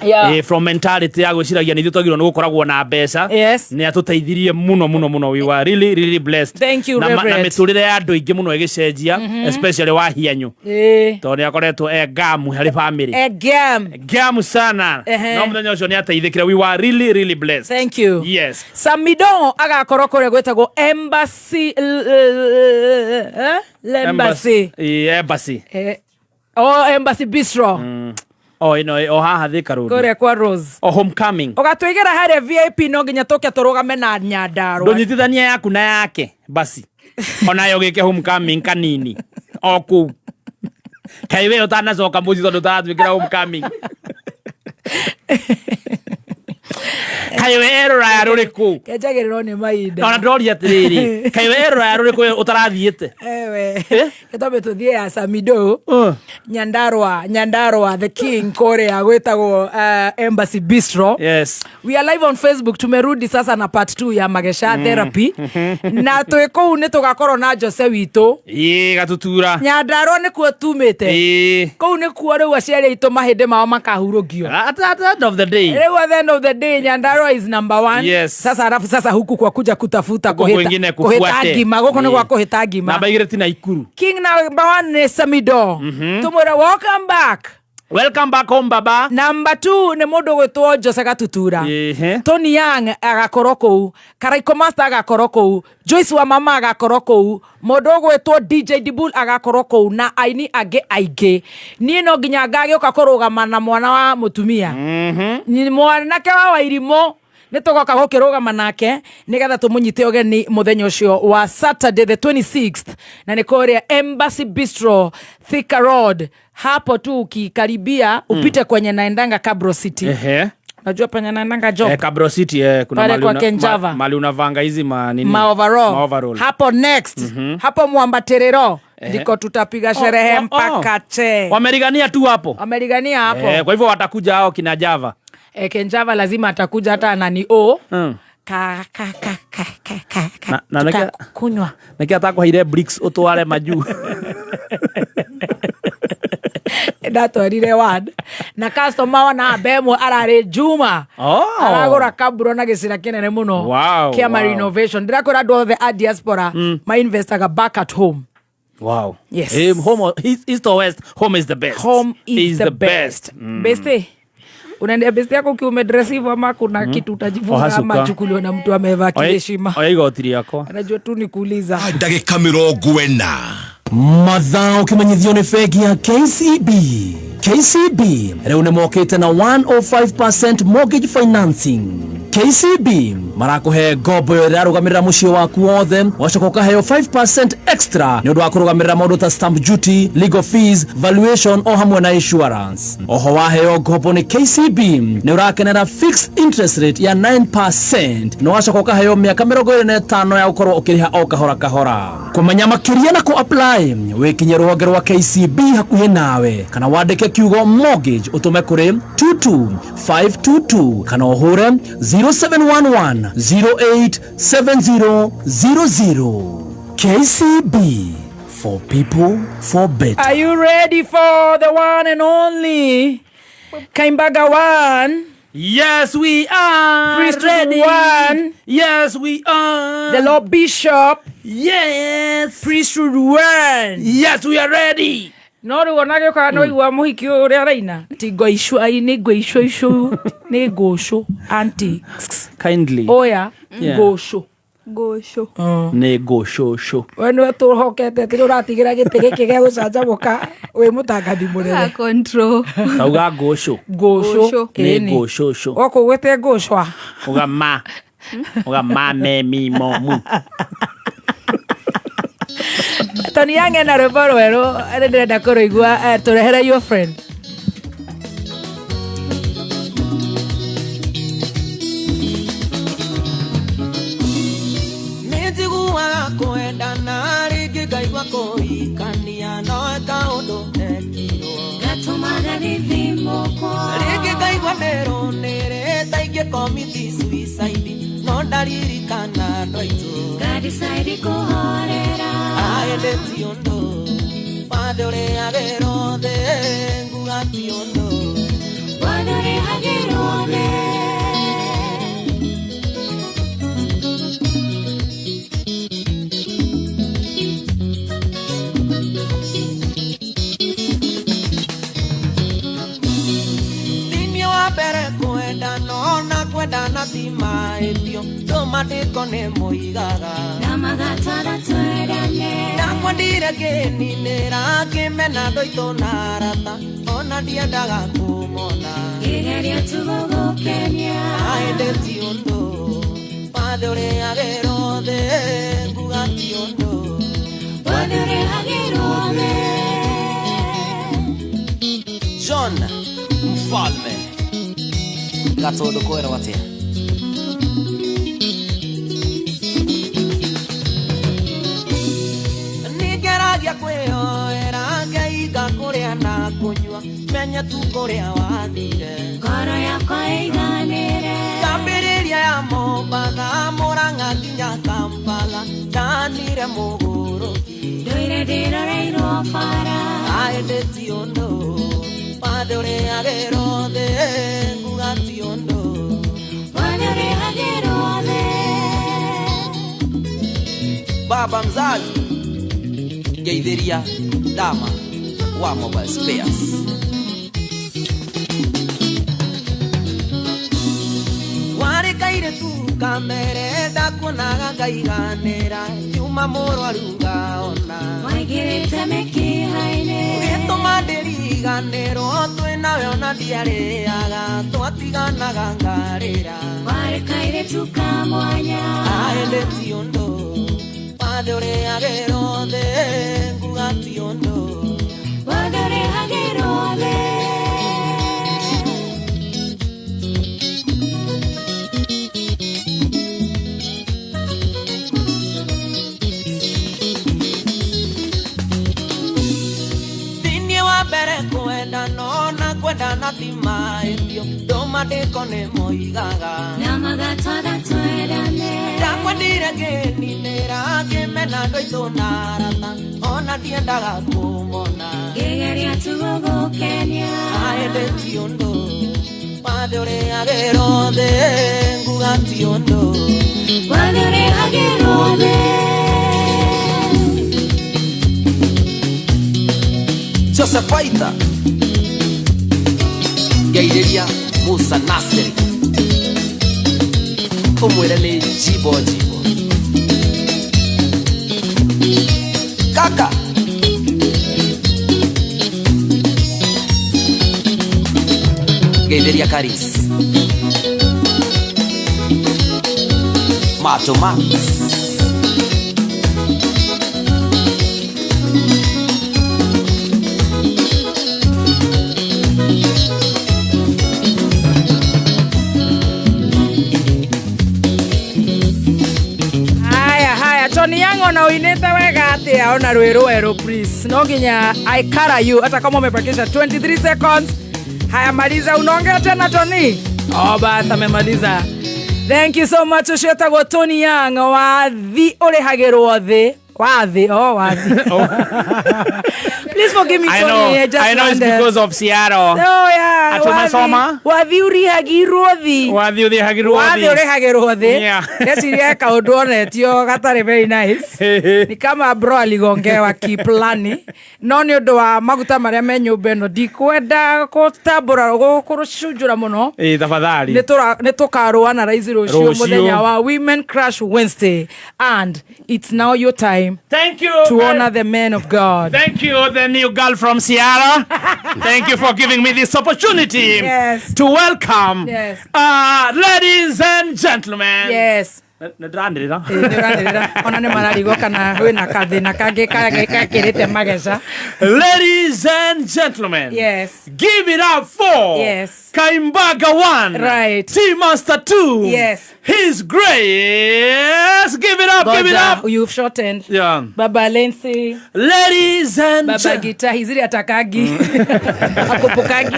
Yeah. From mentality ya gwĩciragia nĩ ithuĩ twagĩrĩirwo nĩ gũkoragwo na mbeca. Yes. Nĩ atũteithirie mũno mũno mũno. We were really really blessed. Thank you, Na, na Reverend. mĩtũrĩre ya andũ aingĩ mũno ĩgĩcenjia, especially wa hianyu, tondũ nĩ akoretwo e ngamu harĩ family. Again. Ngamu sana. No mũthenya ũcio nĩ ateithĩkire. We were really really blessed. Thank you. Yes. Samido agakorwo kũrĩa gwĩtagwo Embassy, Embassy. Embassy. Oh, Embassy Bistro. O ĩno o haha Thika Road. Kũrĩa kwa Rose. O homecoming. Ũgatũigĩra harĩa VIP, no nginya tũke tũrũgame na Nyandarũa. Ndũnyitithania yaku na yake basi, onayo gĩke homecoming kanini o kũu. Kaĩ we ũtanacoka mũciĩ tondũ ũtaratwĩkĩra homecoming? Kaĩ we erũraya rũrĩkũ? Kenjagĩrĩrwo nĩ mahinda. Ona ndĩroria atĩrĩrĩ, kaĩ we erũraya rũrĩkũ ũtarathiĩte? Ewe, gĩtwambe tũthiĩ ya Samido, Nyandarua, Nyandarua the king, kũrĩa gwĩtagwo Embassy Bistro. We are live on Facebook. Tumerudi sasa na part 2 ya Magesha Therapy, na twĩ kũu nĩ tũgakorwo na Jose witũ. Ĩĩ, Gatutura. Nyandarua nĩkuo tumĩte. Kũu nĩkuo rĩu aciari aitũ mahĩndĩ mao makahurũkio. At the end of the day. Rĩu at the end of the day, Nyandarua is number one. Sasa alafu sasa huku kwa kuja kutafuta Huku kwingine kuhita kufuate. ngima, gũkũ nĩ gwa kũhĩta ngima. Namba igĩrĩ ti Naikuru. King number one nĩ Samido, tumwĩre welcome back. Welcome back home, baba. Number two nĩ mũndũ gwĩtwo Jose Gatutura. Tony Young agakorwo kũu, Karaiko Master agakorwo kũu, Joyce wa mama agakorwo kũu, mũndũ ũgwĩtwo DJ Dibul agakorwo kũu, na aini angĩ aingĩ. Niĩ no nginya ngagĩũka kũrũgama na mwana wa mũtumia. Mwanake wa Wairimũ nĩ tũgoka gũkĩrũgama nake nĩgetha tũmũnyite ũgeni mũthenya ũcio wa Saturday the 26th, na nĩ kũrĩa Embassy Bistro, Thika Road, hapo tu ukikaribia upite kwenye naendanga Cabro City. Najua penye naendanga job. Cabro City, kuna Pale mali kwa Kenjava. Mali unavanga hizi ma nini? Ma overall. Ma overall. Hapo next, hapo Mwambaterero ndiko tutapiga sherehe Oh, oh, oh. mpaka che. Wamerigania tu hapo. Wamerigania hapo. Kwa hivyo watakuja hao kina Java. Kenjava lazima atakuja, hata anani o ka ka ka ka ka ka ka Na kunywa. Nĩkĩ atakũheire bricks ũtware majuu? Ndatwarire one na customer wana amba ĩmwe ararĩ Juma. Aragũra kaburo na gĩcira kĩnene mũno kĩa ma renovation. Ndĩrakwĩra andũ othe a diaspora ma investaga back at home. Yes. Home, east or west, home is the best. Home is the best. Beste, unaendea beste yako ukiwa umedress hivyo ama kuna kitu utajifunga Ohasuka. ama chukuliwa na mtu amevaa kiheshima? Oya igoti rĩakwa. Anajua tu ni kuuliza. Ndagĩka 40. Mathaa ũkĩmenyithio nĩ bengi ya KCB. KCB rĩu nĩ mokĩte na 105% mortgage financing. KCB marakũhe ngombo ĩyo ĩrarũgamĩrĩra mũciĩ waku wothe, wacoka ũkaheo 5% extra nĩ ũndũ wa kũrũgamĩrĩra maũndũ ta stamp duty, legal fees, valuation o hamwe na insurance. Oho waheo ngombo nĩ KCB nĩ ũrakenera fixed interest rate ya 9% na wacoka ũkaheo mĩaka 25 ya gũkorwo ũkĩrĩha o kahora kahora. Kũmenya makĩria na kũ apply, wĩkinye rũhonge rwa KCB hakuhĩ nawe kana wandĩke kiugo mortgage ũtũme kũrĩ 22522 kana ũhũre 0711 087000. KCB, for people, for better. Are you ready for the one and only Kaimbaga one? Yes, we are Priest ready. one. Yes, we are. The Lord Bishop. Yes. Priesthood one. Yes, we are ready. No rĩu ona gĩũkaga no igua mũhiki ũyũ ũrĩa araina ti ngoicũ ai nĩ ngoicũ icũ nĩ ngũcũ anti Kindly. oya. Ngũcũ. Ngũcũ. Nĩ ngũcũcũ. We nĩwe tũhokete atĩ rĩu ũratigĩra gĩtĩ gĩkĩ gĩa gũcanjamũka wĩ mũtangathi mũnene. Control. Tauga ngũcũ. Ngũcũ. Ngũcũ. Nĩ Ĩni. ngũcũcũ. Gũkũ gwĩte ngũcwa. Uga ma. Uga ma me mi mo mu. Tony Young ena rwĩmbo rwerũ nĩ ndĩrenda kũrũigua, tũrehere your friend. Nĩnjiguaga kwendana rĩngĩ ngaigua kũhikania no kaũndũ ekirwo Gatũmaga gĩthimũkwo. Rĩngĩ ngaigua ndĩrũnĩrĩte ingĩ commit suicide no ndaririkana andũ aitũ. Ngadecide kũhorera. Aĩndĩ ti ũndũ wathe ũrĩagĩrwo thĩ nguga ti ũndũ. Wathe ũrĩhagĩrwo. Kwendana ti mahĩtio ndũmandĩko nĩ moigaga Na magatwara twendane Ndakwendire ngĩninĩra ngĩmena andũ aitũ na arata ona ndiendaga kũmona Ngĩgeria tu gũgũkenia Ĩndĩ ti ũndũ wathe ũrĩhagĩrwo thĩ nguga ti ũndũ Wathe ũrĩhagĩrwo thĩ John Mfalme Gatundu kwĩrwo atĩa Nĩngeragia kwĩyoera ngeiga kũrĩa na kũnyua menye tu kũrĩa wathire Ngoro yakwa ĩiganĩre Ngambĩrĩria ya Mombatha Mũrang'a nginya Kampala ndanire mũgũrũki Ndũire ndĩroreirwo bara Ĩndĩ ti ũndũ wathe ũrĩhagĩrwo thĩ nguga ti ũndũ Wathe ũrĩhagĩrwo thĩ Baba mzazi ngeithĩria Dama wa Mobile Spares Warĩ kairĩtu kamere ndakuonaga ngaiganĩra nyuma mũrwaru ngaona Waingĩrĩte mĩkiha-inĩ Ũgĩtũma ndĩriganĩrwo twĩ nawe ona ndiarĩaga twatiganaga ngarĩra Warĩ kairĩtu ka mwanya Ĩndĩ ti ũndũ wathe ũrĩhagĩrwo thĩ nguga ti ũndũ Wathe ũrĩhagĩrwo thĩ Thĩinĩ wa mbere kwendana ona kwendana ti mahĩtio ndũmandĩko nĩ moigaga Na magatwatha twendane Ndakwendire ngĩninĩra ngĩmena andũ aitũ na arata ona ndiendaga kũmona Ngĩgeria tu gũgũkenia Ĩndĩ ti ũndũ wathe ũrĩhagĩrwo thĩ nguga ti ũndũ Wathe ũrĩhagĩrwo thĩ Joseph Aitha ngeithĩria Musa Nasiri ũmwĩre nĩ jimbo jimbo kaka ngeithĩria Karis Mato Max Haya haya Tony Young ona uinite wega atia ona rwĩ rwerũ please no nginya I kara you hata kama umebakisha 23 seconds. Haya maliza, unaongea tena Tony? Oh basi amemaliza. Thank you so much ucio etagwo Tony Young wa thi ũrĩhagĩrwo thĩ wa thĩ oh wa thĩ. Please forgive me I Tony, know, I just I know it's landed. because of Seattle. Oh yeah, Atĩ umesoma? wathi ũrĩhagirwo thĩ Wathi ũrĩhagĩrwo wathi thĩ. ũrĩhagĩrwo thĩ Yeah. ndeciria kaũndũ onetio gatarĩ very nice ni kama bro aligongewa kiplani no nĩ ũndũ wa maguta marĩa me nyũmba ĩno ndikwenda gũtambũra kũcunjũra mũno Ĩ tafadhali. nĩ tũkarũa na raizi rũciũ Rũciũ. mũthenya wa Women Crush Wednesday and it's now your time Thank you. to honor the men of God. Thank you, the new girl from Seattle. Thank you for giving me this opportunity Yes. to welcome, Yes. ladies and gentlemen. Yes. Nĩndĩranĩrĩra. Ĩ, nĩũranĩrĩra ona nĩ mararigwo kana wĩna kathĩna kangĩ gakĩrĩte mageca. Ladies and gentlemen. Yes. Give it up for Yes. Kaimbaga 1. Right. T Master 2. Yes. His Grace. Give it up, give it Goja, up. you've shortened. Yeah. Baba Lensi, Ladies and Baba gentlemen. Gita, hiziri atakagi. Akupukagi.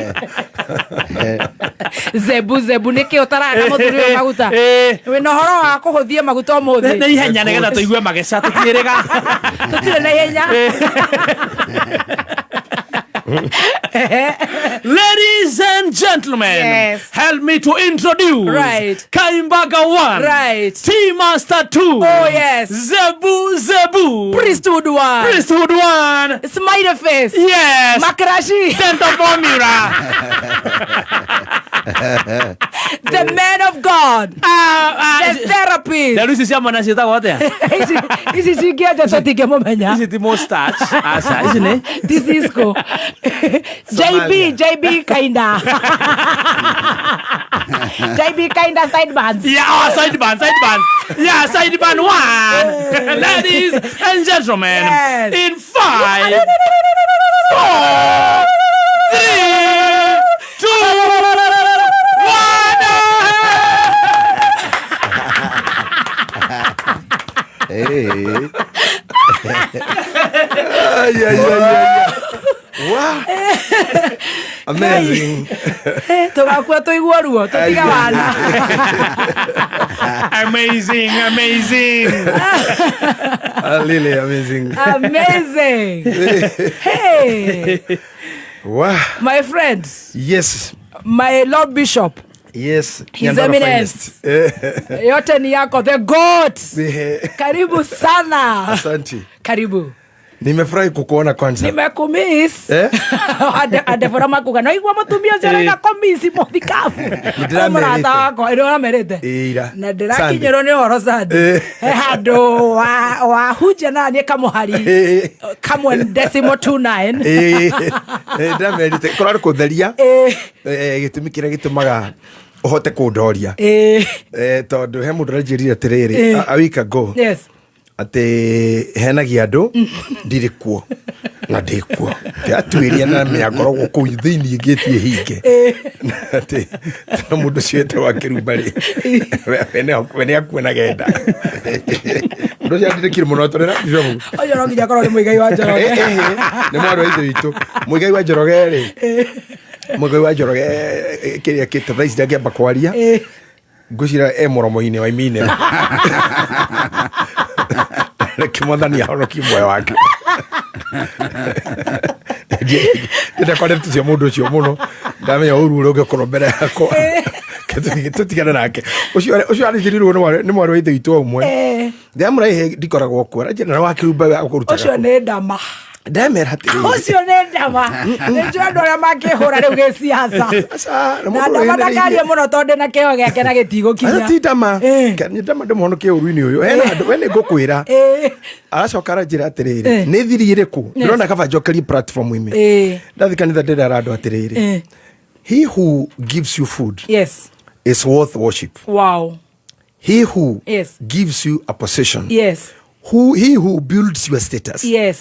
Zebu zebu nĩkĩ ũtaraka mũthuri ũyũ maguta. Wĩna ũhoro wa kũhũthia maguta ũmũthĩ. Nĩ ihenya nĩgetha tũigue mageca tũtiĩrĩga. Tũtirĩ na ihenya. Ladies and gentlemen, Yes. help me to introduce Right. Kaimbaga 1, Right. T Master 2, Oh, yes. Zebu Zebu, Priesthood 1. Priesthood 1, Smiley face. yes, Makrashi. Dental Formula. The man of God, the therapist. Rĩu ici cia mwana ciĩtagwo atĩa? Ici cingĩenja tũtingĩmũmenya. Ici ti mustache. Aca, ici nĩ Ti Cisco. JB, JB Kainda. JB Kainda sideburns. Yeah, oh, sideburn, sideburn. Yeah, sideburn one. Ladies and gentlemen, Yes. in 5, 4, 3, 2, 1. Hey. Ay, ay, ay, ay. Wow. Amazing. Tũgakua tũigua ruo, tũtiga wana. Amazing, amazing. Really amazing. Amazing. Hey, Wow. my friend, Yes. my Lord Bishop. Yes. His Nyandarua Eminence. finest. Yote ni yako, the goat. Eh, Karibu sana. Asante. Karibu. Nimefurahi kukuona kwanza. Nimekumiss. Eh? Adebora makuga no igua mutumia ũcio arauga kũmiss mũthikabu. Nĩndĩramerĩte. Mũrata wakwa ĩrĩa ũramerĩte. Ĩira. Na ndĩrakinyĩrwo nĩ ũhoro Sunday. Eh. He handũ wahunjia na niĩ kamũhari Eh. kamwe decimal 29. Eh, eh, ndĩramerĩte kũrarĩ kũtheria Eh. eh, gĩtũmi kĩrĩa gĩtũmaga ũhote kũndoria Eh. Eh, tondũ he mũndũ ũranjĩrire atĩrĩrĩ Eh. a week ago Yes. atĩ henagia andũ ndirĩ kuo na ndĩ kuo atuĩria na mĩangorogwo kũu thĩinĩ ngĩtie hinge Na atĩ no mũndũ ũcio wetagwo akĩrumba rĩ we nĩ akuona genda mũndũ ũcio andirĩkire mũno tondũ na bishop Ũcio no nginya akorwo nĩ Mũigai wa Njoroge. Eh, eh, nĩ mwarĩ wa ithe witũ Mũigai wa Njoroge rĩ Mũigai wa Njoroge eh, kĩrĩa kĩte thaa ici ndangĩamba kwaria Eh. ngwĩciria e mũromo-inĩ wa imine reke mwathani ahonokie muoyo wake ndĩrenda kwaria cia mũndũ ũcio mũno ndamenya ũru ũrĩa ũngĩkorwo mbere yakwa tũtigane nake ũcio ũcio aranjĩrirwo nĩ mwarĩ wa ithe witũ o ũmwe Eh. ndamũraihe ndikoragwo kuo aranjĩra na wakĩrumba Ũcio akũrutaga nĩ ndama. ndamera atĩrĩrĩ Ũcio nĩ ndama. Nĩ njũĩ andũ arĩa mangĩhũra rĩu gĩciaca. Aca, na Na mũndũ ndama ũrĩa ndakarie mũno tondũ ndĩ na kĩheo gĩake na gĩtigũkinya. Aca ti ndama Eh. nĩ ndama ndĩmũhonokie ũru-inĩ ũyũ hena andũ we nĩ ngũkwĩra Eh. aracoka aranjĩra atĩrĩrĩ Eh. nĩ thiri ĩrĩkũ ndĩrona kaba njokerie platform ime Eh. ndathi kanitha ndĩrera andũ atĩrĩrĩ Eh. he who gives you food Yes. is worth worship Wow. he who Yes. gives you a position Yes. who he who builds your status Yes.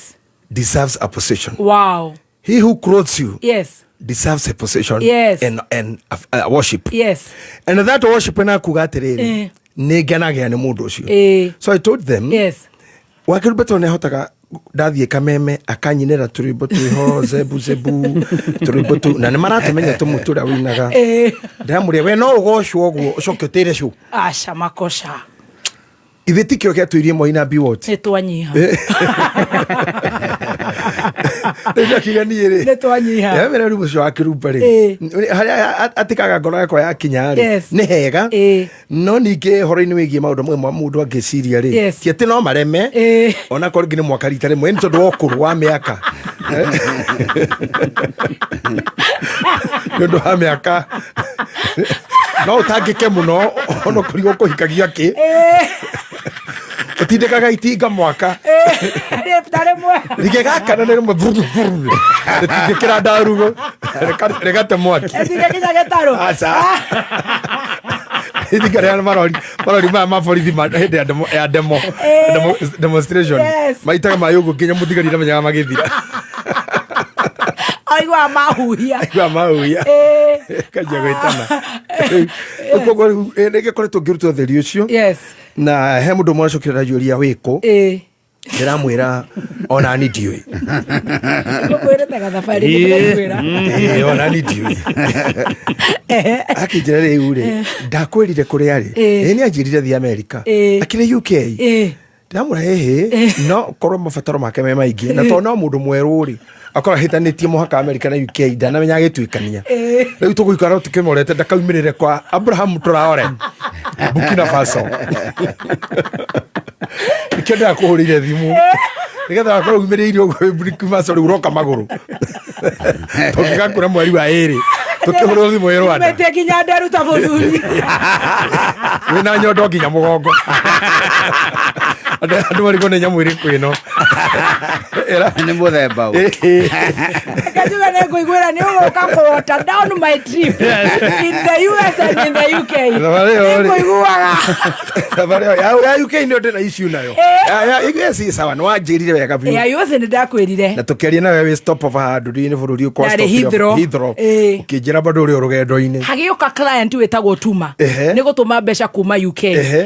deserves a position Wow. he who clothes you Yes. deserves a position Yes. and a worship Yes. and that worship na kuga atĩrĩrĩ Eh. nĩ ngenagia nĩ mũndũ ũcio Eh. so i told them Yes. wakĩrumba tondũ nĩahotaga ndathiĩ kameme akanyinĩra tũrwĩmbo twĩho zebu zebu tũrwĩmbo tu na nĩ maratũmenya tũmwe tũrĩa wĩinaga Eh. ndĩramũria we no ũgocwo ũguo ũcoke ũtĩre cũ Aca makoca. ithe tikĩo gĩatũirie moi na biwot Nĩ twanyiha. rĩu ndakiuga niĩ rĩ Nĩ twanyiha. yamera rĩu ũcio wa kĩrumba rĩ Eh. harĩa atĩkaga ngoro yakwa yakinya rĩ Yes. nĩ hega Eh. no ningĩ ũhoro-inĩ wĩgiĩ maũndũ mamwe ma mũndũ angĩciria rĩ Yes. ti atĩ no mareme Eh. onakorwo rĩngĩ nĩ mwaka rita rĩmwe nĩ tondũ wa ũkũrũ wa mĩaka nĩ ũndũ wa mĩaka no ũtangĩke mũno ona kũrigwo kũhikagia kĩ ũtindĩkaga itinga mwaka Na rĩmwe. rĩgĩgakana nĩ rĩmwe rĩtingĩkĩra ndarugo rĩgate mwaki Ĩtingĩkinya gĩtarũ. Aca. Itinga rĩa marori marori maya ma borithi hĩndĩ ya ya demonstration Yes. maitaga maĩ ũguo nginya mũthigari ndamenyaga magĩthira Aiguaga mahuhia. aigua mahuia Eh. kanjia gwĩtana koguo rĩu nĩgĩkoretwo ngĩruta ũtheri ũcio Yes. na he mũndũ ũmwe aracokire anjũria wĩkũ Eh. ndĩramwĩra onani ndiũĩ Ngũkwĩrĩte gathabarĩ nĩndĩrakwĩra. Ĩĩ, onani ndiũĩ akĩnjĩra rĩu rĩ ndakwĩrire kũrĩa arĩ Ĩĩ. ĩ nĩ anjĩrire thiĩ Amerika Ĩĩ. akĩrĩ UK Ĩĩ. ndĩramwĩra hĩhĩ no korwo mabataro make me maingĩ na tondũ no mũndũ mwerũ rĩ akorwo ahĩtanĩtie mũhaka Amerika na UK ndanamenya agĩtuĩkania Ĩĩ. rĩu tũgũikara tũkĩmorete ndakaumĩrĩre kwa Abraham Traore Burkina Faso nĩkĩo ndĩrakũhũrĩire thimũ nĩgetha wakorwo umĩrĩire ũguo wĩ Burkina Faso rĩu ũroka magũrũ tũngĩgakũra mweri wa ĩrĩ Tũkĩhũrwo thimũ ĩ Rwanda. Mete nginya nderu ta mũthuri. Wĩna nyondo nginya mũgongo. Andũ marigwo nĩ nyamũ ĩrĩkũ ĩno. Nĩ mũthemba ũ. Kajuga nĩ ngũiguĩra nĩ ũgũka kũ-water down my trip in the US and in the UK. Thabarĩ ĩyo rĩ. Nĩ ngũiguaga. Thabarĩ ĩyo ya UK nĩyo ndĩna issue nayo. Ya US ĩ sawa, nĩ wanjĩrire wega biũ. Ya US nĩ ndakwĩrire. Na tũkĩaria nawe wĩ stop over handũ ndiũĩ nĩ bũrũri ũkwa Yarĩ stop Heathrow. Heathrow. Ũkĩnjĩra bado ũrĩ o rũgendo-inĩ. Hagĩũka client wĩtagwo Tuma nĩ gũtũma mbeca kuma UK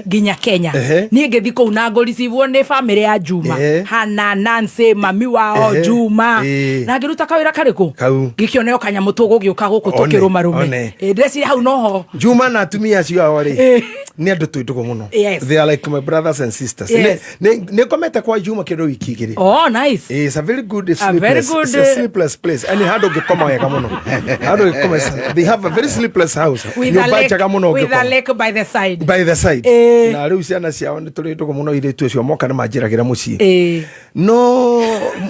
nginya Kenya. Niĩ ngĩthiĩ kũu na ngũricivwo nĩ bamĩrĩ ya Juma. Hana, Nancy, mami wao Juma. Na ngĩruta kawĩra karĩkũ? Kau. Ngĩkĩoneo kanyamũ tũgũgĩũka gũkũ One, tũkĩrũmarũme. one. Ndĩreciria hau noho. Juma na atumia acio ao rĩ nĩ andũ twĩ ndũgũ mũno. They are like my brothers and sisters. Nĩ ngomete kwa Juma kĩndũ wiki igĩrĩ. Oh, nice. It's a very good A very sleepless, good, it's a sleepless place. Ani handũ ũngĩkoma wega mũno. Handũ ũngĩkoma, they have a very sleepless house. With a Nyũmba lake, njega mũno with a ũngĩkoma. lake by the side. By the side. Na rĩu ciana ciao nĩ tũrĩ ndũgũ mũno irĩtu acio moka nĩ manjĩragĩra mũciĩ. No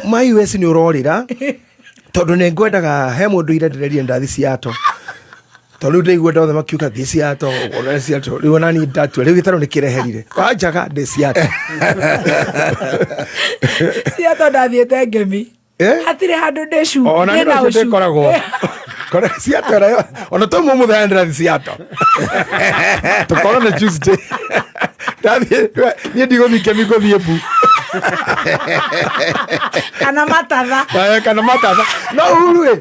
ma US nĩ ũrorĩra tondũ nĩ ngwendaga he mũndũ ira ndĩreria ndathi Seattle. Tondũ rĩu ndaigua andũ othe makiuga thiĩ Seattle, ũrore Seattle. Rĩu ona niĩ ndatua rĩu gĩtarũ nĩ kĩreherire. Wanjaga ndĩ Seattle. Seattle ndathiĩte ngemi. Hatirĩ handũ ndĩ Ona ndĩ nĩ na ũcio ũcu. ndĩkoragwo. Kore Seattle nayo ona to mũ mũthenya ndĩrathiĩ Seattle. Tũkorwo na Tuesday. Ndathiĩ niĩ ndigũthiĩ kemi ngũthiĩ bu. Kana matatha. Kana matatha. No uru ĩ,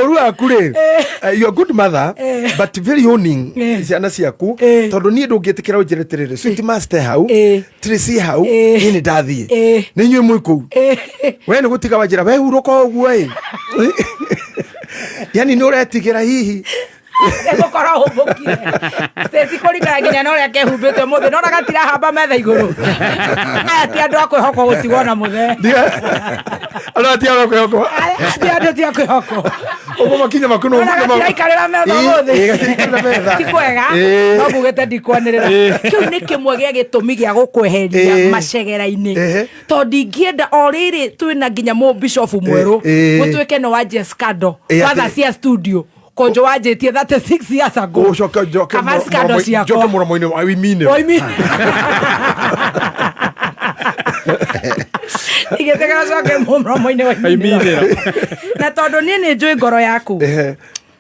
ũru waku rĩ, you're a good mother but very owning ciana ciaku tondũ niĩ ndũngĩtĩkĩra ũnjĩre atĩrĩrĩ sweet master hau Tracy hau niĩ nĩ ndathiĩ nĩ inyuĩ mwĩ kũu we nĩ gũtiga wanjĩra we hurũka o ũguo ĩ. Yani nĩ ũretigĩra hihi Nĩgũkorwo hũmbũkire. Stacy kũringana nginya na ũrĩa kehumbĩte ũmũthĩ nona gatirahamba metha igũrũ. Aya ti andũ a kwĩhokwo gũtigwo na mũthee. Andũ aya ti andũ a kwĩhokwo. Ti andũ ti a kwĩhokwo. Ũguo makinya maku Ona gatiraikarĩra metha ũmũthĩ. Gatiraikarĩra metha. Ti kwega. No ngugĩte ndikwanĩrĩra. Kĩu nĩ kĩmwe gĩa gĩtũmi gĩa gũkweheria macegera-inĩ. Tondũ ndingĩenda o rĩrĩ twĩna nginya mũbishofu mwerũ gũtuĩke nĩ wanjia scandal. Kwanza cia studio. Konjo wanjĩtie 36 years ago. Ũcoke njoke Kaba scandal ciakwa. njoke mũromo-inĩ wa Oiminĩro. Oiminĩro. Igĩtĩkĩra coke mũromo-inĩ wa Oiminĩro. Na tondũ niĩ nĩ njũĩ ngoro yaku.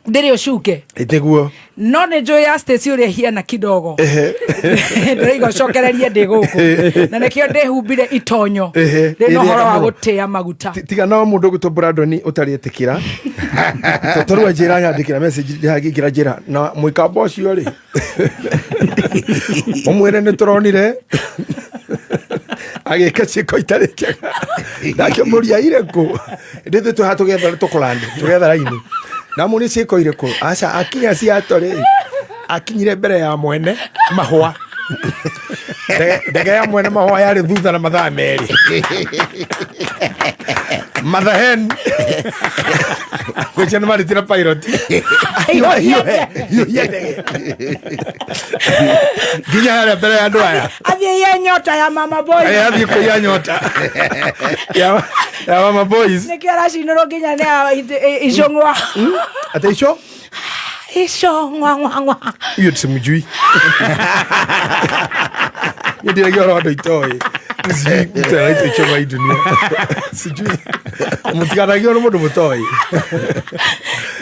Ndĩrĩ ũcuke. Nĩguo. No nĩ njũĩ ya Stacy ũrĩa hiana kidogo. Ndĩraiga ũcokererie ndĩ gũkũ. Na nĩkĩo ndĩhumbire itonyo. Rĩna ũhoro wa gũtĩa maguta. Tiga no mũndũ ũgwĩtwo Brandon ũtarĩ etĩkĩra. Tondũ rĩu anjĩra anyandĩkĩra message ndĩhangĩingĩra njĩra na mũikamba ũcio rĩ. Ũmwĩre nĩ tũronire agĩka ciĩko itarĩ njega. Ndakĩmũria irĩkũ. Ndĩ ithuĩ twĩ haha tũgĩetha tũkũrani tũgĩetha raini. Ndamũria ciĩko irĩkũ. Aca akinya Seattle rĩ akinyire mbere ya mwene mahũa. Ndege ya mwene mahũa yarĩ thutha na mathaa merĩ. Mother hen. Gwĩcia nĩ marĩtire pilot. Hiũhia ndege. Nginya harĩa mbere ya andũ aya. Athiĩ iye nyota ya mama boys. Aya athiĩ kũiya nyota. Ya mama boys. Nĩkĩo aracinĩrwo nginya nĩ icũng'wa. Ate ico? Icũng'wa ng'wa ng'wa. Hiyo simjui. Niĩ ndiragia ũhoro wa andũ itoĩ. Sijui mtu anaitwa icho kwa hii dunia. Sijui. Mũtikanagio nĩ mũndũ mũtoĩ.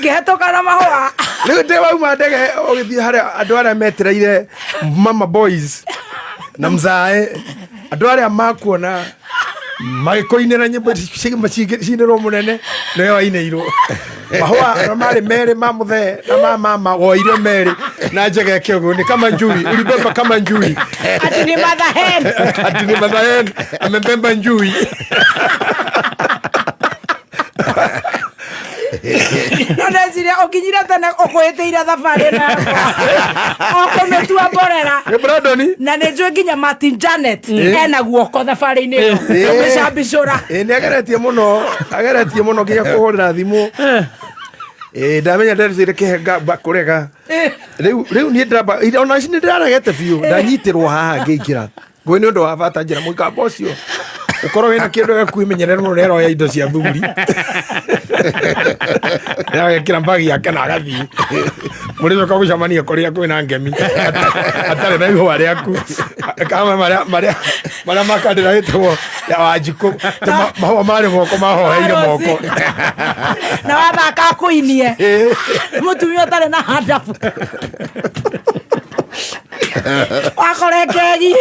Ngĩhetũka na mahũa. Rĩu ndĩ wauma ndege ũgĩthiĩ harĩa andũ arĩa metereire mama boys na mzae andũ arĩa makuona magĩkũinĩra nyĩmbo cinĩrwo mũnene nĩwe wainĩirwo. Mahũa marĩ merĩ ma mũthee na ma mama woire merĩ na njega ĩke ũguo nĩ kama njui ulibeba kama njui. Ati ni mother hen. Ati ni mother hen amebeba njui. No ndeciria ũkinyire tene ũkwĩtĩire thabarĩ ĩno yakwa. Ũkũmĩtua mborera. Nĩ Brandon. Na nĩ njũĩ nginya Martin Janet ena guoko thabarĩ-inĩ ĩno. Ũmĩcambicũra. Nĩ ageretie mũno, ageretie mũno nginya kũhũrĩra thimũ. Ndamenya nderutĩire kĩhenga kũrega. Rĩu niĩ ndĩramba, ona nĩ ndĩraregete biũ, ndanyitĩrwo haha ngĩingĩra. Ngũĩ nĩ ũndũ wa bata njĩra mũikamba ũcio. Ũkorwo wĩna kĩndũ gĩa kwĩmenyerera mũno nĩ aroya indo cia thuri. Agekĩra mbagi yake na agathiĩ. Mũrĩcoka gũcemania kũrĩa kwĩna ngemi atarĩ na ihũa rĩaku kama marĩa marĩa marĩa makandĩra ĩtagwo ya Wanjikũ, mahũa marĩ moko mahoheire moko. Na wathaka akũinie mũtumia ũtarĩ na handabu wakore kegi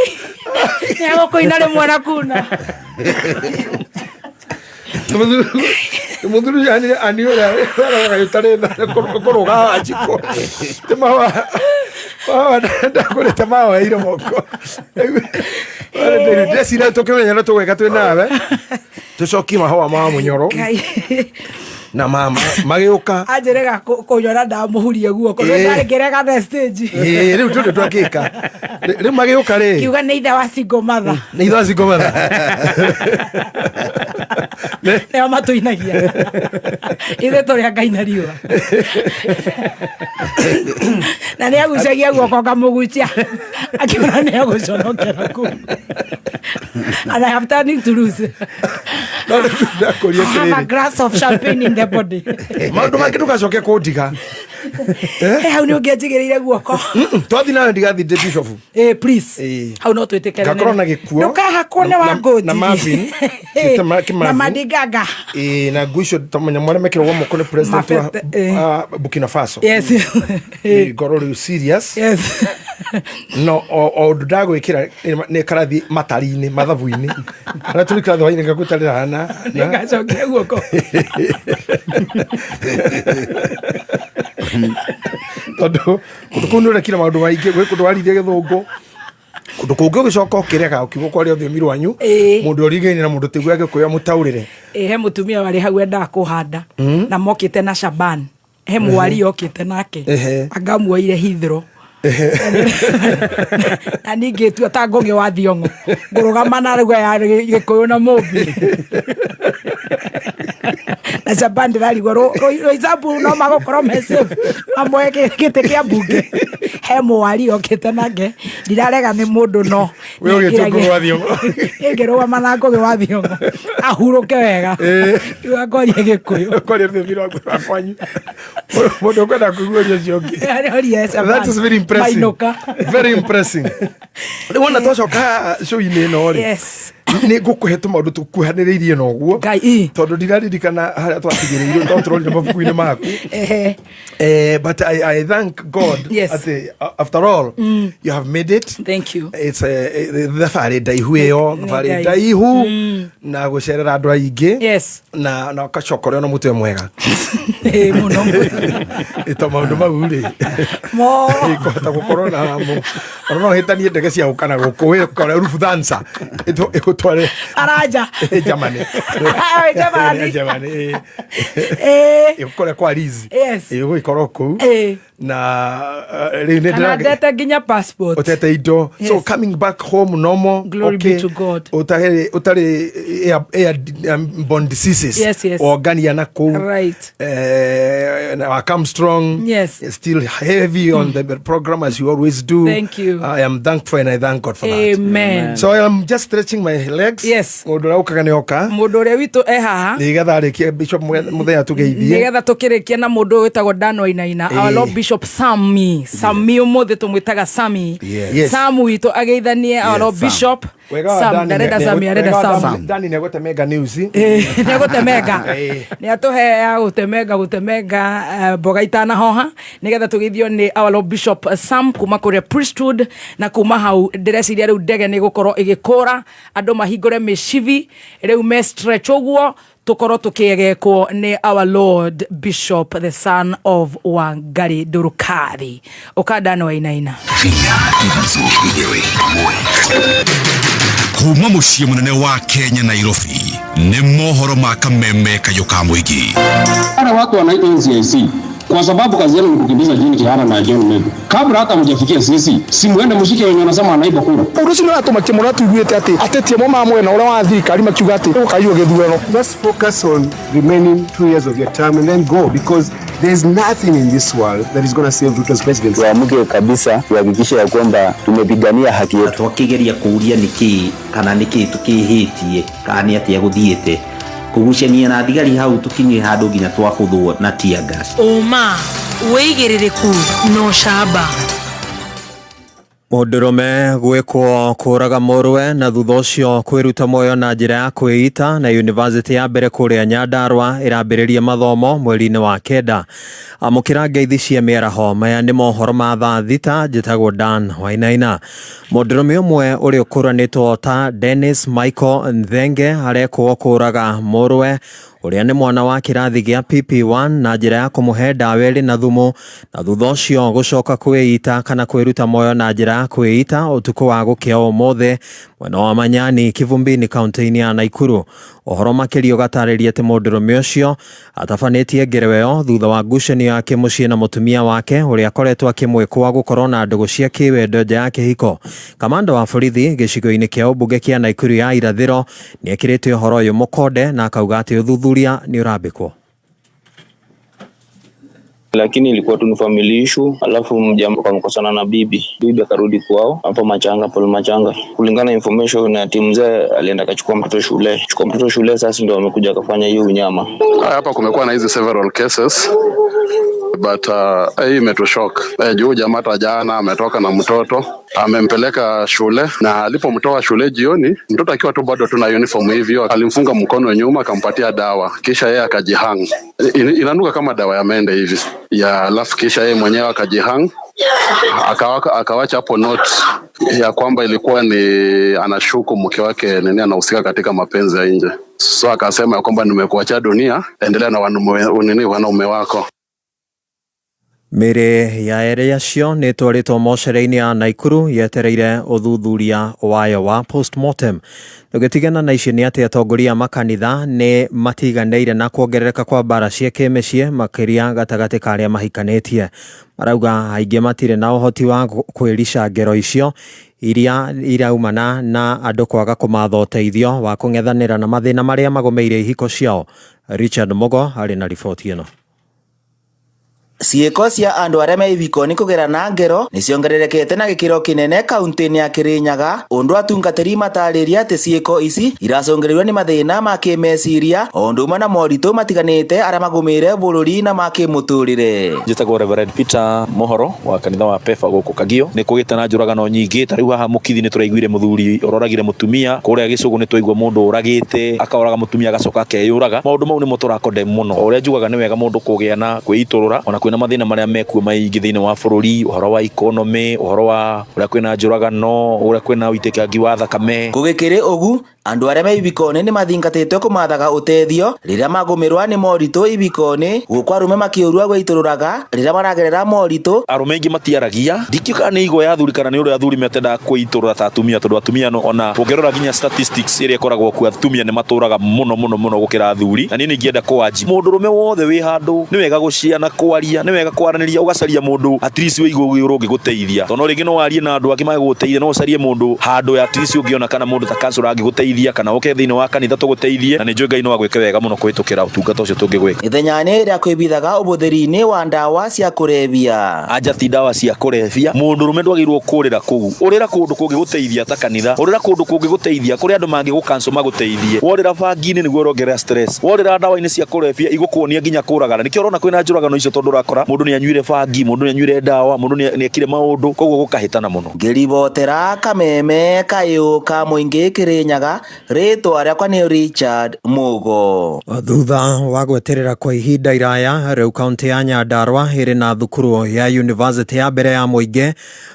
nĩegũkũina rĩmwe na kuna. Mũthuri ũcio ani ũrĩa ũtarĩ kũrũga Wanjikũ, ti mahũa mahũa ndagũrĩte mahoheire moko. Ndeciria tũkĩmenya no tũgwĩka twĩ nawe tũcokie mahũa ma mũnyoro na mama magĩũka. Anjĩrega kũnyona ndamũhurie guoko. Ĩĩ. Ngĩrega the stage. Ĩĩ, rĩu tũndũ twakĩka rĩu magĩũka rĩ kiuga nĩ ithe wa single mother. Nĩ ithe wa single mother. Nĩo matũinagia ithuĩ tũrĩ a Ngai na riũa, na nĩ agucagia guoko ngamũgucia akiona nĩ egũconokera kũu, and I have turning to lose. No rĩu ndakũria I have a atĩrĩrĩ, glass of champagne in the body. Maũndũ mangĩ ndũgacoke kũndiga. Eh, hau nĩ ũngĩanjigĩrĩire guoko. Twathi nawe ndigathi ndĩ bishop. Eh, please. Ĩĩ. Hau no twĩtĩkĩre. Ngakorwo na gĩkuo. Ndũkahakwo nĩ wa ngũnji. Na Marvin. Kĩte Na Marvin. Madigaga. Ĩĩ, na nguo icio ta manyamũ marĩa mekĩragwo moko nĩ president wa Mabete, ĩĩ. wa Burkina Faso. Yes. Ĩĩ, ngorwo rĩu serious. Yes. No o ũndũ ndagwĩkĩra nĩ karathi matari-inĩ mathabu-inĩ harĩa tũrĩ kĩrathi hwainĩ ngagũtarĩra hana. Nĩngacokia guoko. Tondũ kũndũ kũu nĩ ũrekire maũndũ maingĩ, gwĩ kũndũ waririe gĩthũngũ, kũndũ kũngĩ ũgĩcoka ũkĩrega ũkiuga kwaria rũthiomi rwanyu. Ĩĩ. Mũndũ ũringaine na mũndũ tĩguo agĩkũya mũtaũrĩre. Ĩ, he mũtumia warĩ hau endaga kũhanda na mokĩte na Shaban, he mwari okĩte nake. Angamuoire Heathrow na ningĩ tua ta Ngũgĩ wa Thiong'o ngũrũgama na ruga ya Gĩkũyũ na Mũmbi na Shaban, ndĩrarigwo Roysambu no magũkorwo me safe amwe gĩtĩ kĩa mbunge. He mwari okĩte nake, ndirarega nĩ mũndũ no We ũgĩtua Ngũgĩ wa Thiong'o. Ingĩrũgama na Ngũgĩ wa Thiong'o ahurũke wega iga ngwarie Gĩkũyũ. Kwaria rũthiomi rwaku rwa kwanyu, mũndũ ũkwenda kũiguĩria ũcio ũngĩ. Orie Shaban. That is very impressive. Mainũka. Very impressing. Rĩu wona twacoka show-inĩ ĩno rĩ, Yes. Nĩ ngũkũhe tũmaũndũ tũkuhanĩrĩirie na ũguo. Ngai, ĩ. Tondũ ndiraririkana harĩa twatigĩrĩirwo tondũ tũrorire mabuku-inĩ maku. But I thank God atĩ after all you have made it. Thank you. It's thabarĩ ndaihu ĩyo, thabarĩ Ngai. ndaihu na gũcerera andũ aingĩ. Na ũgacoka ũrĩ ona mũtwe mwega. Ĩ, mũno. Ĩto maũndũ mau rĩ Mo. Kũhota gũkorwo na mo ona no hĩtanie ndege cia gũka na gũkũ wĩkore Lufthansa ĩgũtware Aranja. Germany. Germany. Germany, ĩ. Ĩgũkore kwa Liz. Ĩgũgĩkorwo kũu na rĩu nĩ Kana ndete nginya passport. Ũtete indo, so coming back home normal. Glory be to God. Ũtarĩ airborne diseases. Yes. Wongania na kũu. Na wa come strong. Still heavy on the program as you always do. Thank you. I am thankful and I thank God for that. Amen. So I am just stretching my legs. Mũndũ ũrĩa ũkaga nĩ oka. Mũndũ ũrĩa witũ e haha. Nĩgetha arĩkie Bishop mũthenya tũgeithie. Nĩgetha tũkĩrĩkie na mũndũ ũyũ wĩtagwo Dan Wainaina, our Lord Bishop Sami Sami, ũmũthĩ tũmwĩtaga Sami. Sam witũ ageithanie our Lord Sam. Bishop Wega wa Sam Dani ndarenda Sami, arenda wega wa Sam. Dani nĩegũtemenga news. Nĩ gũtemenga, nĩ atũhe gũtemenga gũtemenga mboga itanahoha nĩgetha tũgeithio nĩ our Lord Bishop Sam kuma kũrĩa priesthood, na kuma hau ndĩreciria rĩu ndege nĩ gũkorwo ĩgĩkũra, andũ mahingũre mĩcibi rĩu me stretch ũguo tũkorwo tũkĩegekwo nĩ our Lord Bishop, the son of Wangari Ndũrũkathi ũkandano Wainaina. Kuma mũciĩ mũnene wa Kenya, Nairobi, nĩ mohoro ma kameme kayũ ka mũingĩ. Wale watu wanaitwa NCIC kwa sababu kazi yenu ni kukimbiza Jane Kihara na John Methu. Kabla hata mjafikia sisi, si muende mshike wenye wanasema wanaiba kura. Ũndũ ũcio nĩ ũratũmakia mũno tuiguĩte atĩ ateti amwe ma mwena ũrĩa wa thirikari makiuga atĩ gũkaiywo gĩthurano. Just focus on remaining 2 years of your term and then go, because there's nothing in this world that is going to save Ruto's presidency. Tuamke kabisa tuhakikishe ya kwamba tumepigania haki yetu. Twakigeria kuria niki kana niki tukihĩtie kana nĩ atĩa gũthiĩte. Kũgucania na thigari hau tũkinyie handũ nginya twabũthwo na tear gas. Ũma, wĩigĩrĩrĩku na ũcamba. Mũndũrũme gwĩkwo kũraga mũrũwe na thutha ũcio kwĩruta muoyo na njĩra ya kwĩita na yunivasĩtĩ ya mbere kũrĩa Nyandarua ĩrambĩrĩria mathomo mweri-inĩ wa kenda. Amũkĩra ngeithi cia mĩaraho maya nĩ mohoro ma thaa thita. Njĩtagwo Dan Wainaina. Mũndũrũme ũmwe ũrĩa ũkũranĩtwo ta Dennis Michael Nthenge arekwo kũraga mũrũwe ũrĩa nĩ mwana wa kĩrathi gĩa PP1 na njĩra ya kũmũhe ndawa ĩrĩ na thumu na thutha ũcio gũcoka kwĩita kana kwĩruta muoyo na njĩra ya kwĩita ũtukũ wa gũkĩa ũmũthĩ mwena wa Manyani Kivumbini kaunti-inĩ ya Naikuru. Ũhoro makĩria ũgatarĩria atĩ mũndũrũme ũcio atabanĩtie ngereo ĩyo thutha wa ngucanio ya kĩmũciĩ na mũtumia wake ũrĩa akoretwo akĩmwĩkũa gũkorwo na ndũgũ cia kĩwendo nja ya kĩhiko. Kamanda wa borithi gĩcigo-inĩ kĩa ũmbunge kĩa Naikuru ya irathĩro nĩekĩrĩte ũhoro ũyũ mũkonde na akauga atĩ ũthuthuria nĩ ũrambĩkwo. Lakini ilikuwa tu ni family issue, alafu mjamaa akamkosana na bibi, bibi akarudi kwao hapo Machanga, Paul Machanga. Kulingana na information na timu mzee alienda akachukua mtoto shule, chukua mtoto shule, sasa ndio wamekuja akafanya hiyo unyama. Hapa kumekuwa na hizi several cases but hii imetushock. Juu jamaa hata jana ametoka na mtoto amempeleka shule, na alipomtoa shule jioni, mtoto akiwa tu bado tu na uniform hivyo, alimfunga mkono nyuma akampatia dawa, kisha yeye akajihang. Inanuka kama dawa ya mende hivi ya, alafu kisha yeye mwenyewe akajihang, akawacha hapo note ya kwamba ilikuwa ni anashuku mke wake nini anahusika katika mapenzi ya nje, so akasema ya kwamba nimekuachia dunia, endelea na wanaume wako. Mĩĩrĩ ya erĩ acio nĩ ĩtwarĩtwo mocerĩ-inĩ ya Naikuru yetereire ũthuthuria wayo wa postmortem. Tũgĩtigana na icio nĩ atĩ atongoria a makanitha nĩ matiganĩire na kuongerereka kwa mbara cia kĩmĩciĩ makĩria gatagatĩ ka arĩa mahikanĩtie. Marauga aingĩ matirĩ na ũhoti wa kwĩrica ngero icio iria iraumana na andũ kwaga kũmatha ũteithio wa kũng'ethanĩra na mathĩna marĩa magũmĩire ihiko ciao. Richard Mugo arĩ na riboti ĩno. Ciĩko cia andũ arĩa me ibiko-inĩ kũgerana ngero nĩciongererekete na gĩkĩro kĩnene kaunti-inĩ ya Kirinyaga ũndũ atungatĩri matarĩria atĩ ciĩko ici iracũngĩrĩrio nĩ mathĩna ma kĩmeciria o ũndũ ũmwe na moritũ matiganĩte arĩa magũmĩire bũrũri na ma kĩmũtũrĩre. Njĩtagwo Reverend Peter Mohoro wa kanitha wa Pefa gũkũ Kagio. Nĩ kũgĩte na njũragano nyingĩ, ta rĩu haha Mũkithi nĩ tũraiguire mũthuri ũroragire mũtumia, kũrĩa Gĩcũgũ nĩ twaigua mũndũ ũragĩte akaoraga mũtumia agacoka akeyũraga. Maũndũ mau nĩmo tũrakondem mũno. O ũrĩa njugaga nĩ wega mũndũ kũgĩa na kwĩitũrũra, ona kwĩna mathĩna marĩa mekuo maingĩ thĩinĩ wa bũrũri, ũhoro wa economy, ũhoro wa ũrĩa kwĩna njũragano, ũrĩa kwĩna ũitĩkangi wa thakame. Gũgĩkĩrĩ ũgu andũ arĩa me ibiko-inĩ nĩmathingatĩtwo kũmathaga ũteithio rĩrĩa magũmĩrwa nĩ moritũ ibiko-inĩ gũkũ arũme makĩũrua gwĩitũrũraga rĩrĩa maragerera moritũ. Arũme aingĩ matiaragia, ndikĩũĩ kana nĩ igwa ya athuri kana nĩ ũrĩa athuri metendaga kwĩitũrũra ta atumia, tondũ atumia no ona ũngĩrora nginya statistics ĩrĩa ĩkoragwo kuo atumia nĩ matũraga mũno mũno mũno gũkĩra athuri. Na niĩ nĩingĩenda kwanji mũndũrũme wothe wĩ handũ nĩ wega gũciana kwaria, nĩ wega kwaranĩria, ũgacaria mũndũ at least wĩ igũrũ ũngĩgũteithia, tondũ rĩngĩ no warie na andũ angĩ magũgũteithia, no ũcarie mũndũ handũ at least ũngĩona kana mũndũ ta counselor angĩgũteithia, kana ũke thĩinĩ wa kanitha tũgũteithie, na nĩ njũĩ Ngai no agwĩke wega mũno kũhĩtũkĩra ũtungata ũcio tũngĩgwĩka. Ithenya-inĩ rĩa kwĩbithaga ũbũthĩri-inĩ wa ndawa cia kũrebia. Anja ti ndawa cia kũrebia, mũndũrũme ndwagĩrĩirwo kũrĩra kũu, ũrĩra kũndũ kũngĩgũteithia ta kanitha, ũrĩra kũndũ kũngĩgũteithia kũrĩa andũ mangĩgũcancel magũteithie. Worĩra bangi-inĩ nĩguo ũrongerera stress, worĩra ndawa-inĩ cia kũrebia igũkuonia nginya kũragana. Nĩkĩo ũrona kwĩna njũragano icio, tondũ ũrakora mũndũ nĩ anyuire bangi, mũndũ nĩ anyuire ndawa, mũndũ nĩ ekire maũndũ, koguo gũkahĩtana mũno. Ngĩribotera Kameme kayũ ka mũingĩ Kirinyaga, rĩtwa rĩakwa nĩ Richard Mugo. Thutha wa gweterera kwa ihinda iraya rĩu kaunti ya Nyandarua ĩrĩ na thukuru ya yunivasĩtĩ ya mbere ya mũingĩ,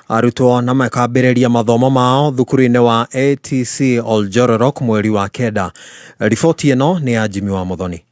arutwo na makambĩrĩria mathomo mao thukuru-inĩ wa ATC Oljororok mweri wa kenda. Riboti ĩno nĩ ya Jimmy wa Muthoni.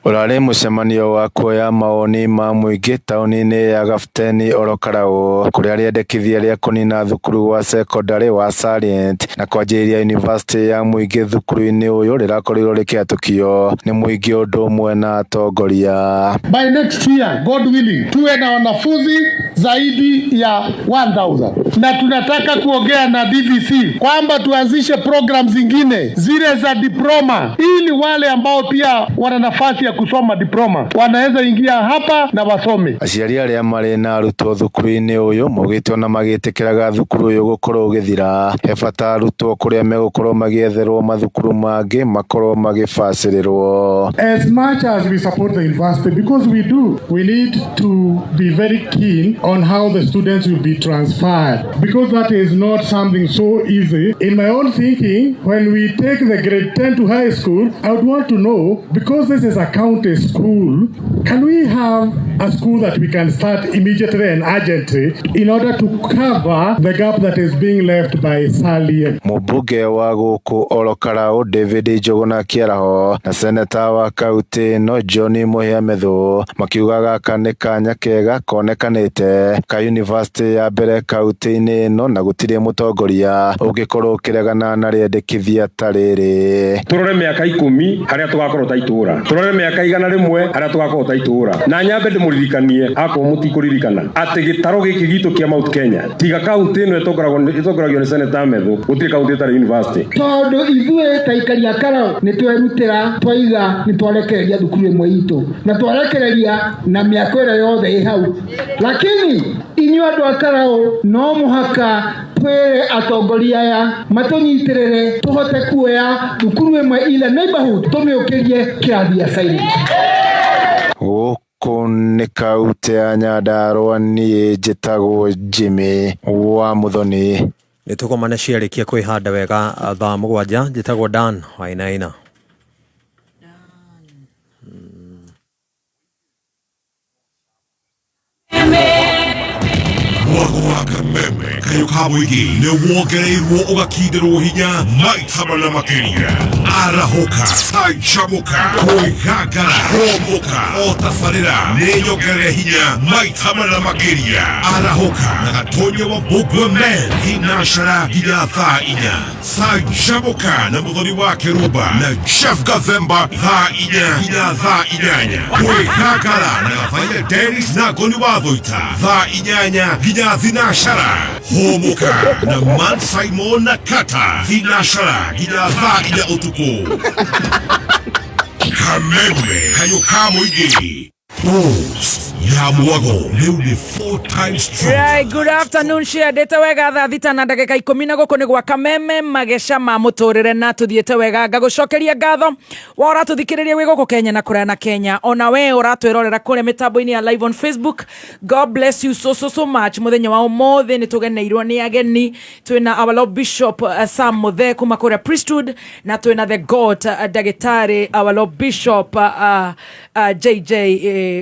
Ũrarĩ mũcemanio wa kuoya mawoni ma mũingĩ taũni-inĩ ya Gabuteni Orokarau, kũrĩa rĩendekithia rĩa kũnina thukuru wa cekondarĩ wa Salient na kwanjĩrĩria yunivasĩtĩ ya mũingĩ thukuru-inĩ ũyũ rĩrakorirwo rĩkĩhatũkio nĩ mũingĩ ũndũ ũmwe na atongoria. By next year, God willing, tuwe na wanafunzi zaidi ya 1000 na tunataka kuongea na DVC kwamba tuanzishe program zingine zile za diploma, ili wale ambao pia wana nafasi ya kusoma diploma wanaweza ingia hapa na wasome. Aciari arĩa marĩ na arutwo thukuru-inĩ ũyũ maugĩte ona magĩtĩkĩraga thukuru ũyũ gũkorwo ũgĩthira, he bata arutwo kũrĩa megũkorwo magĩetherwo mathukuru mangĩ makorwo magĩbacĩrĩrwo. As much as we support the university, because we do, we need to be very keen on how the students will be transferred, because that is not something so easy. In my own thinking, when we take the grade 10 to high school, I would want to know, because this is a county school, can we have a school that we can start immediately and urgently in order to cover the gap that is being left by Salient? Mũmbunge wa gũkũ Ol Kalou David Njuguna Kĩaraho na seneta wa kaunti ĩno John Mũhia Methu makiuga gaka nĩ kanya kega konekanĩte ka yunivasĩtĩ ya mbere kaunti-inĩ ĩno na gũtirĩ mũtongoria ũngĩkorwo ũkĩregana na rĩendekithia ta rĩrĩ. Turore mĩaka 10 harĩa tũgakorwo ta itũra, turore mĩaka 100 harĩa tũgakorwo ta itũra, na nyambe ndĩmũririkanie akorwo mũtikũririkana atĩ gĩtarũ gĩkĩ gitũ kĩa Mount Kenya tiga kaunti ĩno ĩtongoragio nĩ Senator Methu, gũtirĩ kaunti ĩtarĩ university. Tondũ ithuĩ ta aikari a Karau nĩ twerutĩra, twaiga nĩ twarekereria thukuru ĩmwe itũ na twarekereria na mĩako ĩrĩa yothe ĩ hau, lakini inyuĩ andũ a Karau no mũhaka twĩre atongoria aya matũnyitĩrĩre tũhote kuoya thukuru ĩmwe ile neighborhood tũmĩũkĩrie kĩrathi ya Silent. Gũkũ nĩ kaunti ya Nyandarua, niĩ njĩtagwo Jimmy wa Muthoni. Nĩ tũgomane ciarĩkia kwĩhanda wega thaa 7. Njĩtagwo Dan Wainaina. Mwago wa kameme kayo ka mũingĩ nĩ wongereirwo ũgakindĩrwo hinya maita mana makĩria. Arahũka, canjamũka, kwĩgangara, hũmũka, o tabarĩra nĩ nyongerere hinya maita mana makĩria. Arahũka na Gatonya wa Mbũngwe Men thinacara nginya thaa 4. Canjamũka na Mũthoni wa Kĩrumba na Jeff Gathemba thaa 4 nginya thaa 8. Kwĩgangara na Gathaiya Dennis na Ngoni wa Thũita thaa 8 nginya thinacara. Hũmũka na Man Simon na Kata thinacara nginya thaa 4 ũtukũ. Kameme kayo ka mũingĩ. Pulse ya mwago rĩu nĩ 4 times strong. Right, good afternoon ciendete wega thaa 6 na ndagĩka 10 na gũkũ nĩ gwa Kameme mageca ma mũtũrĩre na tũthiĩte wega. Ngagũcokeria ngatho wa ũratũthikĩrĩria wĩ gũkũ Kenya na kũraya na Kenya, ona we ũratwĩrorera kũrĩa mĩtambo-inĩ ya live on Facebook. God bless you so so so much. Mũthenya wa ũmũthĩ nĩ tũgeneirwo nĩ ageni, twĩna our Lord Bishop Sam Muthee kuma kũrĩa Priesthood, na twĩna the God ndagĩtarĩ our Lord Bishop JJ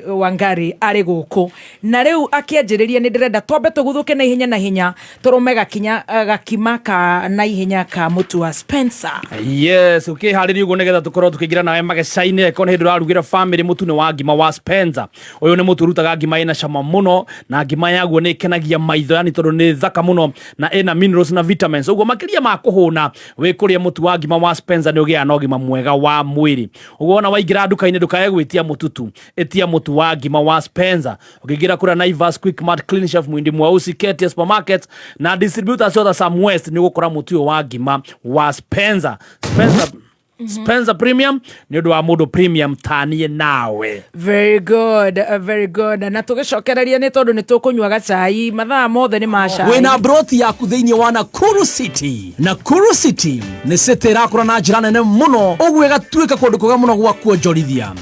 Wangari arĩ gũkũ. Na rĩu akĩanjĩrĩria nĩ ndĩrenda twambe tũguthũke na ihenya na ihenya tũrũme gakinya gakima ka na ihenya ka mũtu wa Spencer. Yes, ũkĩharĩria ũguo nĩgetha tũkorwo tũkĩingĩra nawe mageca-inĩ. Angĩkorwo nĩ hĩndĩ ũrarugĩra family mũtu nĩ wa ngima wa Spencer. Ũyũ nĩ mũtu ũrutaga ngima ĩna cama mũno na ngima yaguo nĩ ĩkenagia maitho, yani tondũ nĩ thaka mũno na ĩna minerals na vitamins. Ũguo makĩria ma kũhũna wĩ kũrĩa mũtu wa ngima wa Spencer nĩ ũgĩaga na ũgima mwega wa mwĩrĩ. Ũguo ona waingĩra nduka-inĩ ndũkae gwĩtia mũtu tu, ĩtia mũtu wa ngima wa Spencer. Ũkĩingĩra kũrĩa Naivas, Quickmart, Clean Chef, Mwindi Mweusi, Ketia Supermarket na distributors ciothe Sam West nĩ ũgũkora mũtu ũyũ wa ngima wa Spencer. Spencer, Spencer Premium nĩ ũndũ wa mũndũ premium tanie nawe. Very good, very good. Na tũgĩcokereria nĩ tondũ nĩ tũkũnyua gacai mathaa mothe nĩ ma cai. Wĩna broti yaku thĩinĩ wa Nakuru City. Nakuru City nĩ city ĩrakũra na njĩra nene mũno, ũguo ĩgatuĩka kũndũ kwega mũno gwa kuonjorithia.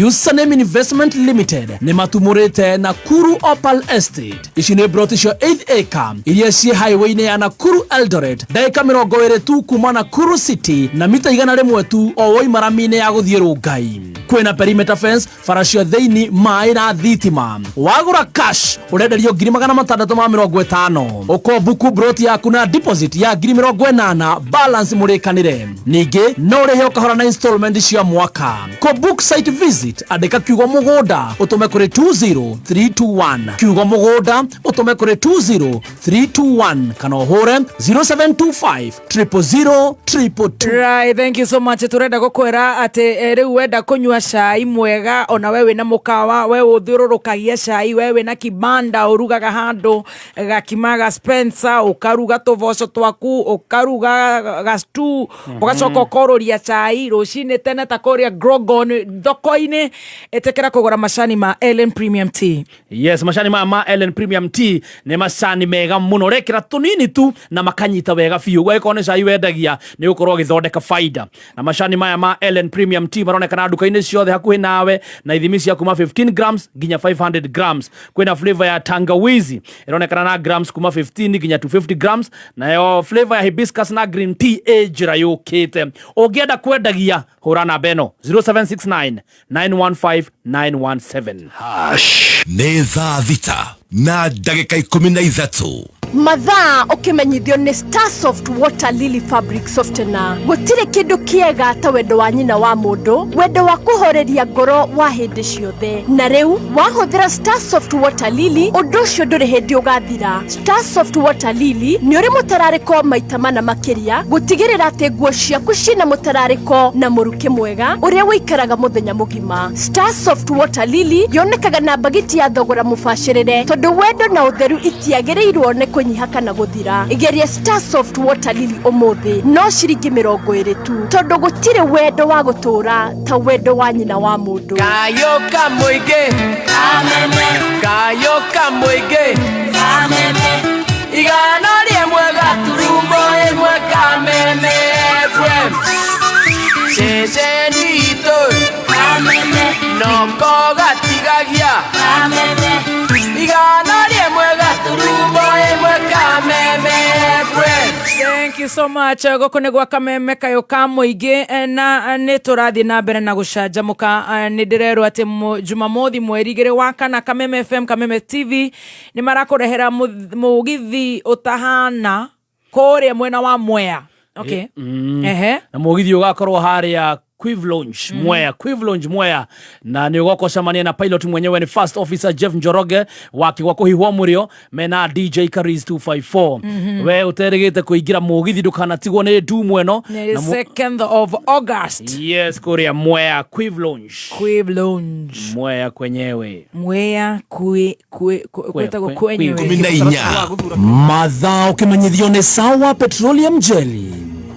Username Investment Limited nĩ matumũrĩte Nakuru Opal Estate. Ici nĩ broti cia 8 acre iria ciĩ highway-inĩ ya Nakuru Eldoret, ndagĩka 20 tu kuma Nakuru City na mita 100 tu o woima rami-inĩ ya gũthiĩ Rongai. Kwĩna perimeter fence, bara cia thĩinĩ, maĩ na thitima. Wagũra cash ũrenderio 650,000. Ũkombuku broti yaku na deposit ya 80,000, balance mũrĩkanĩre. Ningĩ no ũrĩhe o kahora na installment cia mwaka. Kũ book site visit andĩka kiugo mũgũnda ũtũme kũrĩ 20321, kiugo mũgũnda ũtũme kũrĩ 20321 kana ũhũre 0725 000 222. Right, thank you so much. much. Turenda gukwira ati riu wenda kunyua cai mwega, ona we wina mukawa, we uthiururukagia cai, we wina kibanda urugaga handu gakima ga Spencer, ukaruga tuboco twaku, ukaruga ga stew, ugacoka ukoruria cai rucini tene ta kuria Grogon thoko-ini. Itikira kugura macani ma Ellen Premium Tea. Yes, macani maya ma Ellen Premium Tea nĩ macani mega mũno, ũrekĩra tũnini tu na makanyita wega biũ. Ũguo angĩkorwo nĩ cai wendagia nĩ ũgũkorwo ũgĩthondeka faida. Na macani maya ma Ellen Premium Tea maronekana nduka-inĩ ciothe hakuhĩ nawe, na ithimi cia kuma 15 grams nginya 500 grams. Kwĩna flavor ya tangawizi ĩronekana na grams kuma 15 nginya 250 grams, nayo flavor ya hibiscus na green tea ĩ njĩra yũkĩte. Ũngĩenda kwendagia, hũra namba ĩno 0769 915 917. Hash nĩ thaa 6:13. Mathaa ũkĩmenyithio nĩ Starsoft Water Lily Fabric Softener. Gũtirĩ kĩndũ kĩega ta wendo wa nyina wa mũndũ, wendo wa kũhoreria ngoro wa hĩndĩ ciothe. Na rĩu wahũthĩra Starsoft Water Lily, ũndũ ũcio ndũrĩ hĩndĩ ũgathira. Starsoft Water Lily nĩ ũrĩ mũtararĩko maita mana makĩria, gũtigĩrĩra atĩ nguo ciaku ciĩna mũtararĩko na mũrukĩ mwega ũrĩa ũikaraga mũthenya mũgima. Starsoft Water Lily yonekaga na mbagiti ya thogora mũbacĩrĩre, tondũ wendo na ũtheru itiagĩrĩirwo nĩ kũnyiha kana gũthira. Igeria Starsoft Water Lily ũmũthĩ, no ciringi 20 tu, tondũ gũtirĩ wendo wa gũtũũra ta wendo wa nyina wa mũndũ. Kayoka Muingĩ, Kayoka Muingĩ, 101.1 Kameme FM, ceceni itũ noko gatigagia, 101.1 Kameme FM. Thank you so much. Gũkũ nĩ gwa Kameme kayũ ka mũingĩ, na nĩ tũrathiĩ na mbere na gũcanjamũka. Nĩ ndĩrerwo atĩ Jumamothi mweri 2 wa kana, Kameme FM, Kameme TV nĩ marakũrehera mũgithi ũtahana kũrĩa mwena wa Mwea. Okay. Ehe. Na mũgithi ũgakorwo harĩa Quiv Lounge Mwea, Quiv Lounge Mwea, na nĩ ũgoka ũcemanie na pilot mwenyewe, nĩ First Officer Jeff Njoroge wa Kĩgwa kũhihwo mũrĩo mena DJ Caris 254. We ũterĩgĩte kũingĩra mũgithi, ndũkanatigwo nĩ ndumu ĩno. Nĩ Na 2nd of August. Yes, kũrĩa Mwea, Quiv Lounge. Quiv Lounge. Mwea kwenyewe. Mwea kwe kwe kwĩtagwo kwenyewe. 14. Mathaa ũkĩmenyithio nĩ Sawa Petroleum Jelly.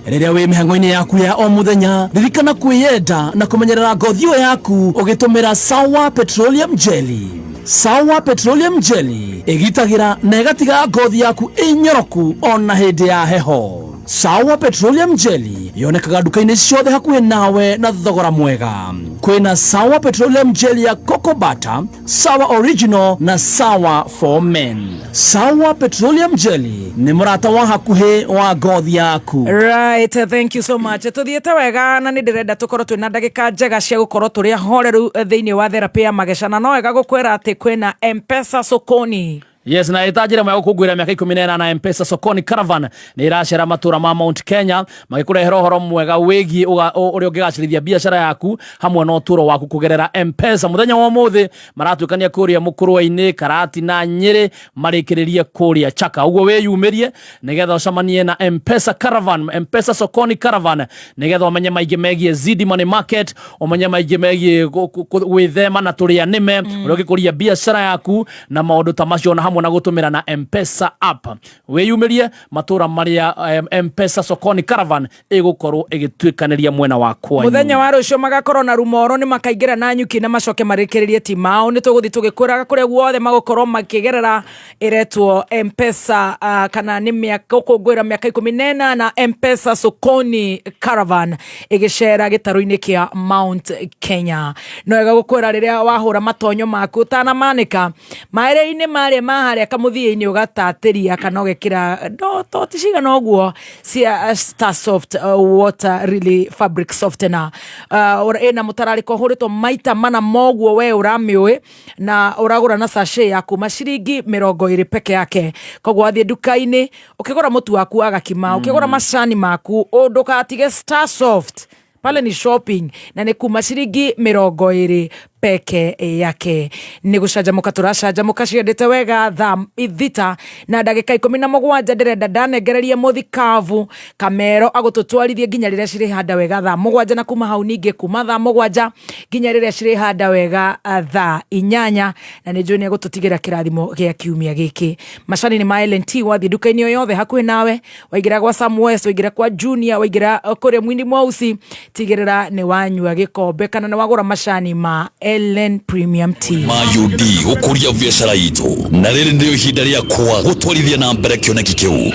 Rĩrĩa wĩ mĩhang'o-inĩ yaku ya o mũthenya, ririkana kwĩyenda na kũmenyerera ngothi ĩyo yaku ũgĩtũmĩra Sawa Petroleum Jelly. Sawa Petroleum Jelly ĩgitagĩra na ĩgatiga ngothi yaku ĩnyoroku ona hĩndĩ ya heho. Sawa Petroleum Jelly yonekaga nduka-inĩ ciothe hakuhĩ nawe na thogora mwega. Kwĩna Sawa Petroleum Jelly ya Cocoa Butter, Sawa Original na Sawa for Men. Sawa Petroleum Jelly nĩ mũrata wa hakuhĩ wa ngothi yaku. Right, thank you so much. Tuthiĩte wega na nĩ ndĩrenda tũkorwo twĩna ndagĩka njega cia gũkorwo tũrĩ ahoreru thĩinĩ wa therapy ya mageca, na no wega gũkwĩra atĩ kwĩna M-Pesa Sokoni. Yes, na ĩta njĩra ĩmwe ya gũkũngũĩra mĩaka 18, M-Pesa Sokoni Caravan nĩ ĩracera matũra ma Mount Kenya magĩkũrehera ũhoro mwega wĩgiĩ ũrĩa ũngĩgacĩrithia biacara yaku hamwe na ũtũũro waku kũgerera M-Pesa. Mũthenya wa ũmũthĩ maratuĩkania kũrĩa Mũkũrwe-inĩ, Karatina, Nyĩrĩ, marĩkĩrĩrie kũrĩa Chaka. Ũguo wĩyumĩrie nĩgetha ũcemanie na M-Pesa Caravan, M-Pesa Sokoni Caravan, nĩgetha ũmenye maingĩ megiĩ Zidi Money Market, ũmenye maingĩ megiĩ gwĩthema na tũrĩa nĩme, ũrĩa ũngĩkũria biacara yaku na maũndũ ta macio, na hamwe na gũtũmĩra na M-Pesa app. Wĩyumĩrie matũra marĩa M-Pesa Sokoni Caravan ĩgũkorwo ĩgĩtuĩkanĩria mwena wa kwanyu. Mũthenya wa rũciũ magakorwo na Rumoro, nĩ makaingĩra na nyuki na macoke marĩkĩrĩrie Timao. Nĩ tũgũthiĩ tũgĩkwĩraga kũrĩa guothe magũkorwo makĩgerera ĩretwo M-Pesa, kana nĩ mĩaka gũkũngũĩra mĩaka 18 M-Pesa Sokoni Caravan ĩgĩcera gĩtarũ-inĩ kĩa Mount Kenya. No wega gũkwĩra rĩrĩa wahũra matonyo maku ũtanamanĩka maĩrĩ-inĩ marĩa ma harĩa kamũthia-inĩ, ũgatatĩria kana ũgekĩra toti cigana ũguo cia Starsoft Water Really Fabric Softener, ĩna mũtararĩko ũhũrĩtwo maita mana moguo we ũramĩũĩ, na ũragũra na sachet ya kuma ciringi 20 peke yake. Koguo wathiĩ nduka-inĩ ũkĩgũra mũtu waku wa gakima, ũkĩgũra macani maku, ndũgatige Starsoft pale ni shopping, na nĩ kuma ciringi 20. Peke yake. Nä gå canjamå ka tå racanjamå ka ciendete wega thaa thita na ndagä 17. Ndärenda ndanengererie må thikabu Kamero agå tå twarithie nginya rä rä a cirä handa wega thaa 7, na kuma hau ningä kuma thaa 7 nginya rä rä a cirä handa wega thaa 8, na nä njå nä agå tå tigä ra kä rathimo gä a kiumia gä kä. Macani nä ma LNT, wathiä nduka-inä o yothe hakuhä nawe, waingä gwa Sam West, waingä kwa Junior, waingä kå rä a Mwini Mwausi, tigä rä ra nä wanyua gä kombe kana nä wagå ra macani ma LN Premium Tea. Ma UD gukuria biacara itu, na rĩrĩ nĩrĩo ihinda rĩakwa gũtwarithia na mbere kĩoneki kĩu.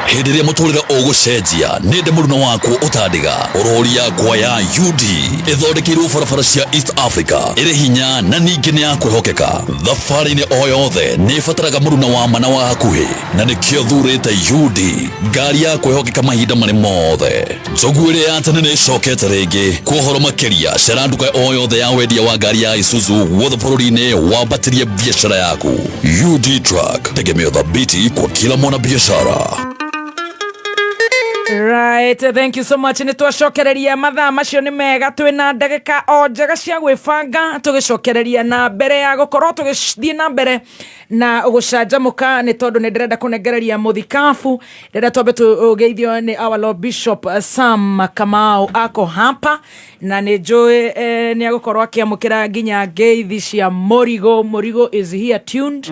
Hĩndĩ ĩrĩa mũtũrĩre ũgũcenjia, nĩ ndĩ mũruna wakwo ũtandiga. Rori yakwa ya UD ĩthondekeirwo barabara cia East Africa, ĩrĩ hinya na ningĩ nĩ ya kwĩhokeka. Thabarĩ-inĩ o yothe nĩ ĩbataraga mũruna wa ma na wa hakuhĩ, na nĩkĩo thurĩte UD, ngari ya kwĩhokeka mahinda marĩ mothe. Njogu ĩrĩa ya tene nĩ ĩcokete rĩngĩ. Kwa ũhoro makĩria, cera nduka o yothe ya wendia wa ngari ya Isuzu guothe bũrũri-inĩ, wambatĩrie biacara yaku. UD Truck, tegemeo thabiti kwa kila mwanabiashara. Right, thank you so much. Nä twacokereria mathaa macio nä mega, twä ndagä o njega cia gwä banga tå gä cokereria na mbere ya gå korwo tå gä thiä na mbere na gå canjamå ka, nä tondå nä ndärenda kå nengereria må thikabu. Ndärenda twambe tå geithio nä our Lord Bishop Sam Kamau ako hapa, na nä njå nä agå korwo akä amå kä ra nginya ngeithi cia Morigo. Morigo is here tuned.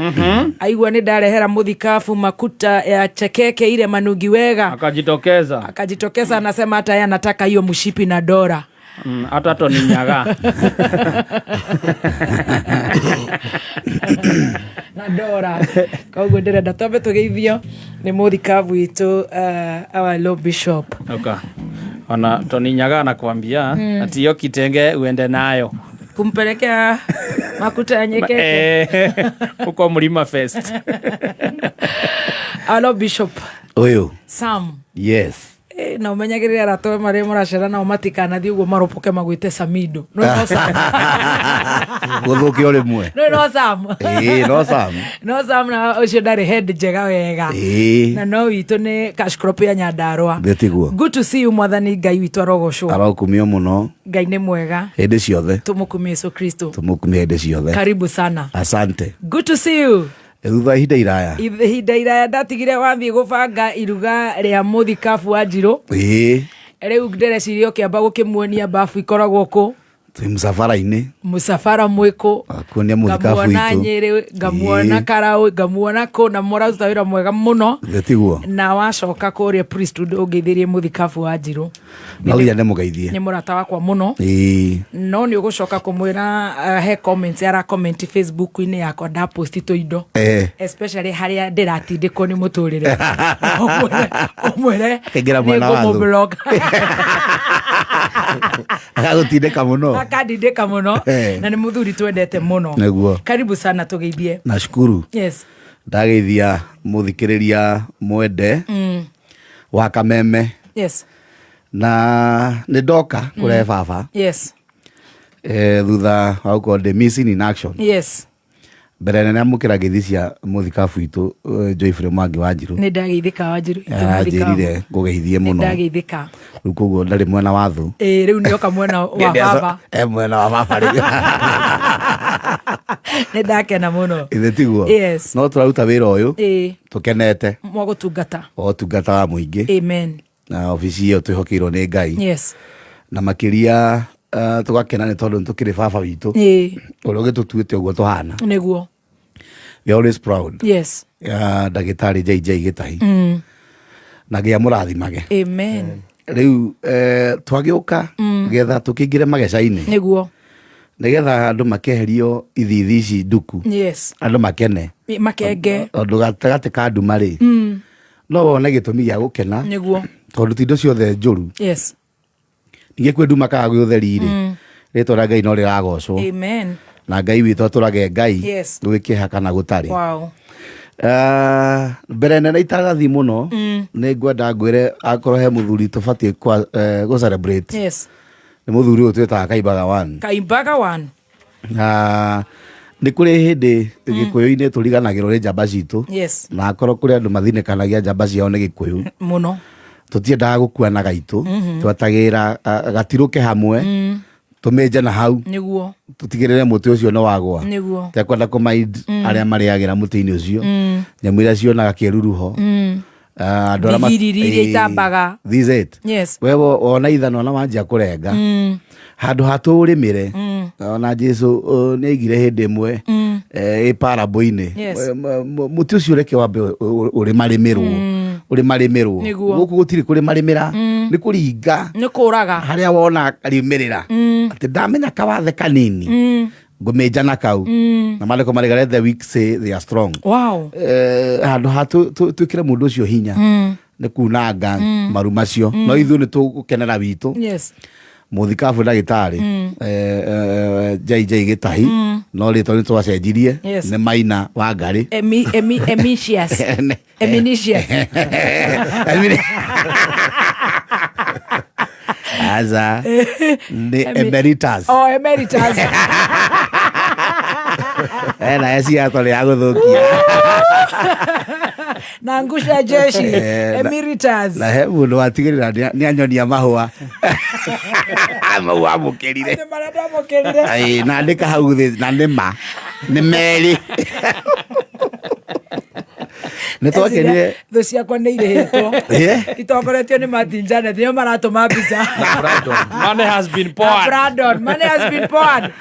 Aigua nä ndarehera må thikabu makuta ya chekeke ile manungi wega, Akajitokeza. Akajitokeza, anasema hata yeye anataka hiyo mshipi na dora. Hata Tony Nyaga. Na dora. Koguo ndĩrenda twambe tũgeithio nĩ mũthikabu witũ, our Lord Bishop. Okay. Ona Tony Nyaga anakuambia ati hiyo kitenge uende nayo kumpelekea makuta ya nyekeke. Huko Mlima Fest. Our Lord Bishop Ũyũ. Sam. Yes. Na ũmenyagĩrĩre arata marĩa mũracera nao matikanathiĩ ũguo maropoke magwĩte Samido. No no Sam. Gũthũkio rĩmwe. No no Sam. Ĩĩ, no Sam. No Sam, na ũcio ndarĩ head njega wega. Na no witũ nĩ cash crop ya Nyandarua. Gĩtiguo. Good to see you. Mwathani Ngai witũ arogocwo. Arokumio mũno. Ngai nĩ mwega. Hĩndĩ ciothe. Tũmũkumie Yesu Kristo. Tũmũkumie hĩndĩ ciothe. Karibu sana. Asante. Good to see you. Thutha wa ihinda iraya. Ihinda iraya ndatigire wathiĩ gũbanga iruga rĩa mũthikabu wa Njirũ. Rĩu ndĩreciria ũkĩamba gũkĩmuonia bafu ikoragwo kũ. Twĩ mũcabara-inĩ. Mũcabara mwĩkũ. Kuonia mũthikabu Ngamuona witũ. Nyĩrĩ, ngamuona Karaũ, ngamuona kũ, na mũraruta wĩra mwega mũno. Gĩtiguo. Na wacoka kũrĩa priesthood ũngeithĩrie mũthikabu wa Njirũ. No nginya ndĩmũgeithie. Nĩ mũrata wakwa mũno. No nĩ ũgũcoka kũmwĩra, he comments ara comment Facebook-inĩ yakwa ndaposti tũindo. Especially harĩa ndĩratindĩkwo nĩ mũtũrĩre. Ũmwĩre Akaingĩra mwena wa thũ. nĩngũmũblock. Agagũtindĩka mũno. Akandindĩka mũno. Na nĩ mũthuri twendete mũno. Nĩguo. Karibu sana, tũgeithie. Nashukuru. Yes. Ndageithia mũthikĩrĩria mwende wa Kameme. Na nĩ ndoka kũrehe baba. Thutha wa gũkorwo ndĩ missing in action. Mbere nene amũkĩra ngeithi cia mũthikabu witũ, Joyfrey Mwangi wa Njirũ. Nĩ ndageithĩka wa Njirũ. Aranjĩrire ngũgeithie Nĩ mũno. ndageithĩka. Rĩu koguo ndarĩ mwena wa thũ. Ĩĩ, rĩu nĩoka mwena wa baba. E mwena wa baba rĩu. Nĩ ndakena mũno. Ithe tiguo. Yes. No tũraruta wĩra ũyũ tũkenete. Mwagũtungata. Wa ũtungata wa mũingĩ. Amen. Na obici ĩyo twĩhokeirwo nĩ Ngai. Na makĩria, tũgakena nĩ tondũ nĩ tũkĩrĩ baba witũ. Ũrĩa ũgĩtũtuĩte ũguo tũhana. Nĩguo. We are always proud. Ya ndagĩtarĩ JJ Gĩtahi. Na Ngai amũrathimage. Amen. Rĩu twagĩũka getha tũkĩingĩre mageca-inĩ. Nĩguo. Nĩgetha andũ makeherio ithithi ici nduku. Andũ makene. Makenge. Tondũ gatagatĩ ka nduma rĩ, no wone gĩtũmi gĩa gũkena. Nĩguo. Tondũ ti indo ciothe njũru. Ningĩ kwĩ nduma kana gwĩ ũtheri rĩ, rĩtwa rĩa Ngai no rĩragocwo. Amen. Na Ngai witũ atũrage Ngai. Gwĩ kĩeha kana gũtarĩ. Wow. Mbere nene itagathiĩ mũno, nĩ ngwenda ngwĩre akorwo he mũthuri tũbatiĩ gũ celebrate. Nĩ mũthuri ũyũ twĩtaga Kaimbaga One. Kaimbaga One. Na nĩ kũrĩ hĩndĩ gĩkũyũ-inĩ tũriganagĩrwo nĩ njamba citũ. Na akorwo kũrĩ andũ mathinĩkanagia njamba ciao nĩ gĩkũyũ. Mũno. Tũtiendaga gũkuana gaitũ. Twetagĩrĩra gatirũke hamwe. Tũmĩnje na hau. Nĩguo. Tũtigĩrĩre mũtĩ ũcio nĩ wagwa. Nĩguo. Tekwenda kũmaid arĩa marĩagĩra mũtĩ-inĩ ũcio. Nyamũ iria cionaga kĩruru ho. Ah, andũ arĩa Thigiriri iria Ĩĩ, itambaga. this it. Yes. We wona ithanwa na wanjia kũrenga handũ ha tũũrĩmĩre. Ona Jesu nĩ aigire hĩndĩ ĩmwe ĩ parable-inĩ. Yes. Mũtĩ ũcio reke wambe ũrĩmarĩmĩrwo, ũrĩmarĩmĩrwo. Nĩguo. Gũkũ gũtirĩ kũrĩmarĩmĩra, nĩ kũringa Nĩ kũraga. Harĩa wona riumĩrĩra atĩ ndamenya kawathe kanini ngũmĩnja na kau, na maandĩko marĩga, "Let the weak say they are strong." Handũ ha twĩkĩre mũndũ ũcio hinya nĩ kunanga maru macio, no ithuĩ nĩ tũgũkenera witũ. Mũthikabu ndagĩtarĩ JJ Gĩtahi, no rĩtwa nĩ twacenjirie. Nĩ Maina Wangarĩ. Emisius. Eminisius. Aca, nĩ emeritus. Oh, emeritus. Ena eciatwa rĩa gũthũkia. Na ngusha jeshi. Emeritus. Na he mũndũ watigĩrĩra nĩ anyonia mahũa mau amũkĩrire. Nĩ marĩa ndamũkĩrire. Ĩĩ, na andĩka hau thĩ, na nĩ ma nĩ merĩ nĩ twakenire. Thũ ciakwa nĩ irĩhĩtwo. Itongoretio nĩ Martin Janet, nĩo maratũma mbica. Money has been Na poured. Brandon, money has been poured.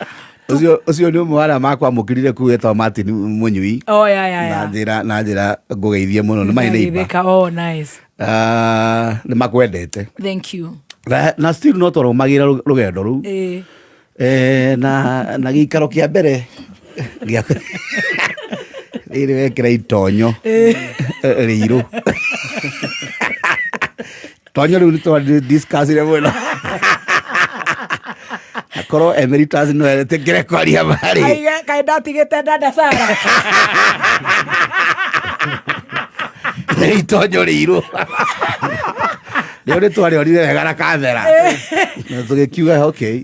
Ũcio nĩ ũmwe wa arĩa makwamũkĩrire kuu, etagwo Martin Mũnyui. Oh, yeah. Na njĩra ngũgeithie mũno, nĩ marĩ neighbor. Ndageithĩka. Oh, nice. Ah, nĩ makwendete. Thank you. Na still no twarũmagĩra rũgendo rũu. Na gĩikaro kĩa mbere gĩa rĩrĩ wekĩra itonyo rĩirũ, tonyo rĩu nĩ twadiscussire mũno, akorwo emeritus no etĩkĩre kwaria marĩ. Aiga, kaĩ ndatigĩte dada Sara. Nĩ itonyo rĩirũ rĩo nĩ twarĩorire wega na kamera na tũgĩkiuga, okay,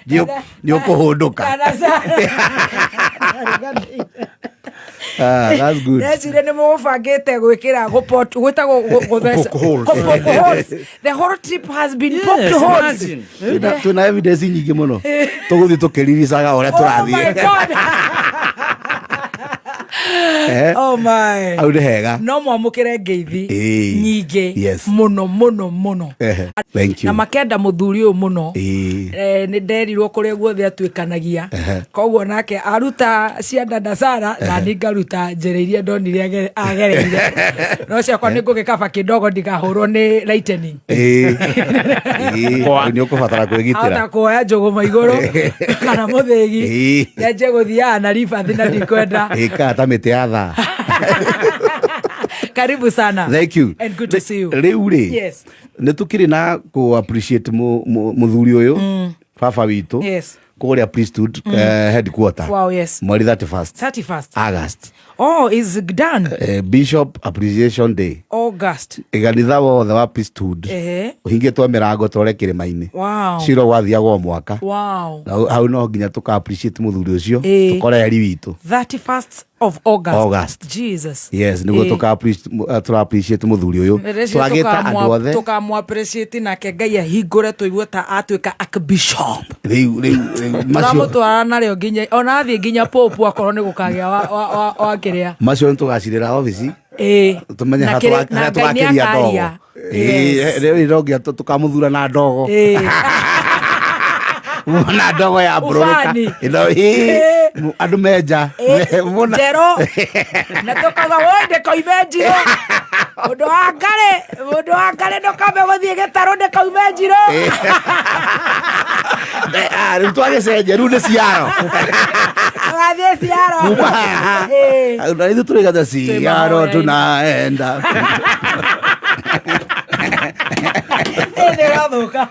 nĩ ũkũhũndũka. Dada Sara. Ah, that's good. Ndeciria nĩ mũbangĩte gwĩkĩra gwĩtagwo gũtheca. Poke holes. Kũ-poke holes. The whole trip has been poked holes. Imagine. Twĩna evidence nyingĩ mũno, tũgũthiĩ tũkĩriricaga ũrĩa Oh my tũrathiĩ. God. Oh my. Hau nĩ hega. No mwamũkĩre ngeithi nyingĩ mũno mũno mũno. Thank you. Na makenda mũthuri ũyũ mũno. Nĩ nderirwo kũrĩa guothe atuĩkanagia. Koguo nake aruta cia dada Sara na niĩ ngaruta njĩra iria ndonire agereire, no ciakwa nĩ ngũgĩkaba kĩndogo ndigahũrwo nĩ lightning. Ĩĩ. Ĩĩ, nĩ ũkũbatara kwĩgitĩra. Ahota kuoya njũgũma igũrũ kana mũthĩgi nyanjie gũthiaga na ribathi na ndikwenda. Ĩkaa ta mĩtĩ ya thaa. Karibu sana. Thank you. And good to see you. Rĩu rĩ, nĩ tũkĩrĩ na kũ appreciate mũthuri ũyũ, baba witũ, kũrĩa priesthood headquarter. Wow, yes. Mweri 31st 31st. August. Oh, is done. Bishop Appreciation Day. August. Kanitha wothe wa priesthood ũhingĩtwo mĩrango tore kĩrĩma-inĩ. Ciro gwathiagwo o mwaka. Na hau no nginya tũka appreciate mũthuri ũcio, tũkore eri witũ. 31st of August. August. Jesus. Yes, nĩguo tũka tũra appreciate mũthuri ũyũ. Tũragĩta andũ othe. Tũkamũ appreciate nake Ngai ahingũre tũigue ta atuĩka archbishop. Rĩu macio Tũramũtwara narĩo nginya ona athiĩ nginya pope akorwo nĩ gũkagĩa wa kĩrĩa. Macio nĩ tũgacirĩra obici. Tũmenye Na harĩa na harĩa Ngai nĩ tũgakĩria ndogo. akaria. Yes. Rĩu no nginya tũkamũthura na ndogo. Na ndogo ya mbũrũrũka. Ubani. Ĩno, ĩĩ, andũ menja. Njerũ na tũkauga woi ndĩkoime njirũ, mũndũ wa ngarĩ, mũndũ wa ngarĩ, ndũkambe gũthiĩ gĩtarũ ndĩkaume njirũ. Ah, rĩu twagĩcenjia, rĩu nĩ ciaro. Ũgathiĩ ciaro. Kuma haha. Na ithuĩ tũrĩgatha ciaro mahoya-inĩ. Tunaenda. Nĩ ũrathũka.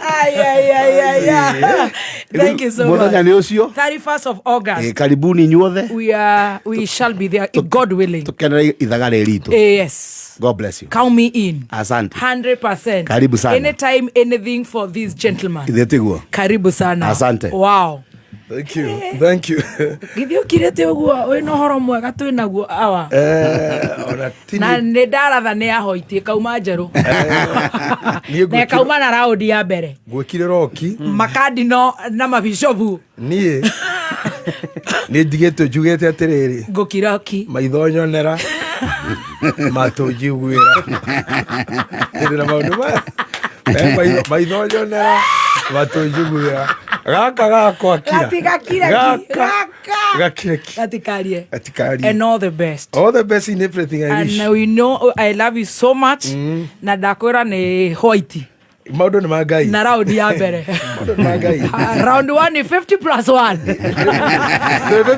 Ai, ai, ai, ai, ai. Thank you so much. Mũthenya nĩ ũcio. 31st of August. Karibuni inyuothe. We shall be there, if God willing. Tũkenere ithaga rĩ ritũ. Yes. God bless you. Count me in. Asante. 100%. Karibu sana. Anytime, anything for this gentleman. Ithe tiguo. Karibu sana. Asante. Wow. Thank you. Thank you. Githĩ ũkirĩte ũguo wĩna ũhoro mwega twĩ naguo awa. Ona ti Na nĩ ndaratha nĩ ahoitie kauma njerũ. Niĩ Na ĩkauma na raundi ya mbere. Gwĩkire roki. Makandino na mabicobu. Niĩ nĩ ndigĩtwo njugĩte atĩrĩrĩ. Ngũkiroki. Maitho nyonera. Matũ njiguĩra. Ndĩ na maũndũ maya. Maitho nyonera. Matũ njiguĩra. Gaka gakwa kira. Gatigakire ki. Gaka. Gaka. Gakire ki. Gatikarie. Gatikarie. And all the best. All the best in everything I wish. And we know I love you so much. Na ndakwĩra nĩ white. Maũndũ nĩ ma Ngai. Na raundi ya mbere. Maũndũ nĩ ma Ngai. Round 1 ni 50 plus 1.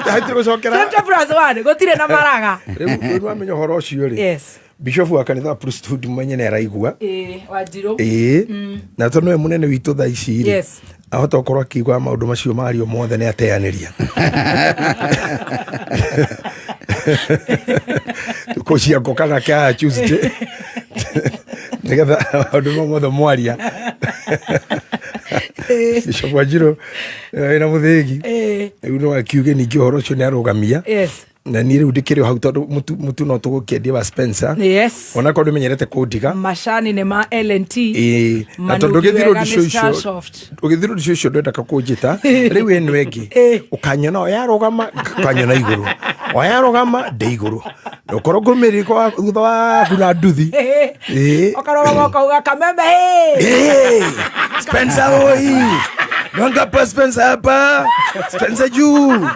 Hatirĩ gũcokera. 50 plus 1 gũtirĩ na maraga. Rĩu wamenya ũhoro ũcio rĩ. Yes. Bishop wa kanitha wa Priesthood mwenye nĩ araigua. Ĩĩ, Wanjirũ. Ĩĩ. Na tondũ nĩwe mũnene witũ thaa ici rĩ. Yes. Ahota gũkorwo akiigua maũndũ macio mario mothe nĩ ateanĩria. Kũciango kana kĩa Tuesday. Nĩgetha maũndũ mau mothe mwaria. Bishop Wanjirũ wĩna mũthĩgi. Rĩu no akiuge ningĩ ũhoro ũcio nĩ arũgamia. Yes. Na niĩ rĩu ndĩkĩrĩ o hau tondũ mũtu no tũgũkĩendia wa Spencer. Yes. Onakorwo ndũmenyerete kũndiga. Macani nĩ ma L&T. Ĩĩ. Na tondũ Manungi ũgĩthiĩ wega road nĩ show icio Star Soft. ũgĩthiĩ road show icio ndwendaga kũnjĩta rĩu ĩno ĩngĩ ũkanyona o yarũgama ũkanyona igũrũ o yarũgama ndĩ igũrũ na ũkorwo ngũmĩrĩko thutha waku na nduthi. Ĩĩ. Ũkarũgama ũkauga kameme hĩ. Hey, Spencer oi. Nwangapa Spencer hapa. Spencer juu.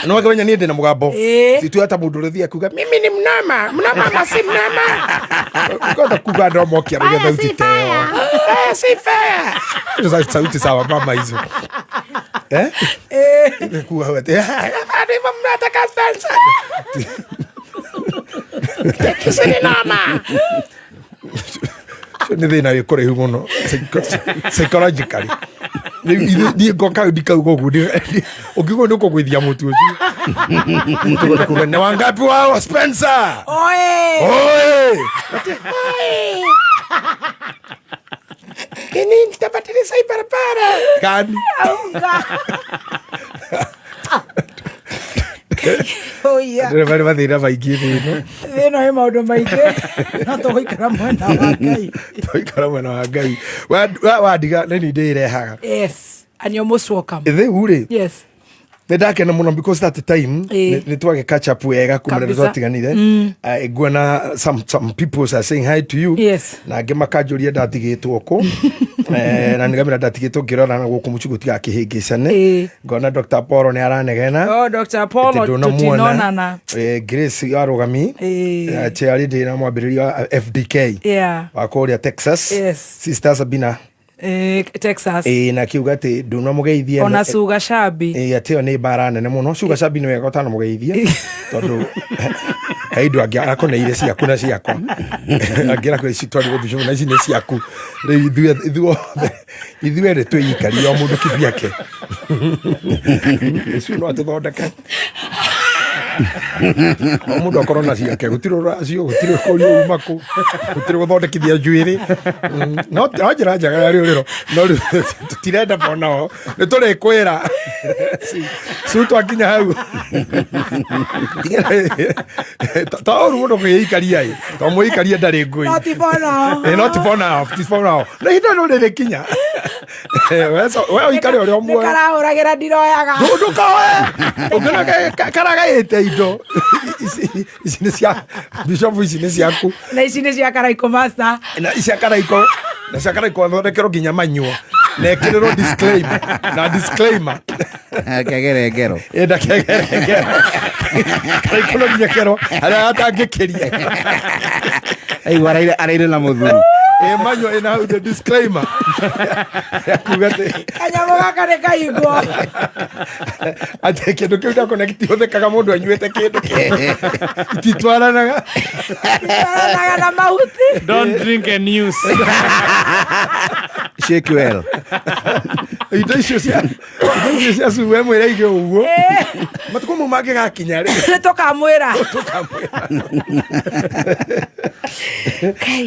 No wakimenya niĩ ndĩ na mũgambo. Situ hata mũndũ ũrĩa ũthiaga kuga mimi ni mnoma, mnoma ama si mnoma. Ukahota kuga andũ amwe ũkĩaragia thauti ta ĩyo. Fire si fire. Hizo sauti sawa mama hizo. Eh? Kuga atĩ, ndivyo mnataka Spencer. Sisi ni noma. Ũcio nĩ thĩna wĩ kũraihu mũno psychologically. Rĩu niĩ ngoka ndikauga ũguo, ũngiuga nĩ ũkũgũithia mũtu ũcio. Tũgũthiĩ kuga, nĩ wangapi wao Spencer? Oe! Oe! Nini nitabadilisha hii barabara? Gani? Auga. Oh yeah. Ndĩrĩ marĩ mathĩna maingĩ thĩ ĩno. Thĩ ĩno ĩ maũndũ maingĩ. No tũgũikara mwena wa Ngai. Tũgũikara mwena wa Ngai. Wandiga nĩ niĩ ndĩrehaga. Yes. And you're most welcome. Rĩu rĩ. Yes. Nĩ ndakena mũno because that time nĩ twage catch up wega kuma rĩrĩa Kabisa. twatiganire. Nguona some people are saying hi to you. Yes. Na angĩ makanjũria ndatigĩtwo kũ. Na nĩngamĩra ndatigĩtwo ngĩrora na gũkũ mũciĩ gũtigakĩhĩngĩcane. Ngona Dr. Paul nĩ aranegena. Oh, Dr. Paul Atĩ ndũnamuona. tũtinonana. Grace arũgami. Chair ndĩ na mwambĩrĩria wa FDK. Yeah. Wa kũrĩa Texas. Yes. Sister Sabina. Texas. Na kiuga atĩ ndũnamũgeithia. Ona Suga Shabi. Atĩ ĩyo nĩ mbara nene mũno. Suga Shabi nĩ wega ũtanamũgeithia. Tondũ he indo angĩ akoneire ciaku na ciakwa. Angĩra kwĩ ici twarĩ gũthiĩ na ici nĩ ciaku. Rĩu ithuĩ erĩ twĩikarie o mũndũ kivyake. Icio no atũthondeke. O mũndũ akorwo na ciake, gũtirĩ ũracio, gũtirĩ kũrio uma kũ, gũtirĩ gũthondekithia njuĩrĩ. No njĩra njega ya rĩũrĩro, no rĩu tũtirenda bonao, nĩ tũrĩkwĩra. Su twakinya hau. Ta ũru mũndũ kwĩikaria ĩ, to mwĩikaria ndarĩ ngũi. Not for now. Not for now, not for now. Na ihinda no rĩrĩkinya. We ũikare ũrĩa muoyo. Nĩkarahũragĩra ndiroyaga. Ndũkaoe. Ũngĩona karagaĩte indo. Ici nĩ cia Bishop, ici nĩ ciaku. Na ici nĩ cia Karaiko Master. Na cia Karaiko. Na cia Karaiko athondekerwo nginya manyuo. Na ekĩrĩrwo disclaimer. Na disclaimer. Kegere ngero. Enda kegere ngero. Karaiko no nginya kerwo harĩa atangĩkĩria. Aigua araire na mũthuri. Manyua ĩna hau the disclaimer. Kuga atĩ Kanyamũ gaka nĩ kaigwo. Atĩ kĩndũ kĩu ndakona gĩtihũthĩkaga mũndũ anyuĩte kĩndũ kĩu. Ititwaranaga. Ititwaranaga na mahuti. Don't drink and use. Shake well. Indo icio cia indo icio cia cuwe mwĩre aige ũguo. Matukũ mau mangĩgakinya rĩ. Tũkamwĩra. Tũkamwĩra.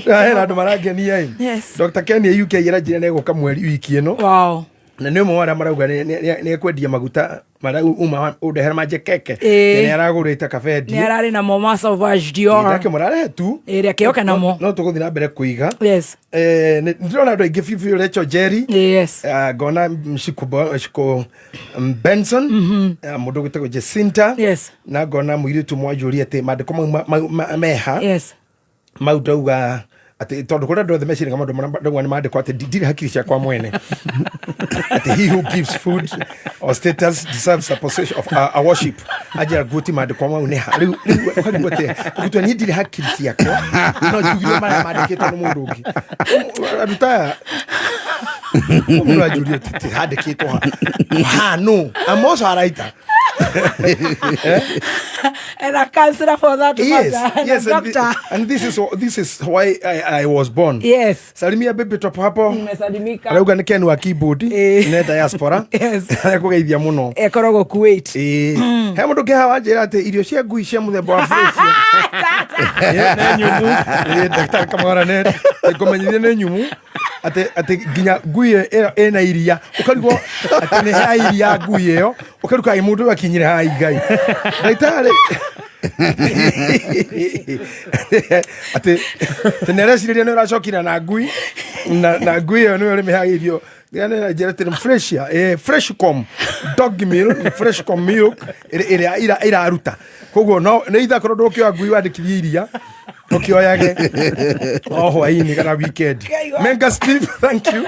Hena andũ marangenia ĩ. Yes. Dr. Ken ya UK ĩranjĩra nĩ egũka mweri wiki ĩno. Wow. Na nĩ ũmwe wa arĩa marauga nĩ ekwendia maguta marĩa uma ũndehera manjekeke. Ĩĩ. Nĩ aragũrĩte kabendi. Nĩ ararĩ namo ma Sauvage Dior. Ndakĩmũrarehe tu. Ĩĩ, reke oke namo. No tũgũthiĩ na mbere kũiga. Yes. Nĩ ndĩrona andũ aingĩ biũ biũ, Rachel Jerry. Yes. Ngona Shiko Benson, mũndũ ũgwĩtagwo Jacinta. Yes. Na ngona mũirĩtu mwanjũria atĩ maandĩko mau meha. Yes. Mau ndauga atĩ tondũ kũrĩa andũ othe meciraga maũndũ marĩa ndauga nĩ maandĩko atĩ ndirĩ hakiri ciakwa mwene, atĩ he who gives food or status deserves a position of a worship. Anjĩra nguoti maandĩko mau nĩ ha rĩu ũkarigwo atĩ ũgĩtua niĩ ndirĩ hakiri ciakwa no njugire marĩa mandĩkĩtwo nĩ mũndũ ũngĩ. Andũ ta aya, mũndũ anjũria atĩ handĩkĩtwo ha ha. No, I'm also a writer. And a counselor for that Yes, matter. yes, and a and, doctor. And this is why I was born. Yes. Salimia baby top hapo. Nimesalimika. Arauga nĩ Ken wa keyboard nĩ diaspora. Yes. Arekũgeithia mũno. Ekoragwo Kuwait. Ĩĩ. He mũndũ ũngĩ haha wanjĩra atĩ irio cia ngui cia mũthemba wa fresh nĩ nyumu. Ĩĩ, ndagĩtarĩ Kamwara, nĩ ngũmenyithia nĩ nyumu, atĩ nginya ngui ĩyo ĩna iria, ũkarigwo atĩ nĩ ha iria ngui ĩyo, ũkarigwo kaĩ mũndũ ũyũ akinyire haha. Igai ndagĩtarĩ atĩ nĩ arecirĩria nĩ ũracokire na ngui na ngui ĩyo nĩwe ũrĩmĩhaga irio. Njĩra atĩ fresh freshcom dog meal, freshcom milk ĩrĩa iraruta. Koguo no nĩ ithakorwo ndũkĩoya ngui wandĩkithie iria ũkĩoyage o hwainĩ kana weekend. Menga Steve, thank you.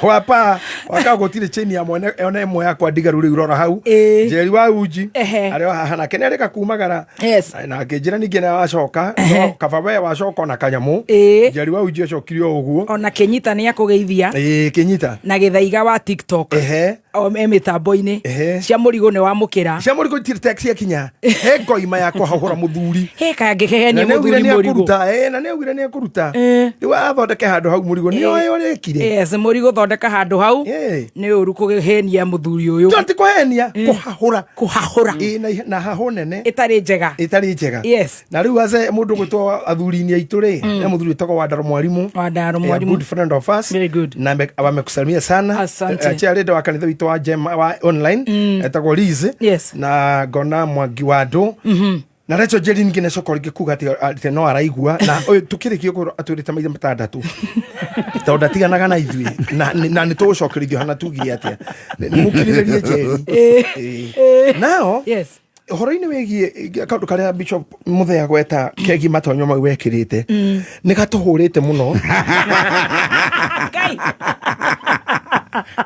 Wapa waka gũtirĩ chain ya mwene ona ĩmwe yakwa ndigaru rĩu rora hau. Njeri wa uji arĩ o haha nake nĩ arĩka kumagara. Yes. Na akĩnjĩra ningĩ nĩ wacoka, no kaba we wacoka ona kanyamũ. Njeri wa uji acokire o ũguo. Ona Kĩnyita nĩ akũgeithia. Ĩĩ, Kĩnyita. Na Gĩthaiga wa TikTok. O e mĩtambo-inĩ. Cia mũrigo nĩ wamũkĩra. Cia mũrigo itirĩ text ciakinya. He ngoima ya kũhahũra mũthuri. He kangĩkehenia Na nĩ augire mũthuri nĩ mũrigo. ekũruta, na nĩ augire nĩ ekũruta. Rĩu athondeke handũ hau mũrigo nĩ oĩ ũrĩa ekire. Yes, mũrigo thondeka handũ hau. Nĩ ũru kũhenia mũthuri ũyũ. Ti kũhenia, kũhahũra. Kũhahũra. Ĩĩ, na hahũ nene. Ĩtarĩ njega. Ĩtarĩ njega. Yes. Na rĩu ace mũndũ gwĩtwo athuri-inĩ aitũ rĩ, he mũthuri wĩtagwo Wandaro Mwarimu. Wandaro A Mwarimu. good friend of us. Very good. Na wamekusalimia sana. Asante. Chairlady wa kanitha witũ wa Jema wa online etagwo Liz. Yes. Na ngona Mwangi wa andũ. Na Rachel Jerry ningĩ nĩacoka rĩngĩ kuga atĩ no araigua na ũyũ tũkĩrĩkia ũguo atwĩrĩte maitha matandatũ tondũ ndatiganaga na ithuĩ na nĩ tũgũcokerithio hana tugire atĩa. Mũkirĩrĩrie Jerry. Ĩĩ. Nao Yes. ũhoro-inĩ wĩgiĩ kaũndũ karĩa Bishop Muthea gweta kegiĩ matonyo mau wekĩrĩte, nĩ gatũhũrĩte mũno. Ngai.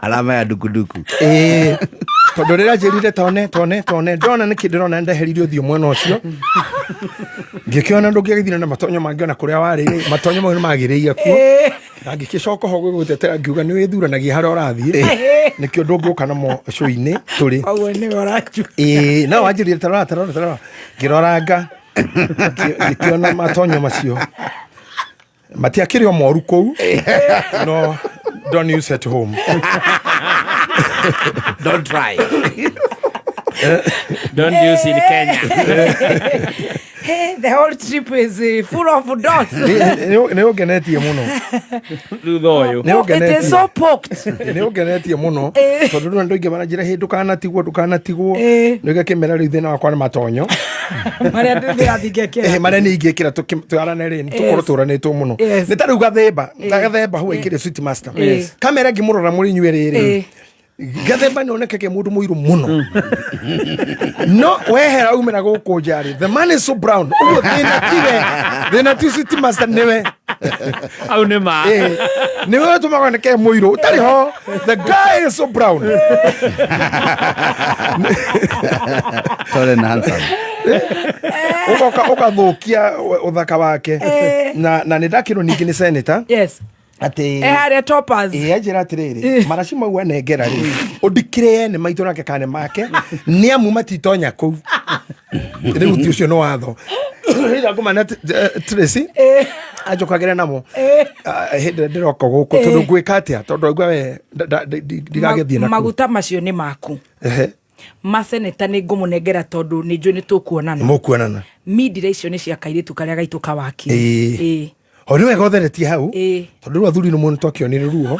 Alama ya dukuduku. Ĩĩ, tondũ rĩrĩa njĩrire tone tone tone ndona nĩkĩ ndĩrona ndeheririe ũthiũ mwena ũcio, ngĩkĩona ndũngĩagĩthire na matonyo mangĩ ona kũrĩa warĩ rĩ, matonyo mau nĩ magĩrĩire kuo. Na ngĩgĩcoka ho gwĩgũtetera ngiuga nĩ wĩthuranagia harĩa ũrathiĩ, nĩkĩo ndũngĩũka namo cũinĩ tũrĩ. Koguo nĩwe ũranjua. Ĩĩ, no wanjĩrire tarora tarora tarora, ngĩroranga ngĩkĩona matonyo macio matiakĩrĩ o moru kũu, no don't use at home. Don't try. Don't use in Kenya. Hey, the whole trip is full of dots. Nĩ ũngenetie mũno. Thutha ũyũ. Nĩ It is so poked. Nĩ ũngenetie mũno tondũ rĩu andũ aingĩ maranjĩra hĩ ndũkanatigwo ndũkanatigwo nĩ gakĩmera rĩu thĩna wakwa nĩ matonyo. Marĩa ndĩrathiĩ ngekĩra. Marĩa nĩ ingĩkĩra twarane rĩ tũkorwo tũranĩtwo mũno. Nĩ ta rĩu gathemba gathemba hau aikĩrĩ sweet master kamera ngĩmũrora mũrĩ inyuĩ rĩrĩ. Gathemba nĩ onekage mũndũ mũirũ mũno, no wehera umĩra gũkũ njarĩ, the man is so brown ũguo. Thĩna tiwe, thĩna ti sweet master, nĩwe. Au nĩ ma. Nĩwe ũtũmaga oneke mũirũ ũtarĩ ho. The guy is so brown. Tall and handsome. Ũgoka ũgathũkia ũthaka wake. Na nĩ ndakĩrwo ningĩ nĩ senator atĩ Eh, harĩa toppers. Ĩ, anjĩra atĩrĩrĩ, maraci mau anengera rĩ, ũndikĩrĩe nĩ maitũ nake kana nĩ make, nĩ amu matitonya kũu. Rĩu ti ũcio nĩ watho rĩrĩa ngũmana Tracy anjũkagĩre namo. Ah, hĩndĩ ĩrĩa ndĩroka gũkũ tondũ ngwĩka atĩa tondũ aigua we ndigagĩthiĩ na kũu. Maguta macio nĩ maku. Maseneta nĩ ngũmũnengera tondũ nĩ njũĩ nĩ tũkuonana. Mũkuonana. Mindira icio nĩ cia kairĩtu karĩa gaitũ kawaki. Ĩĩ. Ĩĩ. O nĩ wega ũtheretie hau Ĩĩ. tondũ rĩu athuri nĩ mũno twakĩonire ruo.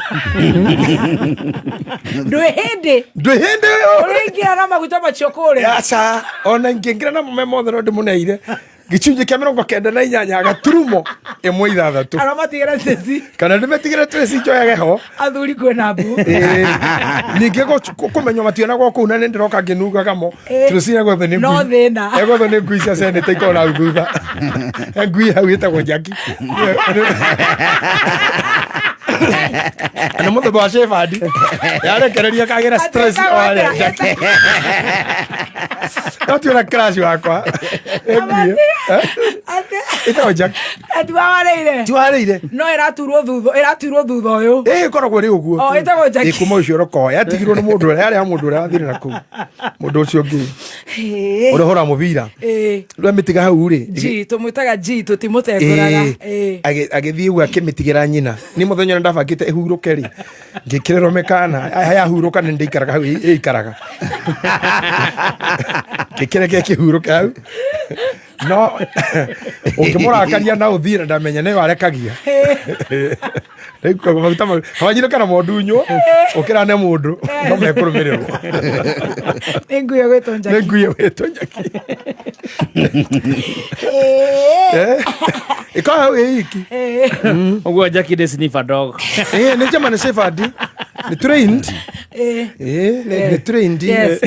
Ndwĩ hĩndĩ. Ndwĩ hĩndĩ. Ũrĩingĩra na maguta macio kũrĩa. Aca, ona ingĩingĩra namo me mothe no ndĩmũneire gĩcunjĩ kĩa 98 gaturumo ĩmwe ithathatũ. Kana matigĩre Stacy. Kana ndĩmetigĩre Tracy njoyage ho. Athuri kwĩna mbu. Ĩĩ. Ningĩ kũmenywo mationagwo kũu na nĩ ndĩroka ngĩnungaga mo. Ĩĩ. Tracy egwethwo nĩ No ngui. thĩna. Egwethwo nĩ ngui cia seneta ikorwo na hau thutha. He ngui hau ĩtagwo Jackie. Na mũthemba wa Shepherd. Yarekereria kagĩra stress o harĩa Jackie. No ti ona crush wakwa. Ĩ ngui ĩyo. Ĩtagwo Jackie. Ati wawarĩire. Ti warĩire. No ĩraturwo thutha, ĩraturwo thutha ũyũ. Ĩ ĩkoragwo ĩrĩ ũguo. O, ĩtagwo Jackie. Ĩ kuma ũcio ũrokoa. Yatigirwo nĩ mũndũ ũrĩa yarĩ ya mũndũ ũrĩa wathire na kũu. Mũndũ ũcio ũngĩ. Ĩĩ. Ũrĩa ũhũraga mũbira. Ĩĩ. Rĩu amĩtiga hau rĩ. G, tũmwĩtaga G, tũtimũtengũraga. Ĩĩ. Agĩthiĩ ũguo akĩmĩtigĩra nyina. Nĩ mũthenya ũrĩa ndabangĩte ĩhurũke rĩ. Ngĩkĩrĩrwo mĩkana. Yahurũka nĩ ndĩikaraga hau ĩikaraga. Ngĩkĩreke kĩhurũke hau. No ũngĩmũrakaria na ũthiĩ na ndamenya nĩ warekagia. Rĩu koguo maguta mau kawanyire kana mondunywo ũkĩrane mũndũ no mekũrũmĩrĩrwo. Nĩ ngui ĩgwĩtwo Jackie. Nĩ ngui ĩgwĩtwo Jackie. Ĩkoragwo hau ĩ iki. Ũguo Jackie nĩ sniffer dog. Ĩĩ nĩ German Shepherd. Nĩ trained. Ĩĩ. Ĩĩ nĩ trained. Yes.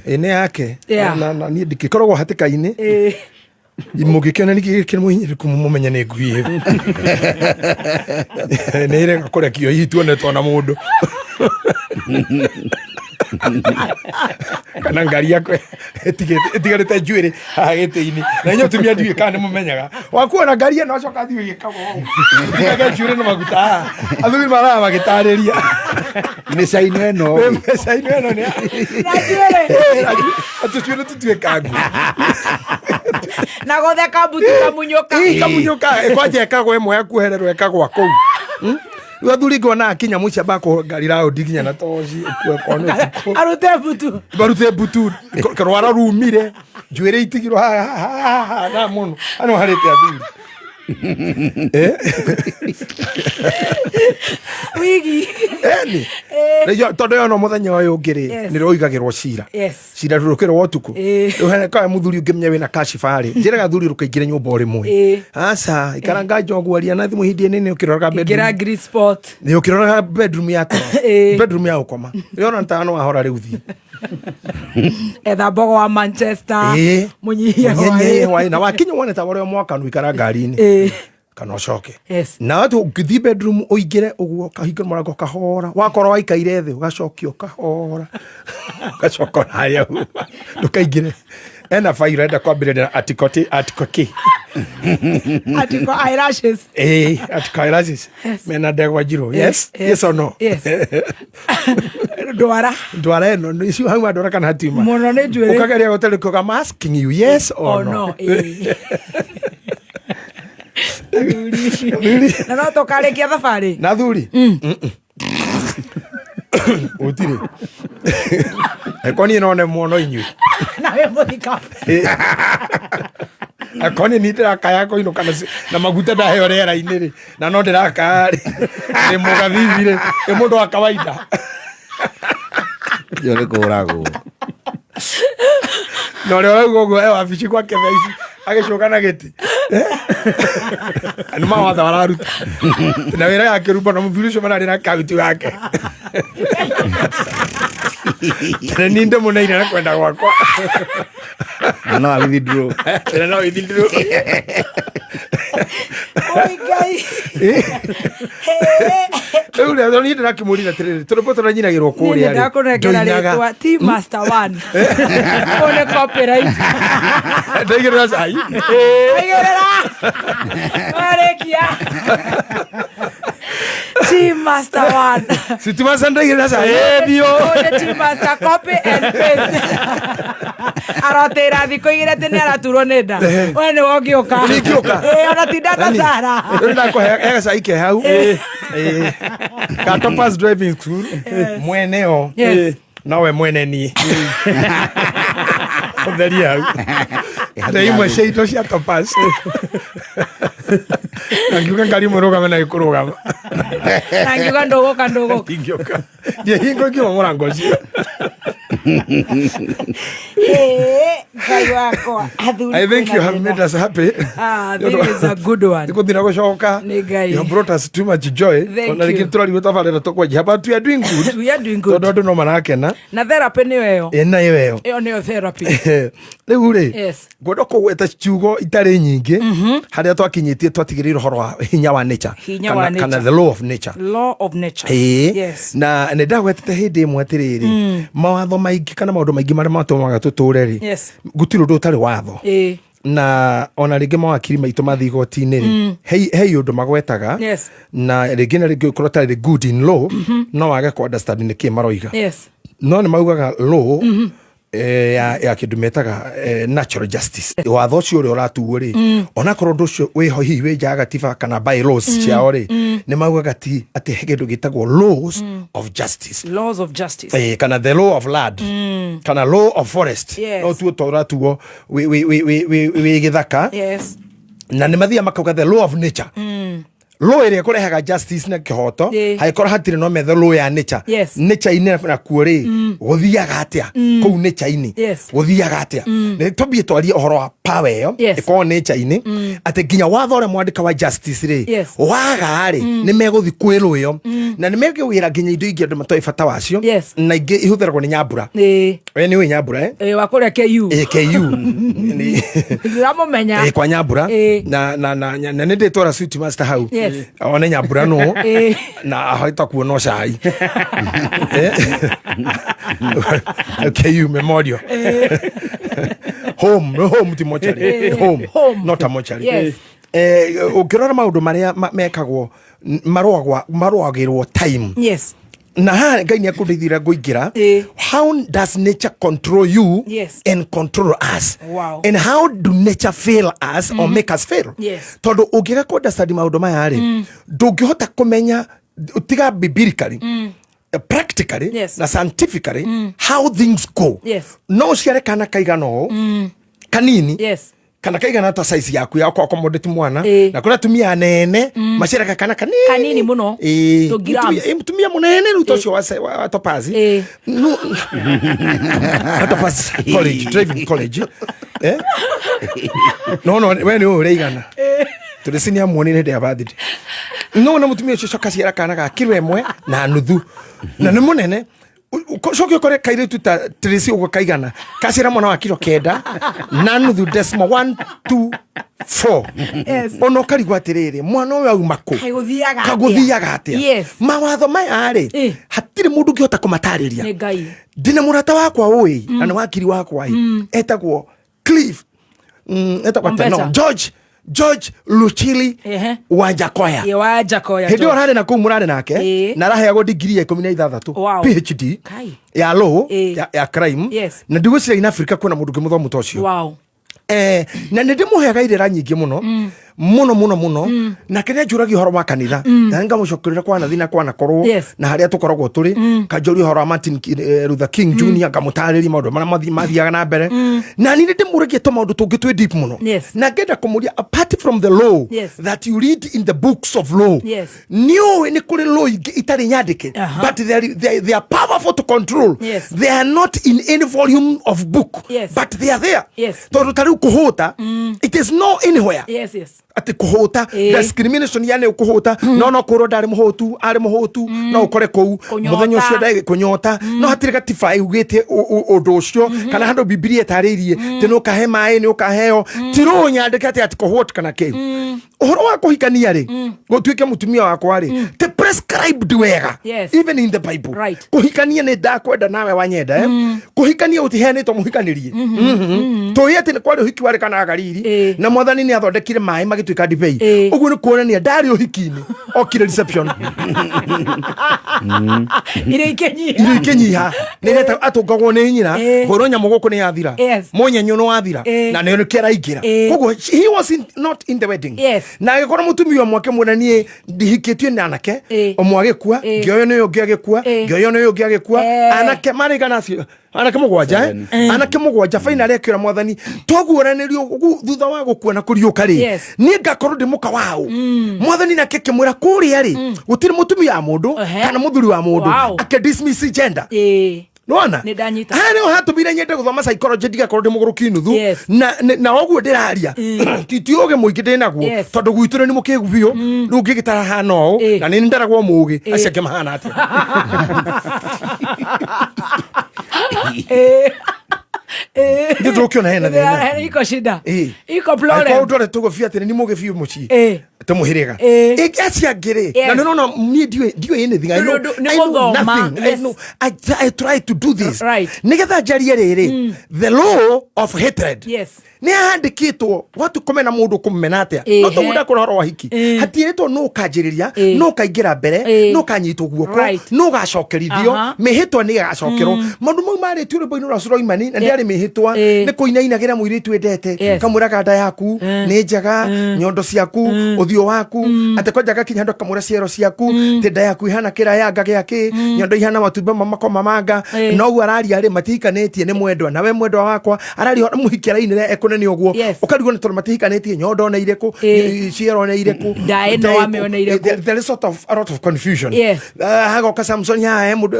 Ĩĩ nĩ yake. Yeah. Na niĩ ndikĩkoragwo hatĩka-inĩ. Ĩĩ. Mũngĩkĩona nĩkĩ gĩkĩ mũhinyĩrĩku mũmenye nĩ ngui ĩyo. Nĩ ĩrega kũrekio hihi tuonetwo na mũndũ. Kana ngari yakwa ĩtigarĩte njuĩrĩ haha gĩtĩ-inĩ. Na inyuĩ atumia ndiũĩ kana nĩ mũmenyaga. Wakuona ngari ĩno acoka athiĩ ũgĩkagwo ũũ. Ũtigage njuĩrĩ na maguta haha. Athuri maraga magĩtarĩria. Mĩcaino ĩno. Mĩcaino ĩno nĩ. Na njuĩrĩ. Atĩ tuĩrĩ tũtuĩkangu. Na gũtheka mbutu kamunyũka. Ĩ, kamunyũka kwanja ĩkagwa ĩmwe ya kuohererwo ĩkagwa kũu. Rĩu athuri ngona akinya mũciĩ amba kũhũra ngari raundi nginya na toci ĩkue korwo nĩ ũtukũ. Arute mbutu. Barute mbutu rwara rumire njuĩrĩ itigirwo haha haha haha na mũno ano harĩte athuri. Wigi. Eni. Rĩu tondũ yona mũthenya ũyũ ũngĩ rĩ Yes. nĩ rũigagĩrwo cira. Yes. Cira rũkĩrwo ũtukũ. Ĩĩ. Rĩu hena kae mũthuri ũngĩmenya wĩna kashiba rĩ njĩraga athuri rũkaingĩre nyũmba o rĩmwe. Ĩĩ. Aca ikara nganja ũguo aria na thimũ hindi nini ũkĩroraga Ingĩra bedroom. green spot. Nĩ ũkĩroraga bedroom ya toro. Ĩĩ. Bedroom ya gũkoma. Rĩona nĩ tano wahora rĩu thiĩ. Etha mbogo wa Manchester. Ĩĩ. Mũnyihie Mũnyihie hwaĩ. hwaĩ. Na wakinya wone ta ũrĩa mwakanu ikara ngari-inĩ. Ĩĩ. Kana ũcoke. Yes. Na watu ũngĩthiĩ bedroom ũingĩre ũguo ũkahingũra mũrango kahora wakorwo waikaire thĩ ũgacokio kahora ũgacoka ona harĩa uma ndũkaingĩre ena fairo enda kwambĩrĩria na article T article K Article eyelashes. ĩĩ article eyelashes Yes. mena ndegwa njirũ yes yes or no Yes. Ndwara. ndwara ĩno nĩ icio hauma ndwara kana hatiuma Mũno nĩ njuĩrĩ. ũkageria gũtarĩka I'm asking you yes or Or no no. Ĩĩ. Athuri. Na no tũkarĩkia thabarĩ. Na athuri gũtirĩ angĩkorwo niĩ no nemwo no inyuĩ Na wĩ mũthikabu. angĩkorwo niĩ ndĩrakaya kũinũka na maguta ndaheo rĩera-inĩ rĩ na no ndĩrakaya rĩ ĩ mũgathithi rĩ ĩ mũndũ wa kawaida Ũcio nĩ kũragwo. Na ũrĩa ũrauga ũguo e wabici gwake thaa ici agĩcoka na gĩtĩ nĩ mawatho araruta na wĩra ya kĩrumba na mũthuri ũcio mararĩ na kauti wake na niĩ ndĩmũneire na kwenda gwakwa Na no awithdraw. Na no withdraw. Oi Ngai. Rĩu rĩ niĩ ndĩrakĩmũrire atĩrĩrĩ tũrĩmbo tũranyinagĩrwo Niĩ kũrĩa rĩ ndakũnengera ndoinaga. rĩtwa T Master One. Ũyũ nĩ copyright. Ndaigĩrĩra cai. Ndaigĩrĩra. Warĩkia. T Master One. Sitima sa ndaigĩrĩra cai. Ũyũ nĩ T Master copy and paste. Arotĩra thikũ igĩrĩ atĩ nĩ araturwo nĩ nda. We nĩwe ũngĩũka. Ningĩũka. Ĩĩ, ona ti nda ta Sara. Rĩu ndakũhe gacai ke hau. Ĩĩ. Ka Topaz Driving School. Mwene o. Yes. Nowe mwene niĩ. Ũtherie hau. Nĩ imwe cia indo cia Topaz. Na ngiuga ngari imwe rũgame na ĩkũrũgama. Na ngiuga ndũgũka ndũgũka. Ingĩũka. Ndiahingo ngiuma mũrango ũcio. Ĩĩ, Ngai wakwa athuri I think you have kwĩna made us happy. Ah, this is a good one. Nĩkũthira gũcoka. Nĩ Ngai. You have brought us too much joy. Thank Ona rĩngĩ you. tũrarigwo tabarĩra tũkwanjia but we are doing good. We are doing good. Tondũ andũ no marakena. Na therapy nĩyo ĩyo. Ĩ na ĩyo ĩyo. Ĩyo nĩyo therapy. Rĩu rĩ Yes. ngwenda kũgweta ciugo itarĩ nyingĩ harĩa twakinyĩtie twatigĩrĩire ũhoro wa hinya wa nature Hinya kana, wa nature. kana the law of nature. Law of nature. Ĩĩ. Yes. Na nä ndagwetete hä ndä ä mwe atä rä rä mawatho maingä kana maå ndå maingä marä matåmaga tå tå re rä Yes. gũtirĩ ũndũ ũtarĩ watho Ĩĩ. Na ona rĩngĩ mawakiri maitũ mathiĩ igoti-inĩ rĩ, hei ũndũ magwetaga. Yes. Na rĩngĩ na rĩngĩ ũkorwo tarĩ good in law, no wage kũ understand nĩ kĩ maroiga. No nĩ maugaga law ya kĩndũ metaga natural justice, watho ũcio ũrĩa ũratuo rĩ, onakorwo ũndũ ũcio wĩho hihi wĩ nja ya gatiba kana bylaws ciao rĩ, nĩ maugaga ti atĩ he kĩndũ gĩtagwo laws of justice. Laws of justice. Kana the law of land kana law of forest. No tuo to ũratuo wĩ gĩthaka. Na nĩ mathiaga makauga the law of nature, law ĩrĩa ĩkũrehaga justice na kĩhoto. Hangĩkorwo hatirĩ, no methe law ya nature. Nature-inĩ nakuo rĩ, gũthiaga atĩa kũu nature-inĩ? Gũthiaga atĩa? Nĩ tũmbie twarie ũhoro wa power ĩyo ĩkorwo nature-inĩ, atĩ nginya watho ũrĩa mwandĩka wa justice rĩ, waga rĩ, nĩ megũthi kwĩ law ĩyo na nĩ mekũwĩra nginya indo ingĩ andũ matoĩ bata wacio. Na ingĩ ihũthĩragwo nĩ nyambura. We nĩ ũĩ nyambura, eh? Ĩĩ, wa kũrĩa KU. Ĩ, KU. Ndiramũmenya. Ĩ, kwa nyambura. Na nĩ ndĩtwara sweet master hau one nyambura no na ahota kuona cai. KU memorial home, no home ti mochari. Home. Home. Not a mochari. Ũngĩrora maũndũ marĩa mekagwo, marũagĩrwo time. Na haha Ngai nĩ akũndeithĩra ngũingĩra how does nature control you and control us and how do nature fail us or make us fail? Tondũ ũngĩaga kũ understand maũndũ maya rĩ, ndũngĩhota kũmenya tiga biblically, practically na scientifically how things go. No ũciare kana kaigana ũũ kanini kana kaigana ta size yaku ya accommodate mwana, na kũrĩ atumia anene maciaraga kana kanini. Kanini mũno. Ĩĩ. Tũ grams. Mũtumia mũnene rĩu ta ũcio wa Topaz. No, wa Topaz College, driving college, eh? No we nĩ ũũ ũrĩa tondũ ci nĩ amuonire hĩndĩ ya birthday, no na mũtumia ũcio coka ciara kana ga kiro 1.5 na nĩ mũnene. Coke ũkore kairĩtu ta Tracy ũguo kaigana kaciara mwana wa kiro 9.5, decimal 124. Ona ũkarigwo atĩrĩrĩ, mwana ũyũ auma kũ? Kaĩ gũthiaga atĩa? Kagũthiaga atĩa? Mawatho maya rĩ, hatirĩ mũndũ ũngĩhota kũmatarĩria. Nĩ Ngai. Ndĩna mũrata wakwa ũĩ na nĩ wakiri wakwa ĩ, etagwo Cliff, etagwo atĩa? No, Ombeta. George Luchili Wanjakoya. Ĩ, wa Njakoya. Hĩndĩ ĩyo George. ararĩ na kũu mũrarĩ nake na araheagwo digiri ya 16 PhD Kai. ya law ya crime. Na ndigwĩciria in Africa kwĩna mũndũ ũngĩ mũthomu ta ũcio. Na nä ndä må heaga irä nyingä må no må no må no må no, nake nä anjåragia å horo wa kanitha na ngamå cokerera kwanathi na kwanakorwo na harä a tå koragwo tå rä kanjåria å horo wa Martin Luther King Jr, ngamå tarä ria maå ndå marĩa mathiaga na mbere, na ni nä ndä må ragia tå maå ndå tå ngä twä deep må no. Na ngenda kå må ria, apart from the law that you read in the books of law, nä å nä kå rä law ingä itarä nyandä ke, but they are powerful to control. They are not in any volume of book, but they are there. Tondå ta rä u kå hå ta, it is no anywhere atä kå hå ta discrimination, yani kå hå ta, no kå rwo ndarä må hå tu, arä må hå tu, no å kore kå u Kũnyota. må thenya å cio kå nyota, no hatirä gatiba ugä te å ndå å cio kana handå Bibilia ĩtarä irie tä nä å kahe maä nä å kaheo tirå nyandä ke atä atä kå hå kana kä å horo wa kå hikania rä gå tuä ke må tumia wakwa rä te prescribed wega. Even in the Bible, kũhikania nĩ ndakwenda nawe wanyenda, eh? Kũhikania ũtiheanĩtwo mũhikanĩrie. Tũĩ atĩ nĩ kwarĩ ũhiki warĩ kana Galili, na mwathani nĩ athondekire maĩ magĩtuĩka ndibei. Ũguo nĩ kuonania ndarĩ ũhiki-inĩ, okire reception. Irio ikĩnyiha. Irio ikĩnyiha nĩgetha atũngagwo nĩ nyina hũrwo nyamũ gũkũ nĩ yathira, mũnyenyo nĩ wathira na nĩ nĩkĩo araingĩra. Koguo he was not in the wedding. Na agĩkorwo mũtumia ũmwe akĩmwĩra, niĩ ndihikĩtio nĩ anake. Ũmwe agĩkua, Ĩĩ. ngĩoywo nĩ ũyũ ũngĩ agĩkua, Ĩĩ. ngĩoywo nĩ ũyũ ũngĩ agĩkua. Eh. Anake marĩ igana acio, anake mũgwanja, eh? Eh. Anake mũgwanja finally akĩũra mwathani twaguũranĩrio thutha wa gũkua na kũriũka rĩ, Yes. niĩ ngakorwo ndĩ mũka waũ? Mwathani nake akĩmwĩra kũrĩa rĩ, gũtirĩ mũtumia wa mũndũ Ehe. kana mũthuri wa mũndũ. Wow. Akĩ dismiss gender. Ĩĩ. Nona Nĩ ndanyita. harĩa hatũmire nyende gũthoma psychology ndigakorwo ndĩ mũgũrũki nuthu. Yes. Na ũguo ndĩraria ti ũgĩ mũingĩ ndĩ naguo. Yes. Tondũ gwitũ nĩ mũkĩgu biũ, rĩu ngĩgĩtara hana ũũ na nĩ ndaragwo mũgĩ, acio angĩ mahana atĩa? Ĩĩ. Ĩĩ. Nĩ ndũkĩona hena thĩna. Iko shida. Ĩĩ. Iko Angĩkorwo problem. ndware tũguo biũ atĩ nĩ mũgĩ biũ mũciĩ Ĩĩ. tũmũhĩrĩga. Ĩĩ. Ĩ, acio angĩ rĩ, Yes. na nĩ ũrona niĩ ndiũĩ anything. I Nĩ know, ũndũ- nĩ I know gũthoma. nothing. I Yes. know, I try to do this Right. nĩgetha njarie rĩrĩ, the law of hatred. Yes. Nĩ handĩkĩtwo watu kũmena mũndũ kũmena atĩa? Ĩhĩ. No tũguo ndakũra ũhoro wa hiki, hatirĩtwo nũ ũkanjĩrĩria, nũ ũkaingĩra mbere, Ĩĩ. nũ ũkanyitwo guoko, Right. nũ ũgacokerithio. Aha. Mĩhĩtwa nĩ ĩgacokerwo. Maũndũ mau marĩtio rwĩmbo-inĩ rwa Suroimani na ndĩarĩ mĩhĩtwa, nĩ kũinainagĩra mũirĩtu endete. Yes. Kamwĩraga nda yaku nĩ njega, nyondo ciaku, ũthiũ waku, atĩ kwanja gakinya handũ akamwĩra ciero ciaku, tĩ nda yaku ihana kĩrayanga gĩakĩ, nyondo ihana matumbĩ ma makomamanga. Ĩĩ. Noguo araria rĩ, matihikanĩtie, nĩ mwendwa nawe mwendwa wakwa araria ũhoro mũhiki arainĩra ekũnene ũguo. Yes. Ũkarigwo nĩ tondũ matihikanĩtie, nyondo nĩ irĩkũ? Ĩĩ. Ciero nĩ irĩkũ? Nda ĩno Nda ĩkũ? wamĩoneire kũ? There is sort of a lot of confusion. Yes. Hagoka Samson haha, he mũndũ,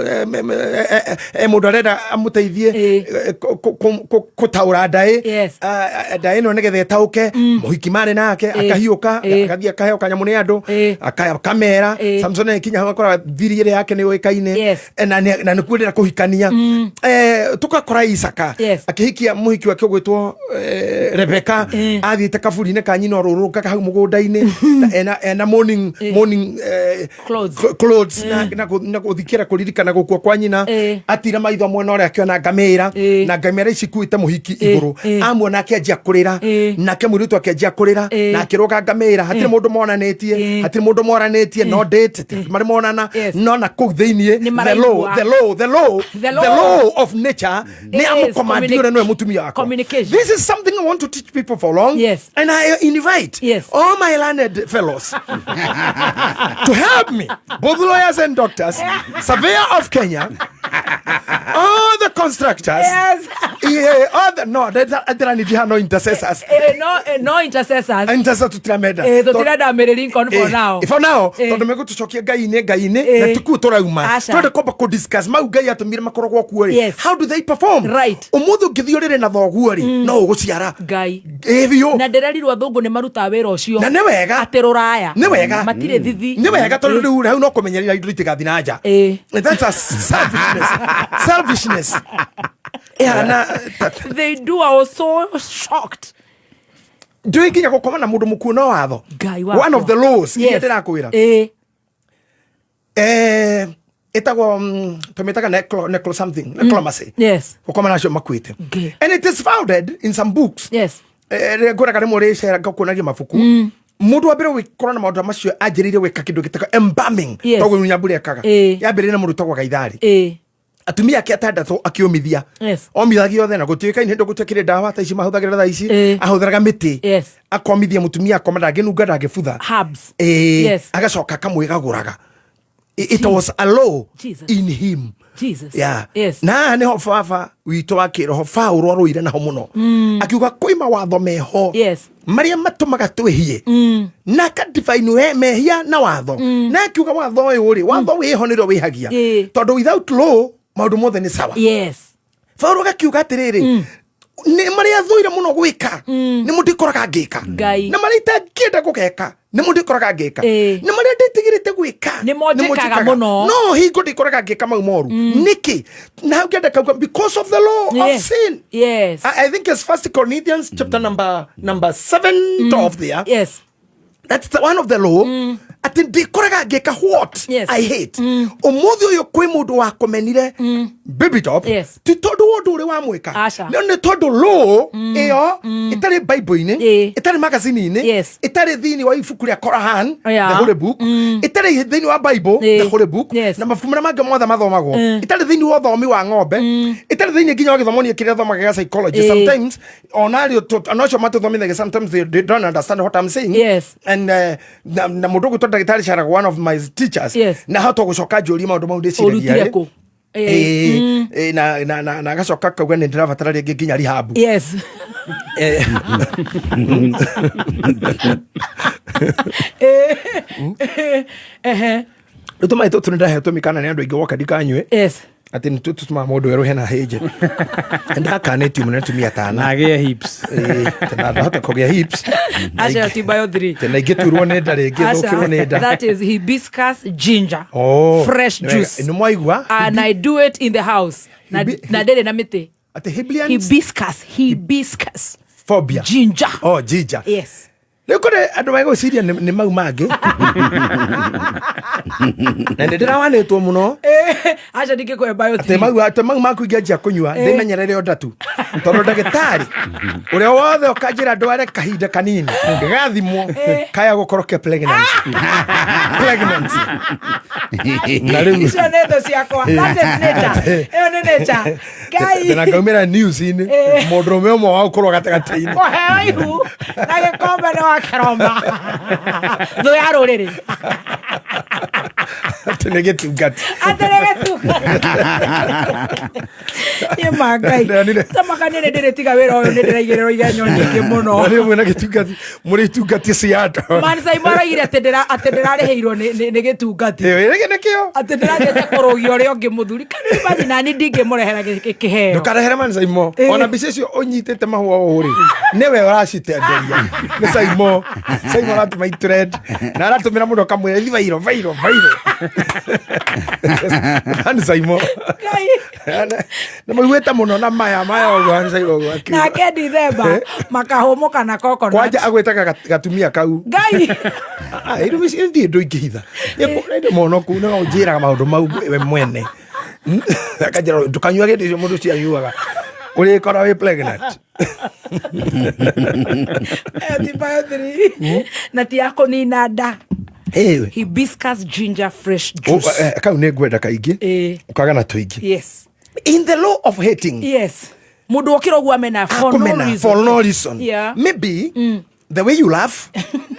he mũndũ arenda amũteithie kũtaũra ndaĩ. Yes. Ndaĩ ĩno nĩgetha ĩtaũke mũhiki marĩ nake. Ĩĩ. Akahiũka, Ĩĩ. agathiĩ akaheo kanyamũ nĩ andũ. Ĩĩ. Akamera. Ĩĩ. Samson akinya hau akora thiri ĩrĩa yake nĩ yũĩkaine. Yes. Na nĩ kuendera kũhikania. Tũgakora Isaka Yes. akĩhikia mũhiki wake ũgwĩtwo Rebeka, athiĩte kaburi-inĩ ka nyina ũrũrũngaga hau mũgũnda-inĩ. Ena morning Clothes. Clothes na gũthikĩra kũririkana gũkua kwa nyina. Ĩĩ. Atira maitho mwena ũrĩa akĩona ngamĩra, Ĩĩ. na ngamĩra ici ikuĩte mũhiki Ĩĩ. igũrũ. Ĩĩ. Amuona akĩanjia kũrĩra, Ĩĩ. nake mũirĩtu akĩanjia kũrĩra. Ĩĩ. Na akĩrũga ngamĩra, hatirĩ Ĩĩ. mũndũ monanĩtie, Ĩĩ. hatirĩ mũndũ moranĩtie, no date marĩ monana. Yes. No na kũu thĩiniĩ Nĩ the maraigua. law, the law, the law, The law. the law of nature nĩ Is amũkomandi ũrĩa nĩwe mũtumia wakwa. communication. This is something I want to teach people for long. Yes. And I invite Yes. all my learned fellows to help me, both lawyers and doctors, surveyor of Kenya, all the constructors. Yes. Yeah, all the, no, there are no intercessors. No intercessors. Intercessors tutiramenda. Tũtirenda Mary Lincoln for now. For now, Eh. tondũ megũtũcokia ngai-inĩ ngai-inĩ Eh. na tikuo tũrauma. Aca. Twende kwamba kũ-discuss mau ngai atũmire makoragwo kuo rĩ. Yes. How do they perform? Right. Ũmũthĩ ũngĩthiĩ ũrĩrĩ na thoguo rĩ, no ũgũciara. Ngai. Ĩ biũ. Na ndĩrerirwo athũngũ nĩ marutaga wĩra ũcio. Na nĩ wega. Atĩ rũraya. Nĩ wega. Matirĩ thithi. Nĩ wega tondũ rĩu hau no kũmenyerera indo itigathiĩ na nja. Ĩ. That's a selfishness. Selfishness. Ĩhana They do. I was so shocked. Ndũĩ nginya gũkoma na mũndũ mũkuũ no watho. Ngai wakwa. One of the laws iria Yes. ndĩrakwĩra. Ĩ. Ĩtagwo tũmĩtaga necro something, necromancy. Yes. Gũkoma nacio makuĩte. Ngai. And it is founded in some books. Yes. Rĩrĩa ngũraga rĩmwe rĩcera ngakuonagia mabuku, mũndũ wa mbere gwĩkorwo na maũndũ macio anjĩrĩire gwĩka kĩndũ gĩtagwo embalming. Yes. Toguo nyambura ekaga. Ĩ. Yambĩrĩire na mũndũ ũtagwo Gaitharĩ. Ĩ. Atumia ake atandatũ akĩũmithia. Yes. Omithagia othe na gũtuĩkaine hĩndĩ gũtiakĩrĩ ndawa ta ici mahũthagĩra thaa ici. Ĩ. Ahũthĩraga mĩtĩ. Yes. Akomithia mũtumia akoma ndangĩnunga ndangĩbutha. Herbs. Ĩ, Yes. agacoka akamwĩgagũraga. It was a law Jesus. in him. Jesus. Yeah. Yes. Na haha nĩho baba witũ wa kĩroho Paũlũ arũire naho mũno, akiuga kwĩ mawatho meho Yes. marĩa matũmaga twĩhie, na akadefine we mehia na watho, na akiuga watho ũyũ rĩ, watho wĩho nĩrĩo wĩhagia. Ĩ. Tondũ without law maũndũ mothe nĩ sawa. Yes. Paũlũ agakiuga atĩrĩrĩ, nĩ marĩa thũire mũno gwĩka nĩmo ndĩkoraga ngĩka. Ngai. Na marĩa itangĩenda gũgeka nĩmo ndĩkoraga ngĩka. Ĩ. Na marĩa ndĩtigĩrĩte gwĩka Nĩmo nĩmo njĩkaga njĩkaga. mũno. No hingo ndĩkoraga ngĩka mau moru nĩkĩ? Na hau ngĩenda kauga because of the law of Yes. sin. Yes. I think it's First Corinthians chapter number 7 12 there. Yes. That's the one of the law atĩ ndĩkoraga ngĩka what Yes. I hate. Ũmũthĩ ũyũ kwĩ mũndũ wakomenire Baby top Yes. ti tondũ wa ũndũ ũrĩa wamwĩka Aca. no nĩ tondũ law ĩyo ĩtarĩ bible-inĩ ĩtarĩ magazine-inĩ ĩtarĩ thĩinĩ wa ibuku rĩa Koran Yeah. the holy book ĩtarĩ thĩinĩ wa bible the holy book na mabuku marĩa mangĩ mothe mathomagwo ĩtarĩ thĩinĩ wa ũthomi wa ng'ombe ĩtarĩ thĩinĩ nginya wa gĩthomo niĩ kĩrĩa thomaga gĩa psychology Ĩĩ. sometimes ona arĩ ona acio matũthomithagia sometimes they don't understand what I'm saying Yes. and na mũndũ ũgwĩtwo ndagĩtarĩ Sharagu, one of my teachers Yes. na hota gũcoka njũrie maũndũ mau ndĩciragia Ũrutire rĩ. kũ? Ĩĩ. Ĩĩ, Mm. ĩĩ, na agacoka akauga nĩ ndĩrabatara rĩngĩ nginya rehab. Yes. Eh. Ehe. Rĩu tũmaĩ tũtũ nĩ ndahetwo mĩkana nĩ andũ aingĩ woka ndikanyue Yes. atĩ nĩ tũtũmaga mũndũ werũhe na hĩnje ndakanĩtio mũno nĩ tumia tana Na agĩe hips. Ĩĩ, ndahota kũgĩa hips Aca ti bio 3. na ingĩturwo nĩ nda rĩngĩ Aca, thũkĩrwo nĩ nda That is hibiscus ginger. Oh, Fresh nĩ wega. juice. Nĩ mwaigua And I do it in the house. Na na ndĩrĩ na mĩtĩ. Atĩ Hiblians? Hibiscus, hibiscus. Phobia. Ginger. Oh, ginger. Yes. Rĩu kũrĩ andũ magwĩciria nĩ mau mangĩ na nĩ ndĩrawanĩtwo mũno Aca ndingĩkũhe bio atĩ 3. mau atĩ mau maku ingĩanjia kũnyua Eh. ndĩmenyerere o ndatu tondũ ndagĩtarĩ ũrĩa wothe ũkanjĩra ndware kahinda kanini gathimwo Eh. kaya gũkorwo ke pregnancy pregnancy na rĩu Icio nĩ thũ ciakwa. That is nature. Ĩyo nĩ nature. Ngai. na ngaumĩra news-inĩ Eh. mũndũrũme ũmwe wa ũkũrwo gatagatĩ-inĩ Kũheo ihu na gĩkombe nĩ wa kĩroma. Thũ ya rũrĩrĩ. atĩ nĩ gĩtungati Atĩ nĩ gĩtunga. Ĩ ma Ngai. Ndĩronire- Tamaka nĩ ndĩrĩtiga wĩra ũyũ nĩ ndĩraigĩrĩrwo igenyo nyingĩ mũno. Na rĩu mwĩna gĩtungati mũrĩ itungati cia andũ Mansaimo araugire atĩ atĩ ndĩrarĩhĩirwo nĩ gĩtungati. Ĩĩ, gĩkĩ nĩkĩo. Atĩ ndĩrathiĩte kũrũgia ũrĩa ũngĩ mũthuri. Can you imagine nani ndingĩmũrehera kĩheo. Ndũkarehere Mansaimo Ĩĩ. ona mbica icio ũnyitĩte mahũa ũũ rĩ nĩwe ũracitenderia nĩ Saimo Saimo aratũma i-trend na aratũmĩra mũndũ akamwĩra ithi vairo vairo vairo Mansaimo Ngai. Nĩ maiguĩte mũno na maya maya ũguo Mansaimo ũguo akiuga. Nake Dithemba makahũmũka na coconut. Kwanja agwĩtaga gatumia kau Ngai. Ah, irumi ici ndirĩ ndũ ingĩhitha ndĩ mũhonoku no njĩraga maũndũ mau we mwene akanjĩra ndũkanyua gĩndĩ icio mũndũ ũcio anyuaga ũrĩkora wĩ pregnant Ĩyo ti bio 3. Na ti ya kũnina nda. Ĩĩ. Hibiscus ginger fresh juice. Oh, kau nĩ ngwenda kaingĩ Ĩĩ. ũkaga na tũingĩ Yes. In the law of hating Yes. Mũndũ okĩra ũguo amena for no Akumena, reason. for no reason Yeah. Maybe the way you laugh,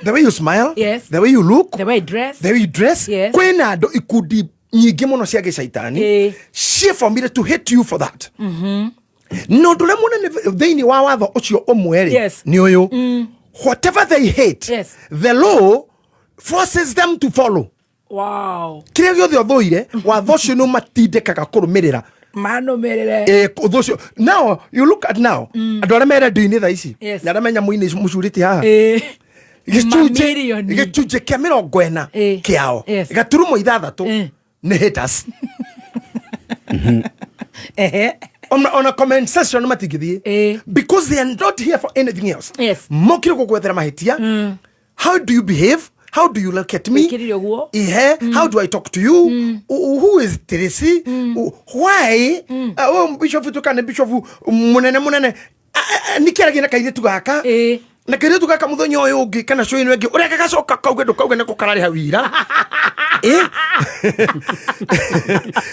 the way you smile, Yes. the way you look, The way you dress. the way you dress, Yes. kwĩna andũ ikundi nyingĩ mũno cia gĩcaitani Ĩĩ. ciĩbomire to hate you for that. Na ũndũ ũrĩa mũnene thĩinĩ wa watho ũcio ũmwe rĩ Yes. nĩ ũyũ, whatever they hate, Yes. the law forces them to follow. Wow. Kĩrĩa gĩothe ũthũire watho ũcio nĩ ũmatindĩkaga kũrũmĩrĩra. Manũmĩrĩre. Eh, ũthũ ũcio now you look at now andũ arĩa me rendio-inĩ thaa ici Yes. na arĩa me nyamũ-inĩ mũcurĩtie haha Ĩĩ. gĩcunjĩ Mamirioni. gĩcunjĩ kĩa 40 Ĩĩ. kĩao Yes. gaturumo 6 nĩ haters. Ehe. Ona comment section matingĩthiĩ because they are not here for anything else. Yes. Mokire gũgwethera mahĩtia. How do you behave? How do you look at me? Wĩkĩrire ũguo. Ihe, how do I talk to you? Who is Tracy? Why? Oh, bishop tukane bishop munene munene. Nĩkĩaragia na kairĩtu gaka na kairĩtu gaka mũthenya ũyũ ũngĩ kana show ĩno ĩngĩ ũrĩa gagacoka kauge ndũkauge nĩko kararĩha wira.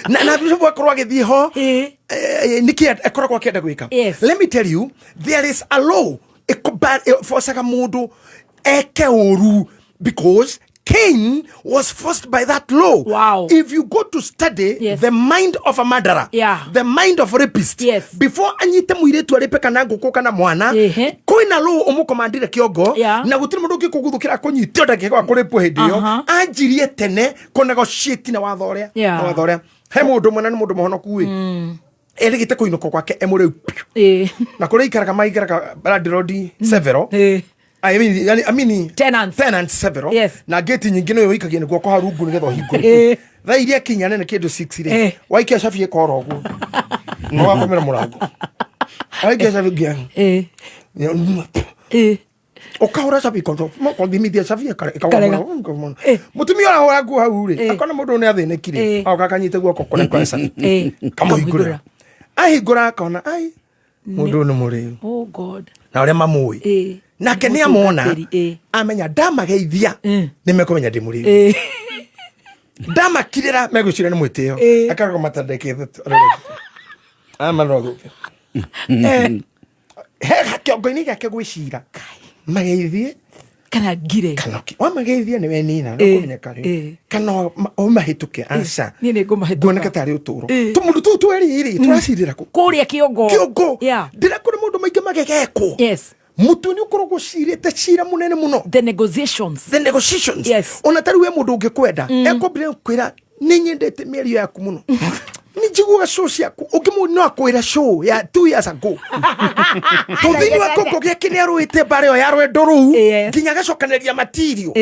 Na bishop akorwo agĩthiĩ ho nĩkĩ akoragwo akĩenda gwĩka? Yes. Let me tell you, there is a law ĩforcaga mũndũ eke ũru because Cain was forced by that law. Wow. If you go to study Yes. the mind of a murderer, Yeah. the mind of a rapist, Yes. before anyite mũirĩtu arĩpe kana ngũkũ kana mwana, kwĩna law ũmũkomandire kĩongo Yeah. na gũtirĩ mũndũ ũngĩkũguthũkĩra kũnyite ndangĩaga kũrĩpwo hĩndĩ ĩyo. Aha. Anjirie tene kũnegotiate na watho ũrĩa. Yeah. Na watho ũrĩa. He mũndũ mwena nĩ mũndũ mũhonoku ĩ. Erĩgĩte kũinũka gwake e mũrĩu piũ. Na kũrĩa ikaraga maikaraga landlord several. I mean, yani, I mean, tenants. Tenants several. Yes. Na gate nyingĩ nĩyo ũikagia nĩguo kũha rungu nĩgetha ũhingũre. Ĩĩ. Thaa iria kinya nene kĩndũ 6 rĩ. Eh. Waikia cabi ĩkora ũguo. Na ũgakomera mũrango. Waikia cabi ngĩa. Ĩĩ. Ũkahũra cabi kothimithia cabi Karega. Mũtumia ũrĩa ahũra nguo hau rĩ, Eh. akona mũndũ nĩ athĩnĩkire, Eh. agoka akanyite guoko kũrĩa kwa cabi, Eh. kamũhingũrĩra, ahingũra akona ai mũndũ ũyũ nĩ mũrĩu Oh God. na ũrĩa mamũĩ Eh. nake nĩ amona, Mũtungatĩri, eh. amenya ndamageithia nĩ mekũmenya ndĩ mũrĩu, Eh. ndamakirĩra megwĩciria nĩ mwĩtĩo, Eh. akarogoma matandĩkĩte amarora gũkũ Eh. He kĩongo-inĩ gĩake gwĩcira mageithie kana ngire kana wamageithia nĩ wenina Eh, nĩkũmenyeka rĩ eh. kana ũmahĩtũke aca Niĩ nĩ ngũmahĩtũka. nguoneka tarĩ ũtũro Eh. tũmũndũ tũu twerĩ rĩ tũracirĩra kũ Kũrĩa kĩongo. Kĩongo. Yeah. Ndĩrakora maũndũ maingĩ magegekwo. Yes. Mũtwe nĩ ũkoragwo ũcirĩte cira mũnene mũno. The negotiations. The negotiations. Yes. Ona tarĩu we mũndũ ũngĩkwenda ekwambĩrĩria gũkwĩra nĩ nyendete mĩario yaku mũno, nĩ njiguaga show ciaku, ũngĩmũ no akwĩra show ya 2 years ago tũthini wa kũngũ gĩake nĩ arũĩte mbara ĩyo ya rwendo rũu nginya agacokanĩria matirio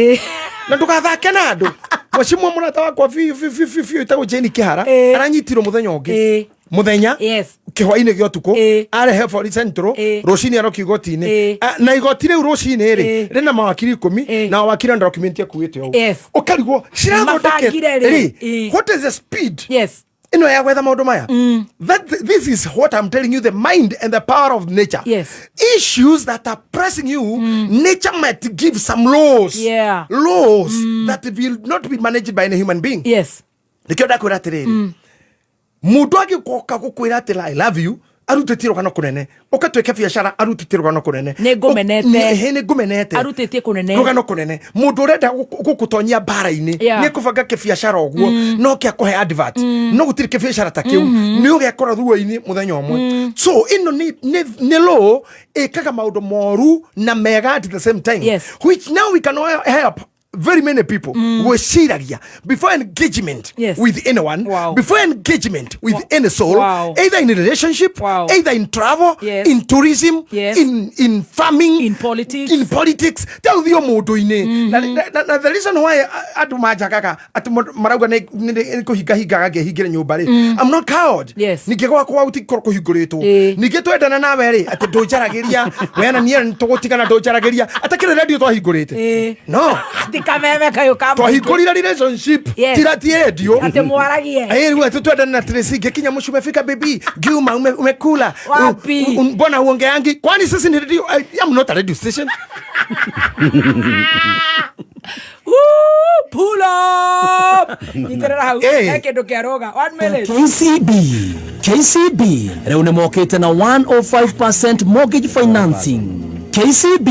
na ndũgathake na andũ. Mwacimwa mũrata wakwa biũ biũ biũ biũ biũ ĩtagwo Jane Kĩhara aranyitirwo mũthenya ũngĩ mũthenya kĩhwainĩ gĩa ũtukũ, arehe borithi Central, rũcinĩ aroki igoti-inĩ. Ah, na igoti rĩu rũcinĩ rĩ rĩna mawakiri 10 na mawakiri na document akuĩte ũũ. Yes. Ũkarigwo cirathondeke Mabangire rĩ. rĩ Eh. what is the speed Yes. ĩno ya gwetha maũndũ maya? That this is what I'm telling you, the mind and the power of nature. Yes. Issues that are pressing you, nature might give some laws, Yeah. laws that will not be managed by any human being. Yes. Nĩkĩo ndakwĩra atĩrĩrĩ, mũndũ angĩgoka gũkwĩra atĩ "I love you" arutĩtie rũgano kũnene, ũkatuĩke biacara arutĩtie rũgano kũnene. Nĩ ngũmenete. Ĩhĩ, nĩ ngũmenete. Arutĩtie kũnene. Rũgano kũnene. Mũndũ ũrenda gũkũtonyia mbara-inĩ Yeah. nĩ kũbanga kĩbiacara ũguo no kĩa kũhe advert, no gũtirĩ kĩbiacara ta kĩu nĩ ũgekora ruo-inĩ mũthenya ũmwe. So ĩno nĩ law ĩkaga maũndũ moru na mega at the same time, Yes. which now we can help very many people gwĩciragia before engagement Yes. with anyone, Wow. before engagement with any soul, Wow. either in a relationship, Wow. either in travel, Yes. in tourism, Yes. in farming, in politics, in politics, ta ũthio mũndũ-inĩ. Na the reason why andũ manjagaga atĩ marauga nĩ kũhingahingaga ngĩhingĩre nyũmba rĩ, I'm not coward. Yes. Ningĩ gwakwa gũtikorwo kũhingũrĩtwo. Ĩĩ. Ningĩ twendana nawe rĩ, atĩ ndũnjaragĩria we na niĩ nĩtũgũtigana, ndũnjaragĩria atakĩrĩ radio twahingũrĩte. Ĩĩ. No Ati kameme kayũ ka twahingũrire relationship. Yes. Tira ti radio Atĩ mwaragie. Eh, rĩu atĩ twendana na Tracy ngĩkinya mũciĩ, umefika baby, ngiuma umekula. Wapi? Mbona huongeangi? Kwani sisi ni radio? I am not a radio station. Woo, pull up. Nyitĩrĩra hau. Eh. He kĩndũ kĩa rũga. One minute. KCB KCB rĩu nĩ mokĩte na 105% mortgage financing. KCB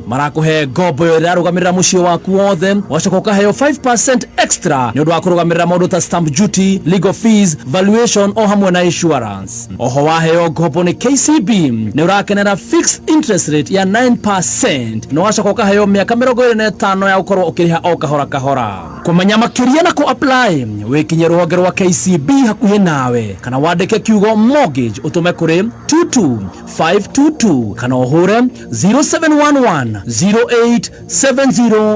marakũhe ngombo ĩyo ĩrarũgamĩrĩra mũciĩ waku wothe, wacoka ũkaheo 5% extra nĩ ũndũ wa kũrũgamĩrĩra maũndũ ta stamp duty, legal fees, valuation o hamwe na insurance. Oho waheo ngombo nĩ KCB nĩ ũrakenera fixed interest rate ya 9% na wacoka ũkaheo mĩaka 25 ya gũkorwo ũkĩrĩha o kahora kahora. Kũmenya makĩria na kũ apply wĩkinye rũhonge rwa KCB hakuhĩ nawe kana wandĩke kiugo mortgage ũtũme kũrĩ 22522 kana ũhũre 0711 087000.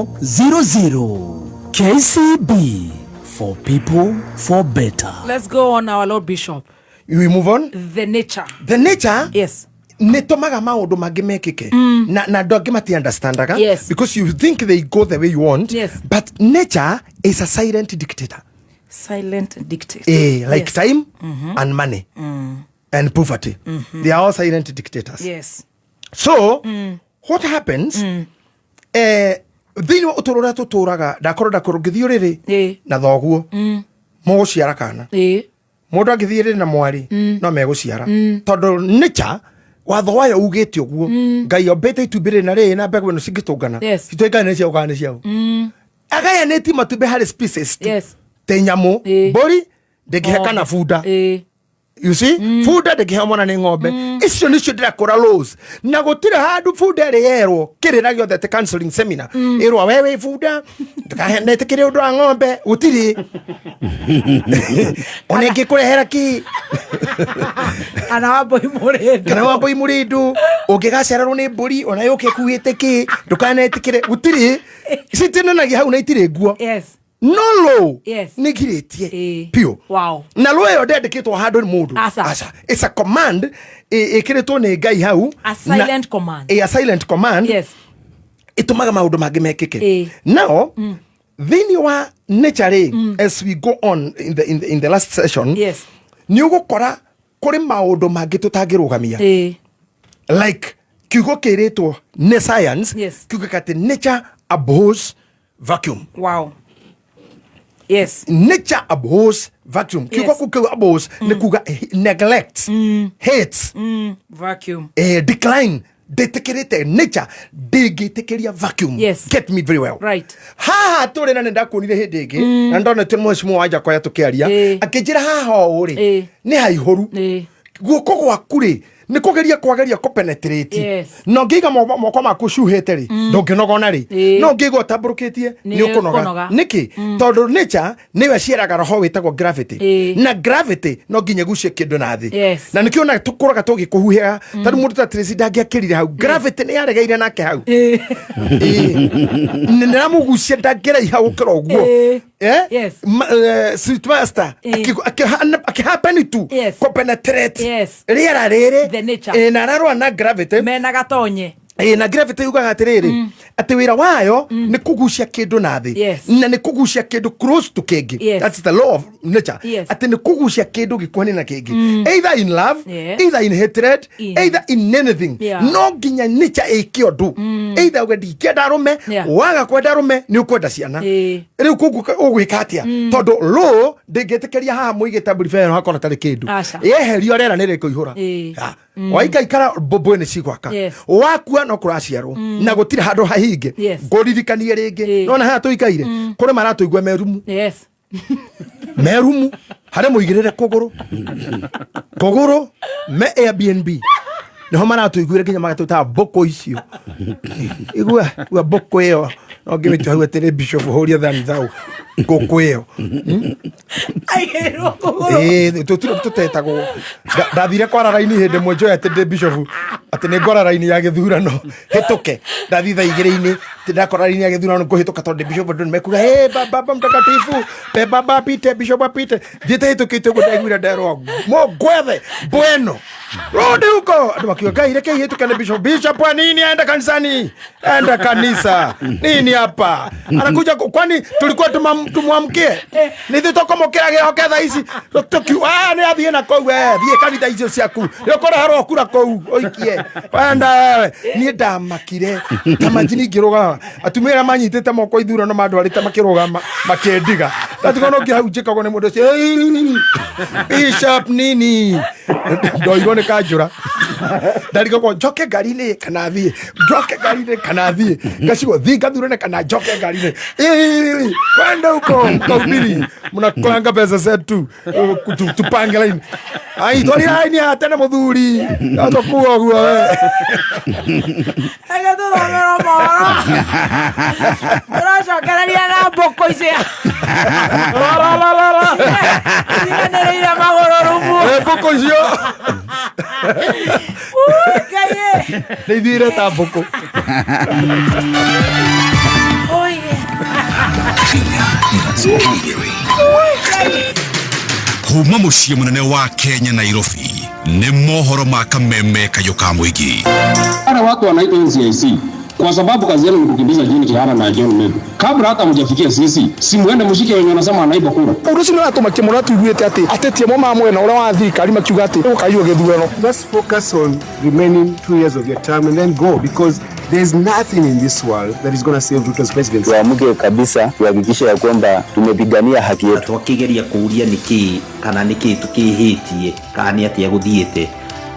KCB, for people, for better. Let's go on, our Lord Bishop. We move on. The nature. The nature. Yes. Nä tåmaga maå ndå mangä mekĩke na andå angä mati understandaga, Yes. because you think they go the way you want, Yes. but nature is a silent dictator. Silent dictator. Eh, like Yes. time and money and poverty, they are all silent dictators. Yes. So what happens, thĩinĩ wa ũtũũro ũrĩa tũtũraga, ndakorwo ngĩthiĩ ũrĩrĩ na thoguo mũgũciara kana mũndũ angĩthiĩ rĩrĩ na mwarĩ no megũciara, tondũ nature watho wayo ugĩte ũguo. Ngai ombĩte itumbĩ rĩrĩ na rĩrĩ na mbegũ ĩno cingĩtũngana, Yes. cituĩkane nĩ ciao kana nĩ ciao. Agayanĩtie matumbĩ harĩ species tu. Yes. Te nyamũ mbũri ndĩngĩhe kana bunda. You see, bunda ndĩngĩheo mwana nĩ ng'ombe. Icio nicio ndĩrakũra laws, na gũtirĩ handũ bunda ĩrĩ yerwo kĩrĩra gĩothe atĩ counseling seminar ĩrwo we wĩ bunda ndũkanetĩkĩre ũndũ wa ng'ombe, gũtirĩ ona ĩngĩkũrehera kĩ. Kana wa mbũi mũrĩndũ. Kana wa mbũi mũrĩndũ ũngĩgacererwo nĩ mbũri ona yũke ĩkuĩte kĩ, ndũkanetĩkĩre, gũtirĩ citinanagia hau na itirĩ nguo. Yes. No law Yes. nĩ ngirĩtie piũ. Wow. Na law ĩyo ndĩandĩkĩtwo handũ nĩ mũndũ. Aca. Aca. It's a command ĩkĩrĩtwo nĩ Ngai hau. A silent command. A silent command. Yes. Ĩtũmaga maũndũ mangĩ mekĩke. Now thĩinĩ wa nature rĩ, as we go on in the last session, nĩ ũgũkora kũrĩ maũndũ mangĩ tũtangĩrũgamia, like kiugo kĩrĩtwo nĩ science, kiugo atĩ nature abhors vacuum. Nature abhors vacuum. Kiugo kĩu kĩu abhors nĩ kuga neglect, hates, Vacuum. Decline. Ndĩtĩkĩrĩte, nature ndĩngĩtĩkĩria vacuum. Get me very well. Haha tũrĩ na nĩ ndakuonire hĩndĩ ĩngĩ na ndonetio nĩ mheshimiwa wa Njakoya tũkĩaria, akĩnjĩra haha ũũ rĩ nĩ haihũru, guoko gwaku rĩ nĩ kũgeria kwageria kũpenetrate, na ũngĩiga moko maku cuhĩte rĩ, ndũngĩnogona rĩ, no ũngĩiga ũtambũrũkĩtie nĩ nĩ ũkũnoga. Ũkũnoga. Nĩkĩ? Tondũ nature nĩyo ĩciaraga roho wĩtagwo gravity, na gravity no nginya ĩgucie kĩndũ na thĩ. Na nĩkĩo ona tũkũraga tũgĩkũhuhĩra, tondũ mũndũ ta Tracy ndangĩakĩrire hau, gravity nĩ yaregeire nake hau. Nĩ ndĩramũgucia, ndangĩraiha gũkĩra ũguo. Eh? Sweet master akĩhappen tu kũpenetrate rĩera rĩrĩ. The nature. Na ararũa na gravity mena gatonye. Na gravity yugaga atĩrĩrĩ, atĩ wĩra wayo nĩ kũgucia kĩndũ na thĩ, na nĩ kũgucia kĩndũ close to kĩngĩ. That's the law of nature, atĩ nĩ kũgucia kĩndũ gĩkuhani na kĩngĩ, either in love, either in hatred, either in anything. No nginya nature ĩke ũndũ, either uge ndingĩenda arũme, waga kwenda arũme nĩ ũkwenda ciana. Rĩu koguo ũgwĩka atĩa? Tondũ law ndĩngĩtĩkĩria haha mũigĩte mburibero hakorwo tarĩ kĩndũ. Aca. Yeherio rĩera nĩ rĩkũihũra. Waikaikara mbũmbũĩ nĩ cigwaka. Wakua no kũraciarwo, na gũtirĩ handũ hahinge. Ngũririkanie rĩngĩ, nona haha tũikaire kũrĩ maratũigua merumu, merumu harĩ mũigĩrĩre kũgũrũ kũgũrũ me Airbnb nĩho maratũiguire nginya magatwĩtaga mbũkũ icio. Igua igua mbũkũ ĩyo no ngĩmĩtua hau atĩrĩ, bishop hũria thani thau ngũkũ ĩyo. Aigĩrĩrwo kũgũrũ. Ĩĩ, tũtirĩ tũtetagwo. Ndathire kwara raini hĩndĩ ĩmwe njoe atĩ ndĩ bishop, atĩ nĩ ngwara raini ya gĩthurano hĩtũke. Ndathiĩ thaa igĩrĩ-inĩ, atĩ ndakora raini ya gĩthurano ngũhĩtũka tondũ ndĩ bishop, andũ nĩmekuga, "Hey, baba mtakatifu, pe baba apite, bishop apite." Thiĩte hĩtũkĩte ũguo ndaiguire nderwo mũngwethe bueno rudi huko. Andũ makiuga, "Ngai reke ihĩtũke nĩ bishop." Bishop wa nini? Aenda kanisani, enda kanisa nini hapa anakuja kwani tulikuwa tumwamkie nithuĩ tũkũmũkĩra gĩoke thaa ici? Ah, nĩ athiĩ na kũu, thiĩ kanitha icio ciaku nĩ ũkũreherwo kura kũu ũikie wenda wewe. Niĩ ndamakire ta manjini ngĩrũgama, atumia arĩa manyitĩte moko ithurano mandwarĩte makĩrũgama makĩndiga, ndatigwo no hau njĩkagwo nĩ mũndũ ũcio bishop nini, ndoirwo nĩ kanjũra, ndarigagwo njoke ngari-inĩ kana thiĩ, njoke ngari-inĩ kana thiĩ, ngacigwo thiĩ ngathurane kana njoke ngari-inĩ. Ĩĩ, kwenda huko mkahubiri, mnakulanga pesa zetu. Tupange line ai twarira raini ya tene muthuri atokuo guo we. Reke tũthomerwo mohoro, tũracokereria na mbũkũ icio iriganĩrĩire magũrũ rumu. Mbũkũ icio. Ui, Ngai ĩ. Nĩ ithuire ta mbũkũ. Ui. Ui, Ngai. Kuma muciĩ mũnene wa Kenya, Nairobi, nĩ mohoro ma kameme kayũ ka mũingĩ. Wale watu wanaitwa NCIC kwa sababu kazi yenu ni kukimbiza Jane Kihara na John Methu. Kabla hata mjafikia sisi, si muende mshike wenye wanasema wanaiba kura. Ũndũ ũcio nĩ ũratũmakia mũno, tuiguĩte atĩ ateti amwe ma mwena ũrĩa wa thirikari makiuga atĩ gũkaiywo gĩthurano. Just focus on remaining 2 years of your term and then go, because there's nothing in this world that is going to save Ruto's presidency. Tuamke kabisa, tuhakikishe ya kwamba tumepigania haki yetu. Twakigeria kũũria nĩkĩ kana nĩkĩ tũkĩhĩtie kana nĩ atĩa gũthiĩte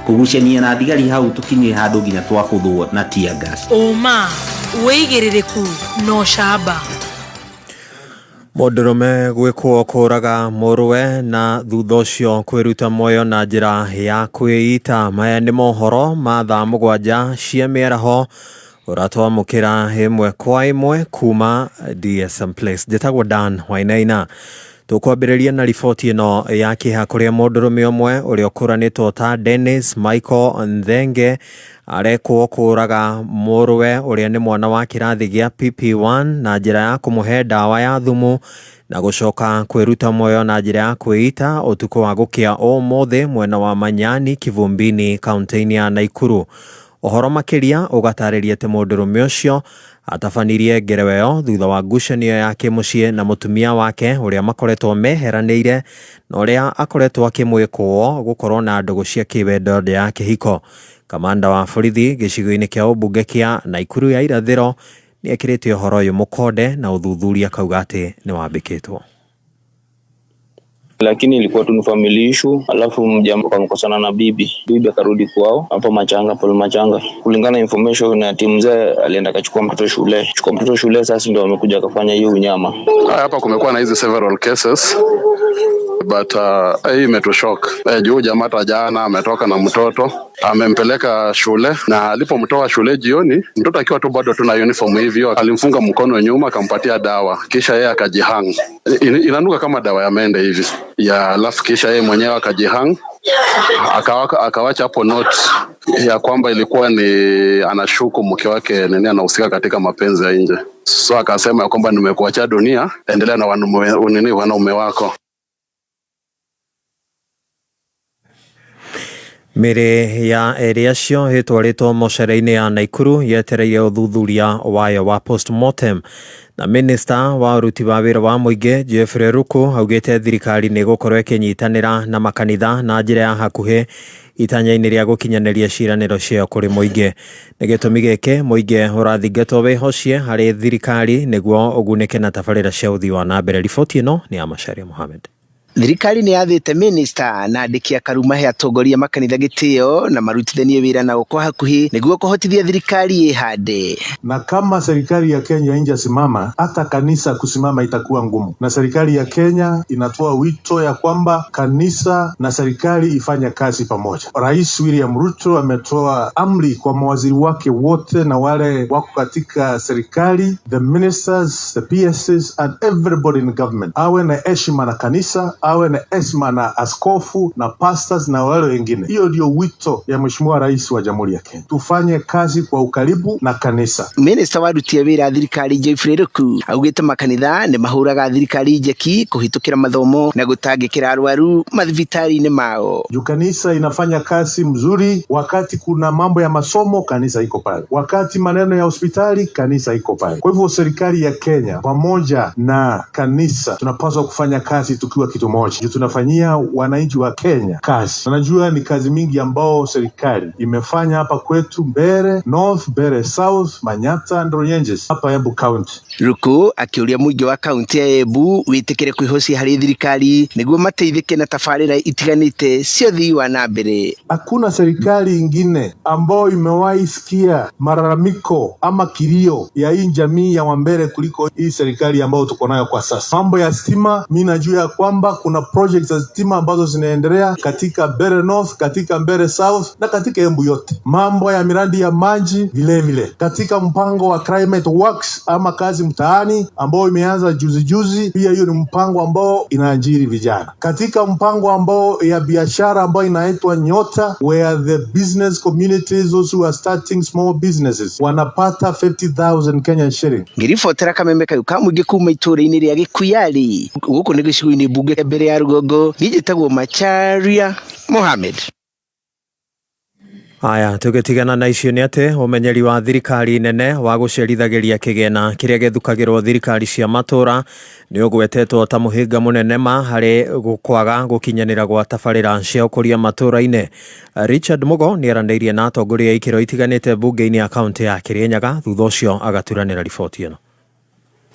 kũgucania na thigari hau tũkinyie handũ nginya twabũthwo na tear gas. Ũma, wĩigĩrĩrĩku na ũcamba. Mũndũrũme gwĩkwo kũraga mũrũwe na thutha ũcio kwĩruta muoyo na njĩra ya kwĩita. Maya nĩ mohoro ma thaa 7 cia mĩaraho ũratwamũkĩra ĩmwe kwa ĩmwe kuma DSM Place. Njĩtagwo Dan Wainaina. Tũkwambĩrĩria na riboti ĩno ya kĩeha kũrĩa mũndũrũme ũmwe ũrĩa ũkũranĩtwo ta Dennis Michael Nthenge arekwo kũraga mũrũwe ũrĩa nĩ mwana wa kĩrathi gĩa PP1 na njĩra ya kũmũhe ndawa ya thumu na gũcoka kwĩruta muoyo na njĩra ya kwĩita ũtukũ wa gũkĩa ũmũthĩ mwena wa Manyani Kivumbini kaunti-inĩ ya Naikuru. Ũhoro makĩria ũgatarĩria atĩ mũndũrũme ũcio atabanirie ngerewa ĩyo thutha wa ngucanio ya kĩmũciĩ na mũtumia wake ũrĩa makoretwo meheranĩire na ũrĩa akoretwo akĩmwĩkũo gũkorwo na ndũgũ cia kĩwendo nja ya kĩhiko. Kamanda wa borithi gĩcigo-inĩ kĩa ũmbunge kĩa Naikuru ya irathĩro nĩ ekĩrĩte ũhoro ũyũ mũkonde na ũthuthuria akauga atĩ nĩ wambĩkĩtwo. Lakini ilikuwa tu ni family issue, alafu mjamaa akamkosana na bibi, bibi akarudi kwao hapo Machanga, Paul Machanga. Kulingana na information na timu mzee alienda akachukua mtoto shule, chukua mtoto shule, sasa ndio amekuja akafanya hiyo unyama. Hapa kumekuwa na hizi several cases but hii imetushock. Juu jamaa hata jana ametoka na mtoto amempeleka shule, na alipomtoa shule jioni, mtoto akiwa tu bado tu na uniform hivyo, alimfunga mkono nyuma akampatia dawa, kisha yeye akajihang. Inanuka kama dawa ya mende hivi ya, alafu kisha yeye mwenyewe akajihang, akawacha hapo note ya kwamba ilikuwa ni anashuku mke wake nini anahusika katika mapenzi ya nje, so akasema ya kwamba nimekuachia dunia, endelea na wanaume wako. Mĩrĩ ya erĩ acio ĩtwarĩtwo mocarĩ-inĩ ya Naikuru yetereire ũthuthuria wayo wa postmortem. Na minista wa ũruti wa wĩra wa mũingĩ Geoffrey Ruku augĩte thirikari nĩ ĩgũkorwo ĩkĩnyitanĩra na makanitha na njĩra ya hakuhĩ itanya-inĩ rĩa gũkinyanĩria ciĩranĩro ciayo kũrĩ mũingĩ. Nĩ gĩtũmi gĩkĩ mũingĩ ũrathingatwo wĩhocie harĩ thirikari nĩguo ũgunĩke na tabarĩra cia ũthii wa na mbere. Riboti ĩno nĩ ya Macharia Mohamed. Thirikari nĩ yathĩte minista na andĩki a karu mahe atongoria makanitha gĩtĩo na marutithanie wĩra nao kwa hakuhĩ nĩguo kũhotithia thirikari ĩhande. Na kama serikali ya Kenya injasimama, hata kanisa kusimama itakuwa ngumu. Na serikali ya Kenya inatoa wito ya kwamba kanisa na serikali ifanye kazi pamoja. Rais William Ruto ametoa amri kwa mawaziri wake wote na wale wako katika serikali, the ministers, the PSs and everybody in government, awe na heshima na kanisa, awe na heshima na askofu na pastors na wale wengine. Hiyo ndio wito ya Mheshimiwa Rais wa Jamhuri ya Kenya. Tufanye kazi kwa ukaribu na kanisa. Minista wa aruti a wĩra thirikari Geoffrey Ruku augĩte makanitha nĩ mahũraga thirikari njeki kũhĩtũkĩra mathomo na gũtangĩkĩra arwaru mathibitarĩ-inĩ mao. Juu kanisa inafanya kazi mzuri, wakati kuna mambo ya masomo kanisa iko pale, wakati maneno ya hospitali kanisa iko pale. Kwa hivyo serikali ya Kenya pamoja na kanisa tunapaswa kufanya kazi tukiwa kitu moja. Juu tunafanyia wananchi wa Kenya kazi. Najua ni kazi mingi ambao serikali imefanya hapa kwetu Mbeere North, Mbeere South, Manyatta and Runyenjes hapa Embu County. Ruku akĩũria mũingĩ wa kaunti ya Embu wĩtĩkĩre kwĩhocia harĩ thirikari nĩguo mateithĩke na tabarĩra itiganĩte cia ũthii wa na mbere. Hakuna serikali ingine ambayo imewahi sikia malalamiko ama kilio ya hii jamii ya Wambere kuliko hii serikali ambayo tuko nayo kwa sasa. Mambo ya stima, mi najua ya kwamba kuna projects za stima ambazo zinaendelea katika Mbeere North, katika Mbeere South na katika Embu yote. Mambo ya miradi ya maji vile vile, katika mpango wa Climate Works ama kazi mtaani ambao imeanza juzi juzi, pia hiyo ni mpango ambao inaajiri vijana. Katika mpango ambao ya biashara ambao inaitwa Nyota, where the business communities those who are starting small businesses wanapata 50,000 Kenyan shilling. Ngĩribotera kameme kayũ ka mũingĩ kuma itũũra-inĩ rĩa Gĩkuyari, gũkũ nĩ gĩcigo-inĩ mbunge mbere ya rũgongo, niĩ njĩtagwo Macharia Mohamed. Aya, tũgĩtigana na icio nĩ atĩ ũmenyeri wa thirikari nene wa gũcerithagĩria kĩgĩna kĩrĩa gĩthukagĩrwo thirikari cia matũra nĩ ũgwetetwo ta mũhĩnga mũnene ma harĩ kwaga gũkinyanĩra gwa tabarĩra cia ũkũria matũra-inĩ. Richard Mugo nĩaranĩirie na atongoria a ikĩro itiganĩte mbunge-inĩ ya kaũntĩ ya Kĩrĩnyaga, thutha ũcio agaturanĩra riboti ĩno.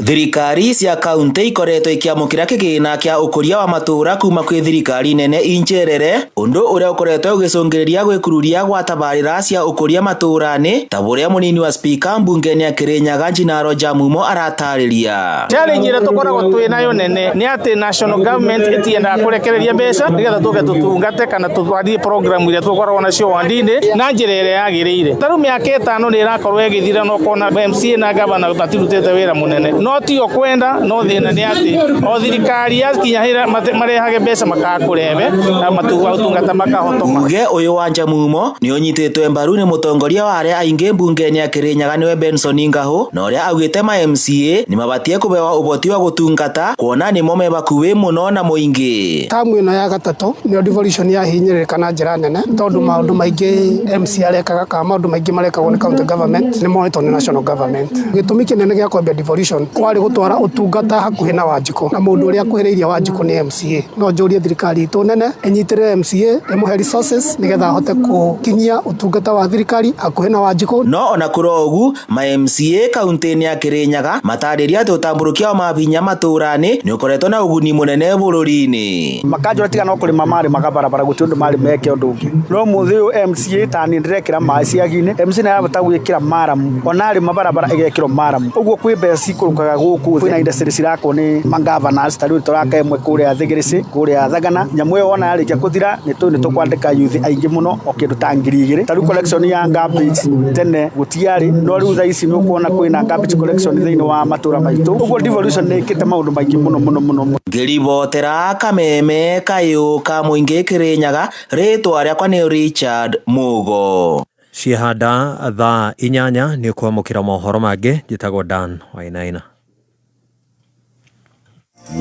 Thirikari cia kaunti ikoretwo ikiamukira kĩgĩna kĩa ũkũria wa matũra kuma kwĩ thirikari nene injerere, ũndũ ũrĩa ũkoretwo ũgĩcũngĩrĩria gwĩkururia gwa tabarĩra cia ũkũria matũra-inĩ ta ũrĩa mũnini wa spika mbunge-inĩ ya Kĩrĩnyaga Njinaro Jamumo aratarĩria. Challenge ĩrĩa tũkoragwo twĩ nayo nene nĩ atĩ national government ĩtiendaga kũrekereria mbeca nĩgetha tũke tũtungate kana tũtwarithie program iria tũkoragwo nacio wandi-inĩ na njĩra ĩrĩa yagĩrĩire. Ta rĩu mĩaka 5 nĩ ĩrakorwo ĩgĩthira na ũkona MCA na gavana matirutĩte wĩra mũnene. No tio kwenda no thĩna nĩ atĩ o thirikari yakinya marehage mbeca makakũrebe na matungata makahotoma. Uge ũyũ wa Njamumo nĩ ũnyitĩtwe mbaru nĩ mũtongoria wa arĩa aingĩ mbunge-inĩ ya Kirinyaga nĩwe Benson Ngahũ, na ũrĩa augĩte ma MCA nĩ mabatie kũbewa ũhoti wa gũtungata kuona nĩmo me bakuhĩ mũno na mũingĩ. Tamu ĩno ya gatatũ nĩyo devolution yahinyĩrĩrĩka na njĩra nene tondũ maũndũ maingĩ MCA arekaga kana maũndũ maingĩ marekagwo nĩ county government nĩ moetwo nĩ national government. Gĩtũmi kĩnene gĩa kwambia devolution kwarĩ gũtwara ũtungata hakuhĩ na Wanjikũ, na mũndũ ũrĩa akuhĩrĩirie Wanjikũ nĩ MCA. No njũrie thirikari itũ nene ĩnyitĩrĩre MCA, ĩmũhe resources nĩgetha ahote gũkinyia ũtungata wa thirikari hakuhĩ na Wanjikũ. No ona kũrĩ ũguo ma MCA kaunti-inĩ ya Kirinyaga matarĩria atĩ ũtambũrũkia wa mabinya matũra-inĩ nĩ ũkoretwo na ũguni mũnene bũrũri-inĩ. Makanjũra tiga no kũrĩma marĩmaga barabara gũtirĩ ũndũ marĩ meke ũndũ ũngĩ. No mũthĩ ũyũ MCA ta niĩ ndĩrekĩra maĩ ciagi-inĩ, MCA nĩ arahota gwĩkĩra maramu, ona arĩma barabara ĩgekĩrwo maramu. Ũguo kwĩ mbeca cikũrũkaga gũkũ thĩ. Kwĩna industry cirakwo nĩ ma-governors, ta rĩu tũraka ĩmwe kũrĩa Thĩgĩrĩcĩ, kũrĩa Thagana. Nyamũ ĩyo wona yarĩkia kũthira nĩ tũĩ nĩ tũkwandĩka youth aingĩ mũno o kĩndũ ta 2000. Ta rĩu collection ya garbage tene gũtiarĩ, no rĩu thaa ici nĩ ũkuona kwĩna garbage collection thĩinĩ wa matũra maitũ. Ũguo devolution nĩ ĩkĩte maũndũ maingĩ mũno mũno mũno. Ngĩribotera Kameme kayũ ka mũingĩ Kirinyaga, rĩtwa rĩakwa nĩ Richard Mugo. Ciehanda thaa 8 nĩ ũkwamũkĩra mohoro mangĩ. Njĩtagwo Dan Wainaina.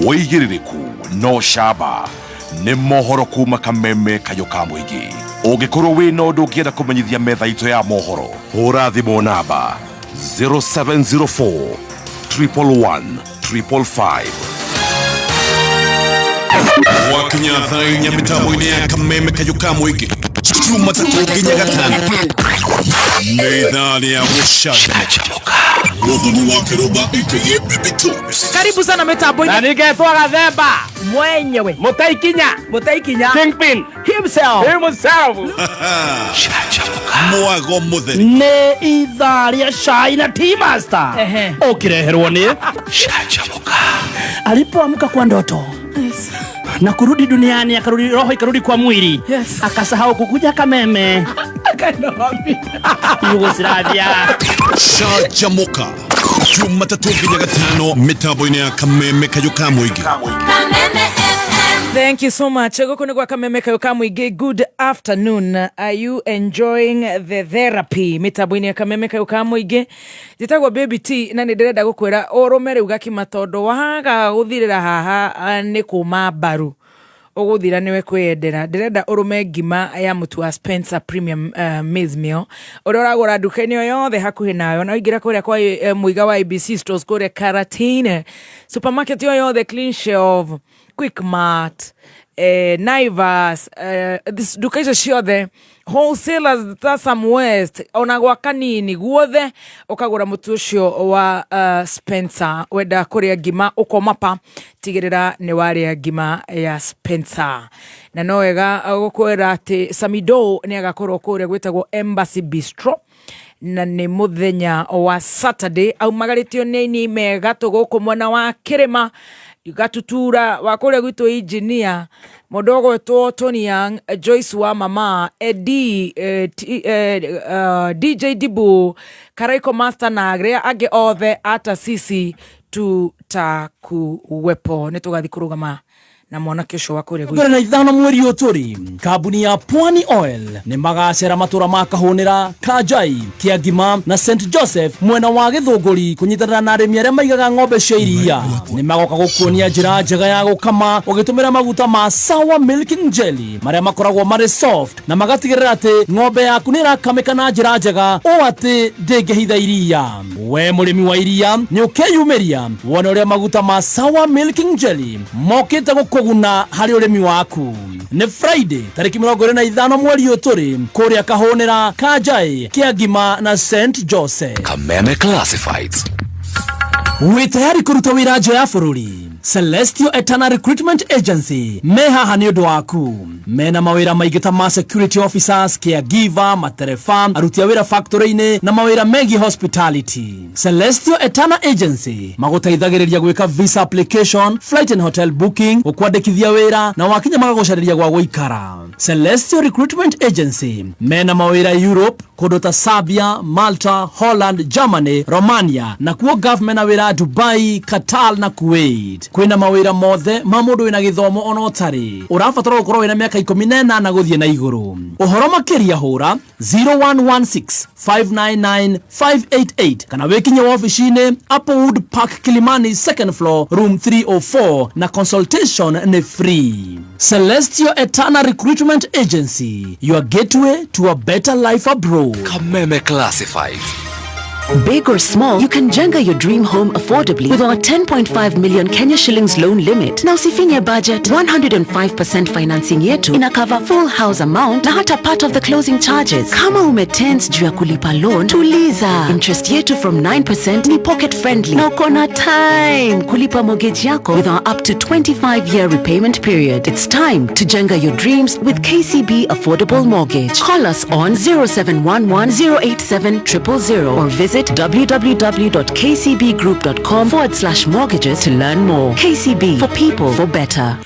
Wĩigĩrĩrĩku no camba nĩ mohoro kuma Kameme kayũ ka mũingĩ. Ũngĩkorwo wĩna ũndũ ũngĩenda kũmenyithia metha itũ ya mohoro, hũra thimũ namba 0704 111 555. Gwakinya thaa 4 mĩtambo-inĩ ya Kameme kayũ ka mũingĩ, Jumatatũ nginya Gatano, nĩ ithaa rĩa gũcanjamũka. Mũthoni wa Kĩrũmba aka Baby Tops. Karibu sana mitambo-inĩ. Na nĩngetwo Gathemba mwenyewe, Mũtaikinya, Mũtaikinya Kingpin himself, himself. Mwago mũtheri nĩ ithaa rĩa cai na tea master ũkĩreherwo nĩ Canjamũka. Alipoamka kwa ndoto na kurudi duniani, akarudi roho ikarudi kwa mwili, akasahau kukuja Kameme Yugoslavia. Canjamũka Jumatatũ nginya Gatano mĩtambo-inĩ ya Kameme kayũ ka mũingĩ. Thank you so much. Gũkũ nĩ gwa Kameme kayũ ka mũingĩ. Good afternoon. Are you enjoying the therapy mĩtambo-inĩ ya Kameme kayũ ka mũingĩ? Njĩtagwo Baby T na nĩ ndĩrenda gũkwĩra ũrũme rĩu gakima tondũ waga gũthirĩra haha nĩ kũma mbaru ũgũthira nĩwe kwĩyendera. Ndĩrenda ũrũme ngima ya mũtu wa Spencer Premium Maize Meal ũrĩa ũragũra nduka-inĩ o yothe hakuhĩ nayo, na waingĩra kũrĩa kwa mũiga wa ABC Stores kũrĩa Karatina supermarket o yothe, Clean Shelf, Quickmart, Naivas, nduka icio ciothe wholesalers ta Sam West ona gwa kanini guothe ũkagũra mũtu ũcio wa Spencer. Wenda kũrĩa ngima ũkoma pa, tigĩrĩra nĩ warĩa ngima ya Spencer. Na no wega gũkwĩra atĩ Samido nĩ agakorwo kũrĩa gwĩtagwo Embassy Bistro, na nĩ mũthenya wa Saturday aumagarĩtio nĩ aini megatũ gũkũ mwena wa Kĩrĩma Gatutura wa kũrĩa gwitũ engineer mũndũ ũgwĩtwo Tony Young, Joyce wa mama Eddie, DJ Dibu, Karaiko Master na arĩa angĩ othe ata sisi tutakuwepo. Nĩ tũgathiĩ kũrũgama na mwanake ũcio wa kũrĩa gwitũ. 25 mweri ũyũ tũrĩ, kambuni ya Pwani Oil nĩ magacera matũra ma Kahũnĩra, Kanjai, Kĩangima na St Joseph mwena wa Gĩthũngũri kũnyitanĩra na arĩmi arĩa maigaga ng'ombe cia iria. Nĩ magoka gũkuonia njĩra njega ya gũkama ũgĩtũmĩra maguta ma Sour Milking Jelly marĩa makoragwo marĩ soft na magatigĩrĩra atĩ ng'ombe yaku nĩ ĩrakamĩka na njĩra njega ũũ atĩ ndĩngĩhitha iria. We mũrĩmi wa iria nĩ ũkeyumĩria wone ũrĩa maguta ma Sour Milking Jelly mokĩte gũkũguna harĩ ũrĩmi waku. Nĩ Friday tarĩki 25 mweri ũyũ tũrĩ kũrĩa Kahũnĩra, Kanjai, Kĩangima na St Joseph. Kameme Classifieds. Wĩ tayari kũruta wĩra nja ya bũrũri? Celestial Eternal Recruitment Agency me haha nĩ ũndũ waku. Mena mawĩra maingĩ ta ma security officers, caregiver, matereba, aruti a wĩra factory-inĩ na mawĩra megiĩ hospitality. Celestial Eternal Agency magũteithagĩrĩria gwĩka visa application, flight and hotel booking, gũkwandĩkithia wĩra na wakinya magagũcarĩria gwa gũikara. Celestial Recruitment Agency mena mawĩra Europe, kũndũ ta Serbia, Malta, Holland, Germany, Romania na kuo Gulf mena wĩra Dubai, Qatar na Kuwait. Kwĩna mawĩra mothe ma mũndũ wĩna gĩthomo ona ũtarĩ. Ũrabatara gũkorwo wĩna mĩaka 18 gũthiĩ na igũrũ. Ũhoro makĩria hũra 0116 599 588 kana wĩkinye wabici-inĩ Applewood Park Kilimani second floor room 304 na consultation nĩ free. Celestial Eternal Recruitment Agency, your gateway to a better life abroad. Kameme Classifieds. Big or small, you can jenga your dream home affordably with our 10.5 million Kenya shillings loan limit. Na usifinye budget, 105% financing yetu ina cover full house amount na hata part of the closing charges. Kama umetense juu ya kulipa loan, tuliza. Interest yetu from 9% ni pocket friendly. Na uko na time kulipa mortgage yako with our up to 25 year repayment period. It's time to jenga your dreams with KCB Affordable Mortgage. Call us on 0711 087 000 or visit www.kcbgroup.com/mortgages to learn more. KCB, for people, for better.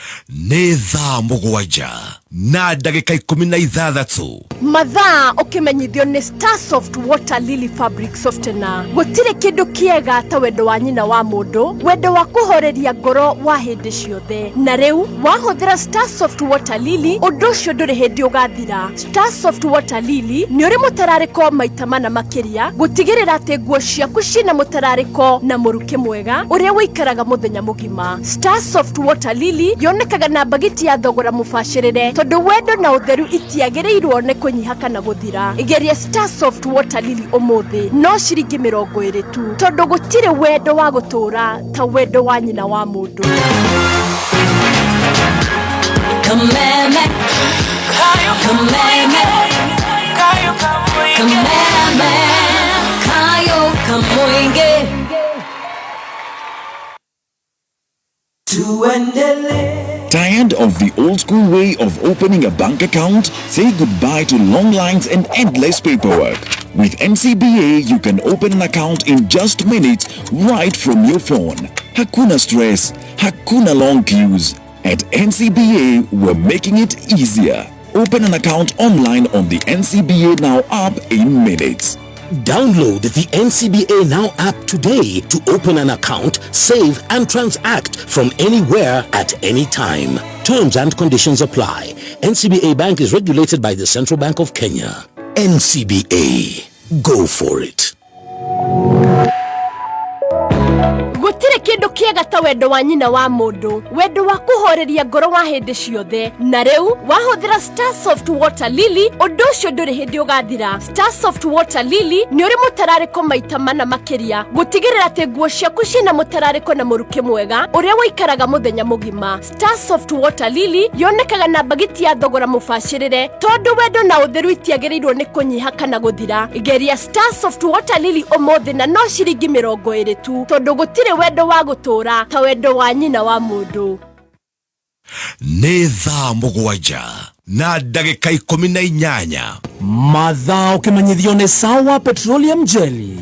Nĩ thaa 7 na ndagĩka 16. Mathaa ũkĩmenyithio nĩ Starsoft Water Lily Fabric Softener. Gũtirĩ kĩndũ kĩega ta wendo wa nyina wa mũndũ, wendo wa kũhoreria ngoro wa hĩndĩ ciothe. Na rĩu wahũthĩra Starsoft Water Lily, ũndũ ũcio ndũrĩ hĩndĩ ũgathira. Starsoft Water Lily nĩ ũrĩ mũtararĩko maita mana makĩria gũtigĩrĩra atĩ nguo ciaku ciĩna mũtararĩko na mũrukĩ mwega ũrĩa ũikaraga mũthenya mũgima. Starsoft Water Lily yonekaga na mbagiti ya thogora mũbacĩrĩre tondũ wendo na ũtheru itiagĩrĩirwo nĩ kũnyiha kana gũthira. Geria Starsoft Water Lily ũmũthĩ no ciringi 20 tu tondũ gũtirĩ wendo wa gũtũũra ta wendo wa nyina wa mũndũ. Kameme, kameme, kameme, kayo kamoinge. Tired of the old school way of opening a bank account? Say goodbye to long lines and endless paperwork. With NCBA, you can open an account in just minutes right from your phone. Hakuna stress, hakuna long queues. At NCBA, we're making it easier. Open an account online on the NCBA Now app in minutes. Download the NCBA Now app today to open an account, save, and transact from anywhere at any time. Terms and conditions apply. NCBA Bank is regulated by the Central Bank of Kenya. NCBA. Go for it. Gũtirĩ kĩndũ kĩega ta wendo wa nyina wa mũndũ, wendo wa kũhoreria ngoro wa hĩndĩ ciothe. Na rĩu wahũthĩra Starsoft Water Lily, ũndũ ũcio ndũrĩ hĩndĩ ũgathira. Starsoft Water Lily nĩ ũrĩ mũtararĩko maita mana makĩria gũtigĩrĩra atĩ nguo ciaku ciĩna mũtararĩko na mũrukĩ mwega ũrĩa ũikaraga mũthenya mũgima. Starsoft Water Lily yonekaga na mbagiti ya thogora mũbacĩrĩre tondũ wendo na ũtheru itiagĩrĩirwo nĩ kũnyiha kana gũthira. Geria Starsoft Water Lily ũmũthĩ na no ciringi 20 tu tondũ gũtirĩ wendo wa gũtũũra ta wendo wa nyina wa mũndũ. Nĩ thaa 7 na ndagĩka 18. Mathaa ũkĩmenyithio nĩ Sawa Petroleum Jelly.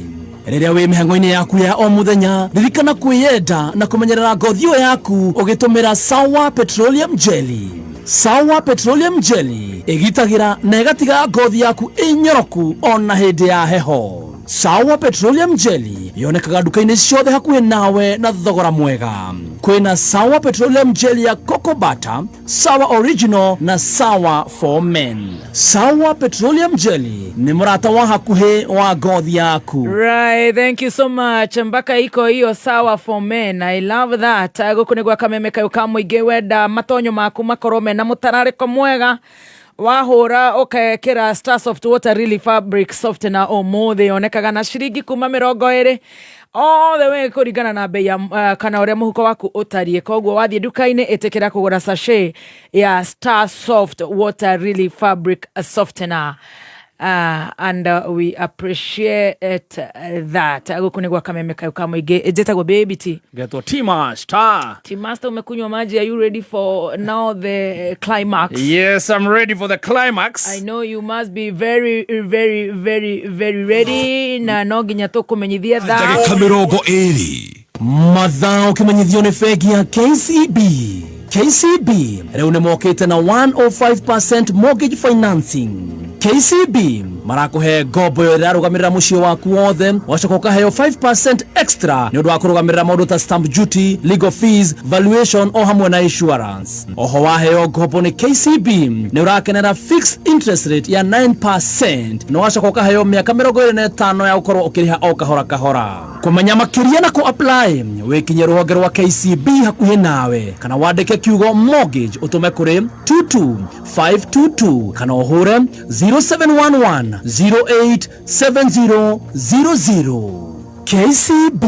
Rĩrĩa wĩ mĩhang'o-inĩ yaku ya o mũthenya, ririkana kwĩyenda na kũmenyerera ngothi ĩyo yaku ũgĩtũmĩra Sawa Petroleum Jelly. Sawa Petroleum Jelly ĩgitagĩra na ĩgatiga ngothi yaku ĩnyoroku ona hĩndĩ ya heho. Sawa Petroleum Jelly yonekaga nduka-inĩ ciothe hakuhĩ nawe na thogora mwega. Kwĩna Sawa Petroleum Jelly ya Cocoa Butter, Sawa Original na Sawa for Men. Sawa Petroleum Jelly nĩ mũrata wa hakuhĩ wa ngothi yaku. Right, thank you so much. Mpaka iko hiyo Sawa for Men. I love that. Gũkũ nĩ gwa kameme kayũ ka mũingĩ. Wenda matonyo maku makorwo mena mũtararĩko mwega, wahũra ũkekĩra Starsoft Water Really Fabric Softener ũmũthĩ. Yonekaga na ciringi kuma 20 all the way kũringana na bei ya kana ũrĩa mũhuko waku ũtariĩ. Koguo wathiĩ nduka-inĩ, ĩtĩkĩra kũgũra sachet ya Starsoft Water Really Fabric Softener. And we appreciate that. Guku nĩ gwa Kameme Kayo ka Mũingĩ. Njĩtagwo Baby T. Getwo T-Master. T-Master, umekunywa maji? Are you ready for now the climax? Yes, I'm ready for the climax. I know you must be very, very, very, very ready, na no nginya tũkũmenyithie thaa Ndagĩka 20. Mathaa ũkĩmenyithio nĩ bengi ya KCB. KCB rĩu nĩ mokĩte na 105% mortgage financing. KCB marakũhe ngombo ĩyo ĩrarũgamĩrĩra mũciĩ waku wothe, wacoka ũkaheo 5% extra nĩ ũndũ wa kũrũgamĩrĩra maũndũ ta stamp duty, legal fees, valuation o hamwe na insurance. Oho waheo ngombo nĩ KCB nĩ ũrakenera fixed interest rate ya 9% na wacoka ũkaheo mĩaka 25 ya gũkorwo ũkĩrĩha o kahora kahora. Kũmenya makĩria na kũ apply, wĩkinye rũhonge rwa KCB hakuhĩ nawe kana wandĩke kiugo mortgage ũtũme kũrĩ 22522 kana ũhũre 0711 087000. KCB,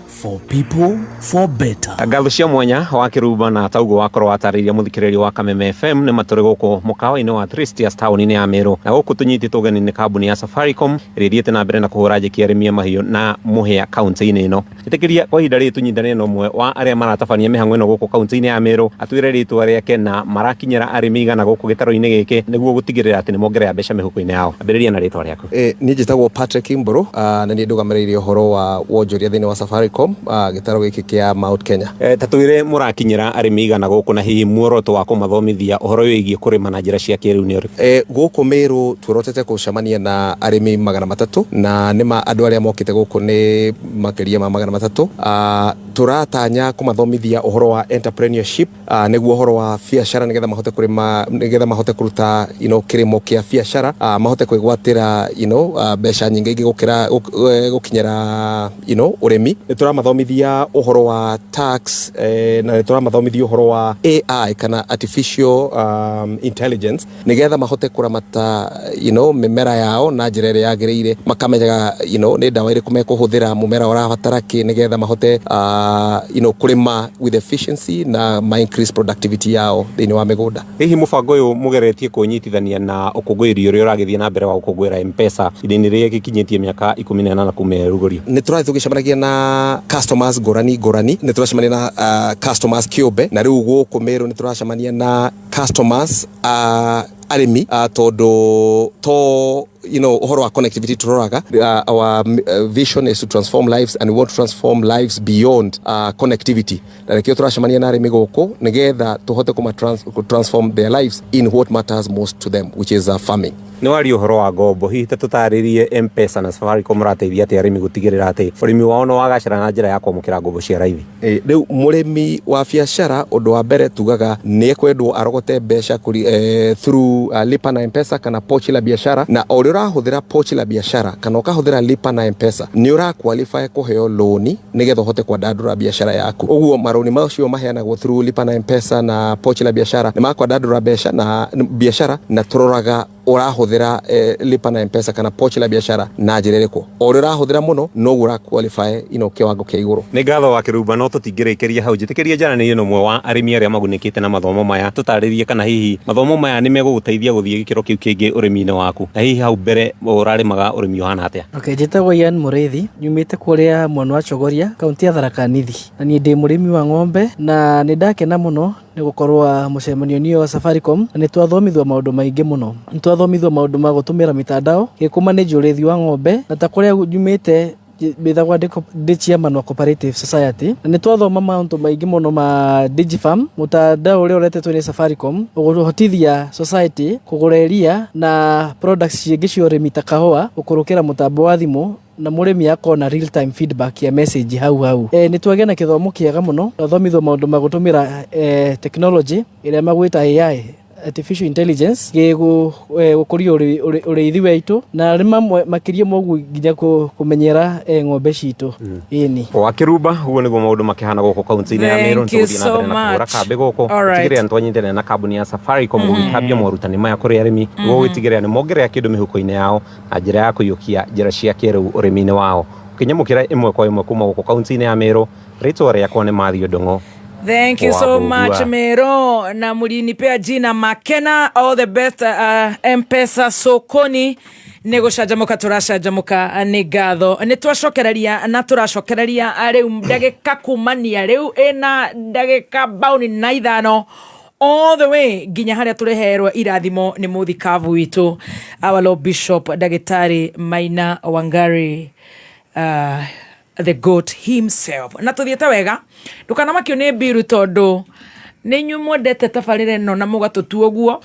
for people, for better. Ngatho cia mwanya wa Kĩrumba, na tauguo wakorwo watarĩirie mũthikĩrĩria wa Kameme FM, nĩ matũrĩ gũkũ mũkawa-inĩ wa Tristias taũni-inĩ ya Meru, na gũkũ tũnyitĩtwo ũgeni nĩ kambuni ya Safaricom ĩrĩa ĩthiĩte na mbere na kũhũra njeki arĩmi a mahiũ na mũhĩa kaunti-inĩ ĩno. Ĩtĩkĩria kwa ihinda rĩrĩ tũnyitanĩre na ũmwe wa arĩa maratabania mĩhang'o ĩno gũkũ kaunti-inĩ ya Meru, atwĩre rĩtwa rĩake na marakinyĩra arĩmi igana gũkũ gĩtarũ-inĩ gĩkĩ nĩguo gũtigĩrĩra atĩ nĩ mongerera mbeca mĩhuko-inĩ yao. Ambĩrĩria na rĩtwa rĩaku. Niĩ njĩtagwo Patrick Mbũrũ, na niĩ ndũgamĩrĩire ũhoro wa wonjoria thĩinĩ wa Safaricom, gĩtarũ gĩkĩ kĩa Mount Kenya. Ta twĩre mũrakinyĩra arĩmi igana gũkũ, na hihi muoroto wa kũmathomithia ũhoro wĩgiĩ kũrĩma na njĩra cia kĩrĩu nĩ ũrĩkũ? Gũkũ Meru tuorotete gũcemania na arĩmi 300, na nĩma andũ arĩa mokĩte gũkũ nĩ makĩria ma 300. Tũratanya kũmathomithia ũhoro wa entrepreneurship, nĩguo ũhoro wa biacara, nĩgetha mahote kũrĩma, nĩgetha mahote kũruta kĩrĩmo kĩa biacara, mahote kwĩgwatĩra mbeca nyingĩ ingĩ gũkĩra gũkinyĩra ũrĩmi. Nĩ tũramathomithia ũhoro wa tax, na nĩ tũramathomithia ũhoro wa AI kana artificial intelligence, nĩgetha mahote kũramata mĩmera yao na njĩra ĩrĩa yagĩrĩire, makamenyaga nĩ ndawa ĩrĩkũ mekũhũthĩra, mũmera ũrabatara kĩ, nĩgetha mahote kũrĩma with efficiency na ma increase productivity yao thĩinĩ wa mĩgũnda. Hihi mũbango ũyũ mũgeretie kũnyitithania na ũkũngũĩri ũrĩa ũragĩthiĩ na mbere wa gũkũngũĩra M-Pesa ihinda-inĩ rĩrĩa gĩkinyĩtie mĩaka 18 kuma ĩrugũrio? Nĩ tũrathiĩ tũgĩcemanagia na customers ngũrani ngũrani. Nĩ tũracemania na customers kĩũmbe, na rĩu gũkũ Meru nĩ tũracemania na customers arĩmi, tondũ to ũhoro wa connectivity tũroraga. Our vision is to transform lives, and we want to transform lives beyond connectivity, na nĩkĩo tũracemania na arĩmi gũkũ nĩgetha tũhote kũma transform their lives in what matters most to them, which is farming. Nĩ waria ũhoro wa ngombo, hihi ta tũtarĩrie M-Pesa na Safaricom mũrateithia atĩa arĩmi gũtigĩrĩra atĩ ũrĩmi wao nĩ wagacĩra na njĩra ya kwamũkĩra ngombo cia raithi? Rĩu mũrĩmi wa biacara, ũndũ wa mbere tugaga nĩ ekwendwo arogote mbeca through lipa na M-Pesa kana pochi la biashara, na o ũrĩa ũrahũthĩra pochi la biashara kana ũkahũthĩra lipa na M-Pesa, nĩ ũra qualify kũheo loni nĩgetha ũhote kwandandũra biacara yaku. Ũguo marũni macio maheanagwo through lipa na M-Pesa na pochi la biashara nĩ makwandandũra mbeca na biacara, na tũroraga ũrahũthĩra lipa na M-Pesa kana pochi la biashara na njĩra ĩrĩkũ. O ũrĩa ũrahũthĩra mũno, noguo ũra qualify kĩwango kĩa igũrũ. Nĩ ngatho wa Kĩrumba, no tũtingĩrĩkĩria hau. Njĩtĩkĩria njaranĩrie na ũmwe wa arĩmi arĩa magunĩkĩte na mathomo maya, tũtarĩrie kana hihi mathomo maya nĩ megũgũteithia gũthiĩ gĩkĩro kĩu kĩngĩ ũrĩmi-inĩ waku, na hihi hau mbere ũrarĩmaga ũrĩmi ũhana atĩa? Okay, njĩtagwo Ian Mũrĩithi, nyumĩte kũrĩa mwena wa Chogoria, kaunti ya Tharaka Nithi, na niĩ ndĩ mũrĩmi wa ng'ombe, na nĩ ndakena mũno nĩ gũkorwo mũcemanio-inĩ wa Safaricom, na nĩ twathomithio maũndũ maingĩ mũno. Nĩ twathomithio maũndũ ma gũtũmĩra mitandao gĩkũma nĩ ũrĩithi wa ng'ombe, na ta kũrĩa nyumĩte mbithagwa ndĩ chairman wa cooperative society, na nĩ twathoma maũndũ maingĩ mũno ma Digifarm, mũtandao ũrĩa ũretetwo nĩ Safaricom ũhotithia society kũgũra iria na products cingĩ cia ũrĩmi ta kahũa gũkũrũkĩra mũtambo wa thimũ, na mũrĩmi akona real time feedback ya message hau hau. Nĩ twagĩa na kĩthomo kĩega mũno, twathomithio maũndũ ma gũtũmĩra technology ĩrĩa magwĩta AI, artificial intelligence, gũkũria ũrĩithi witũ, na nĩ mamwe makĩria moguo nginya kũmenyera ng'ombe citũ. Ĩni. Wa Kĩrumba, ũguo nĩguo maũndũ makĩhana gũkũ kaunti-inĩ ya Meru. Thank you Nĩtũgũthiĩ na so mbere na kũhũra much. kambĩ gũkũ All right. gũtigĩrĩra nĩtwanyitanĩra na kambuni ya Safaricom gũgĩtambia morutani maya kũrĩ arĩmi nĩguo gũtigĩrĩra nĩ mongerera kĩndũ mĩhuko-inĩ yao na njĩra ya kũiyũkia njĩra cia kĩrĩu ũrĩmi-inĩ wao. Ũkĩnyamũkĩra ĩmwe kwa ĩmwe kuma gũkũ kaunti-inĩ ya Meru, rĩtwa rĩakwa nĩ Matthew Ndung'u. Thank you so Wa much Mbugua. Mero, na mulinipea jina Makena. All the best Mpesa sokoni nä gå canjamå tå racanjamå nä ngatho nä twacokereria na tå racokereria rä u ndagä ka kumania rä u ä na ndagä ka mbauni na ithano all the way nginya harĩa tũreherwo irathimo nĩ mũthikabu witũ our Lord Bishop ndagĩtarĩ Maina Wangari, the goat himself. Na tũthiĩte wega, ndũkanamakio nĩ mbiru tondũ nĩ inyuĩ mwendete tabarĩra ĩno na mũgatũtua ũguo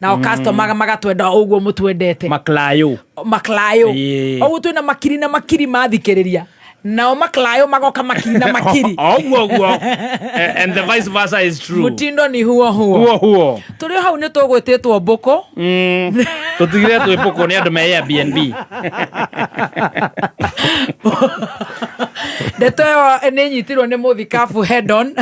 nao customer magatwenda o ũguo mũtwendete. Maklayo. Maklayo. Ĩĩ. Ũguo twĩna makiri na makiri mathikĩrĩria, nao maklayo magoka makiri na makiri. Oguo oguo. And the vice versa is true. Mutindo ni huo huo. Huo huo. Tũrĩ o hau nĩ tũgwĩtĩtwo mbũkũ. Tũtigire twĩ mbũkũ nĩ andũ me Airbnb. Ndeto ĩyo nĩ nyitirwo nĩ mũthikabu head on,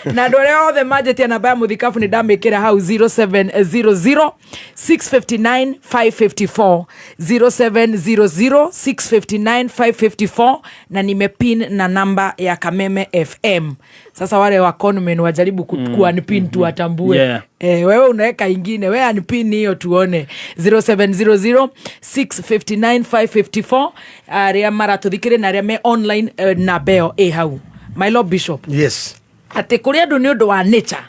na andũ arĩa othe manjĩtie namba ya mũthikabu nĩ ndamĩkĩra hau, 0700 659 554, 0700 659 554, na nimepin na namba ya Kameme FM. Sasa wale wa conmen wajaribu kuunpin tuwatambue. Wewe unaweka ingine, wewe unpin hiyo tuone, 0700 659 554, arĩa maratũthikĩrĩ na arĩa me online, namba ĩyo ĩ hau. My Lord Bishop. Yes. Atĩ kũrĩ andũ nĩ ũndũ wa nature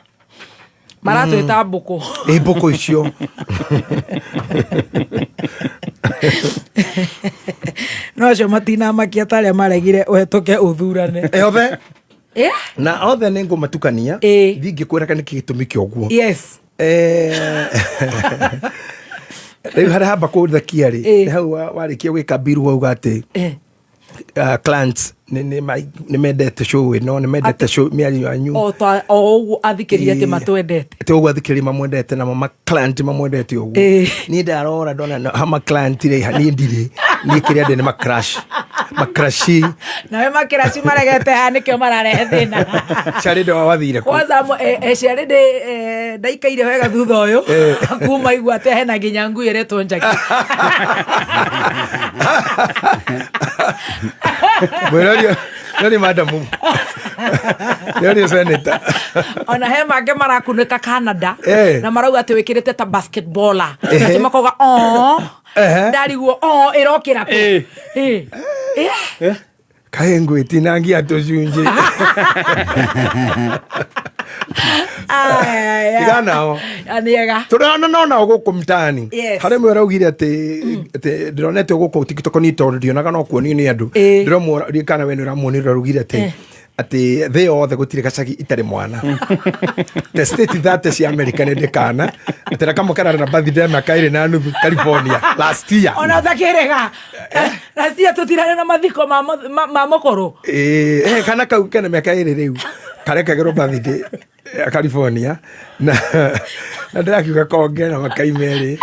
maratwĩta mbũkũ. Ĩ, mbũkũ icio. No acio matinamakia ta arĩa maregire ũhetũke ũthurane. Othe. Yeah. Na othe nĩ ngũmatukania thiĩ ngĩkwĩra kana nĩkĩ gĩtũmi kĩa ũguo. Rĩu harĩa hamba kũthekia rĩ, nĩ hau warĩkia gwĩka mbiru wauga atĩ clients nĩ mendete show ĩno, nĩ mendete show mĩario yanyu. O ta o ũguo athikĩrĩria atĩ matwendete. Atĩ ũguo athikĩrĩria mamwendete namo ma client mamwendete ũguo. Niĩ ndarora ndona ha ma client rĩ, niĩ ndirĩ, niĩ kĩrĩa ndĩ nĩ ma crush, ma crushi. Nawe makĩraci maregete haha nĩkĩo mararehe thĩna. Carĩ wathire kũ? Kwanza ciarĩ ndĩ ndaikaire wega thutha ũyũ kuma igua atĩ hena nginya ngui ĩretwo Njaki. Mwĩrorio nĩ madamu, nĩorio senator. Ona he mangĩ marakunĩka Canada na marauga atĩ wĩkĩrĩte ta basketballer. Atĩ makoga o ndariguo o ĩrokĩra kũ. Kaĩ ngwĩtinangia tũcunjĩ tiga nao. Nĩega. Tũrona nonao gũkũ mtaani. Harĩ mwe ũraugire atĩ ndĩronete gũkũ TikTok ni tondũ ndionaga no kuonio nĩ andũ. Ndĩramwona kana we nĩ ũramuonire ũraugire atĩ thĩ yothe gũtirĩ gacagi itarĩ mwana, the state 30 cia America nĩ ndĩkana atĩ na kamwe kararĩ na birthday ya mĩaka 2.5 California last year. Ona ũtakĩrĩga racia tũtirarĩ na mathiko ma mũkũrũ. Ĩĩ, kana kau kena mĩaka 2 rĩu karekagĩrwo birthday ya California, na ndĩrakiuga konge na makai merĩ,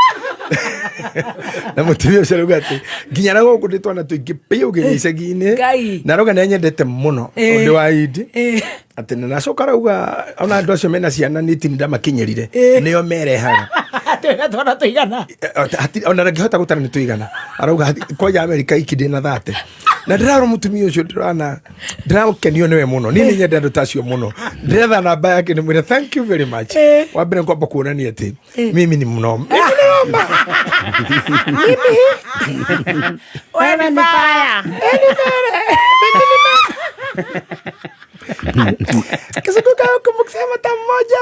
na mũtumia ũcio arauga atĩ nginya na gũkũ ndĩ twana tũingĩ biũ nginya icagi-inĩ. Ngai. Na arauga nĩ anyendete mũno ũndũ wa indi atĩ na nacoka arauga ona andũ acio mena ciana nĩ tini ndamakinyĩrire nĩo merehaga. Twĩna twana tũigana? Ona ndangĩhota gũtara nĩ tũigana. Arauga kwanja Amerika iki ndĩ na 30, na ndĩrarora mũtumia ũcio, ndĩrana ndĩrakenio nĩwe mũno. Niĩ nĩ nyende andũ ta acio mũno. Ndĩretha namba yake nĩmwĩre thank you very much. Wa mbere ngwamba kuonania atĩ mimi ni mnoma. Wewe ni fire. Kizunguka huku mkisema ta mmoja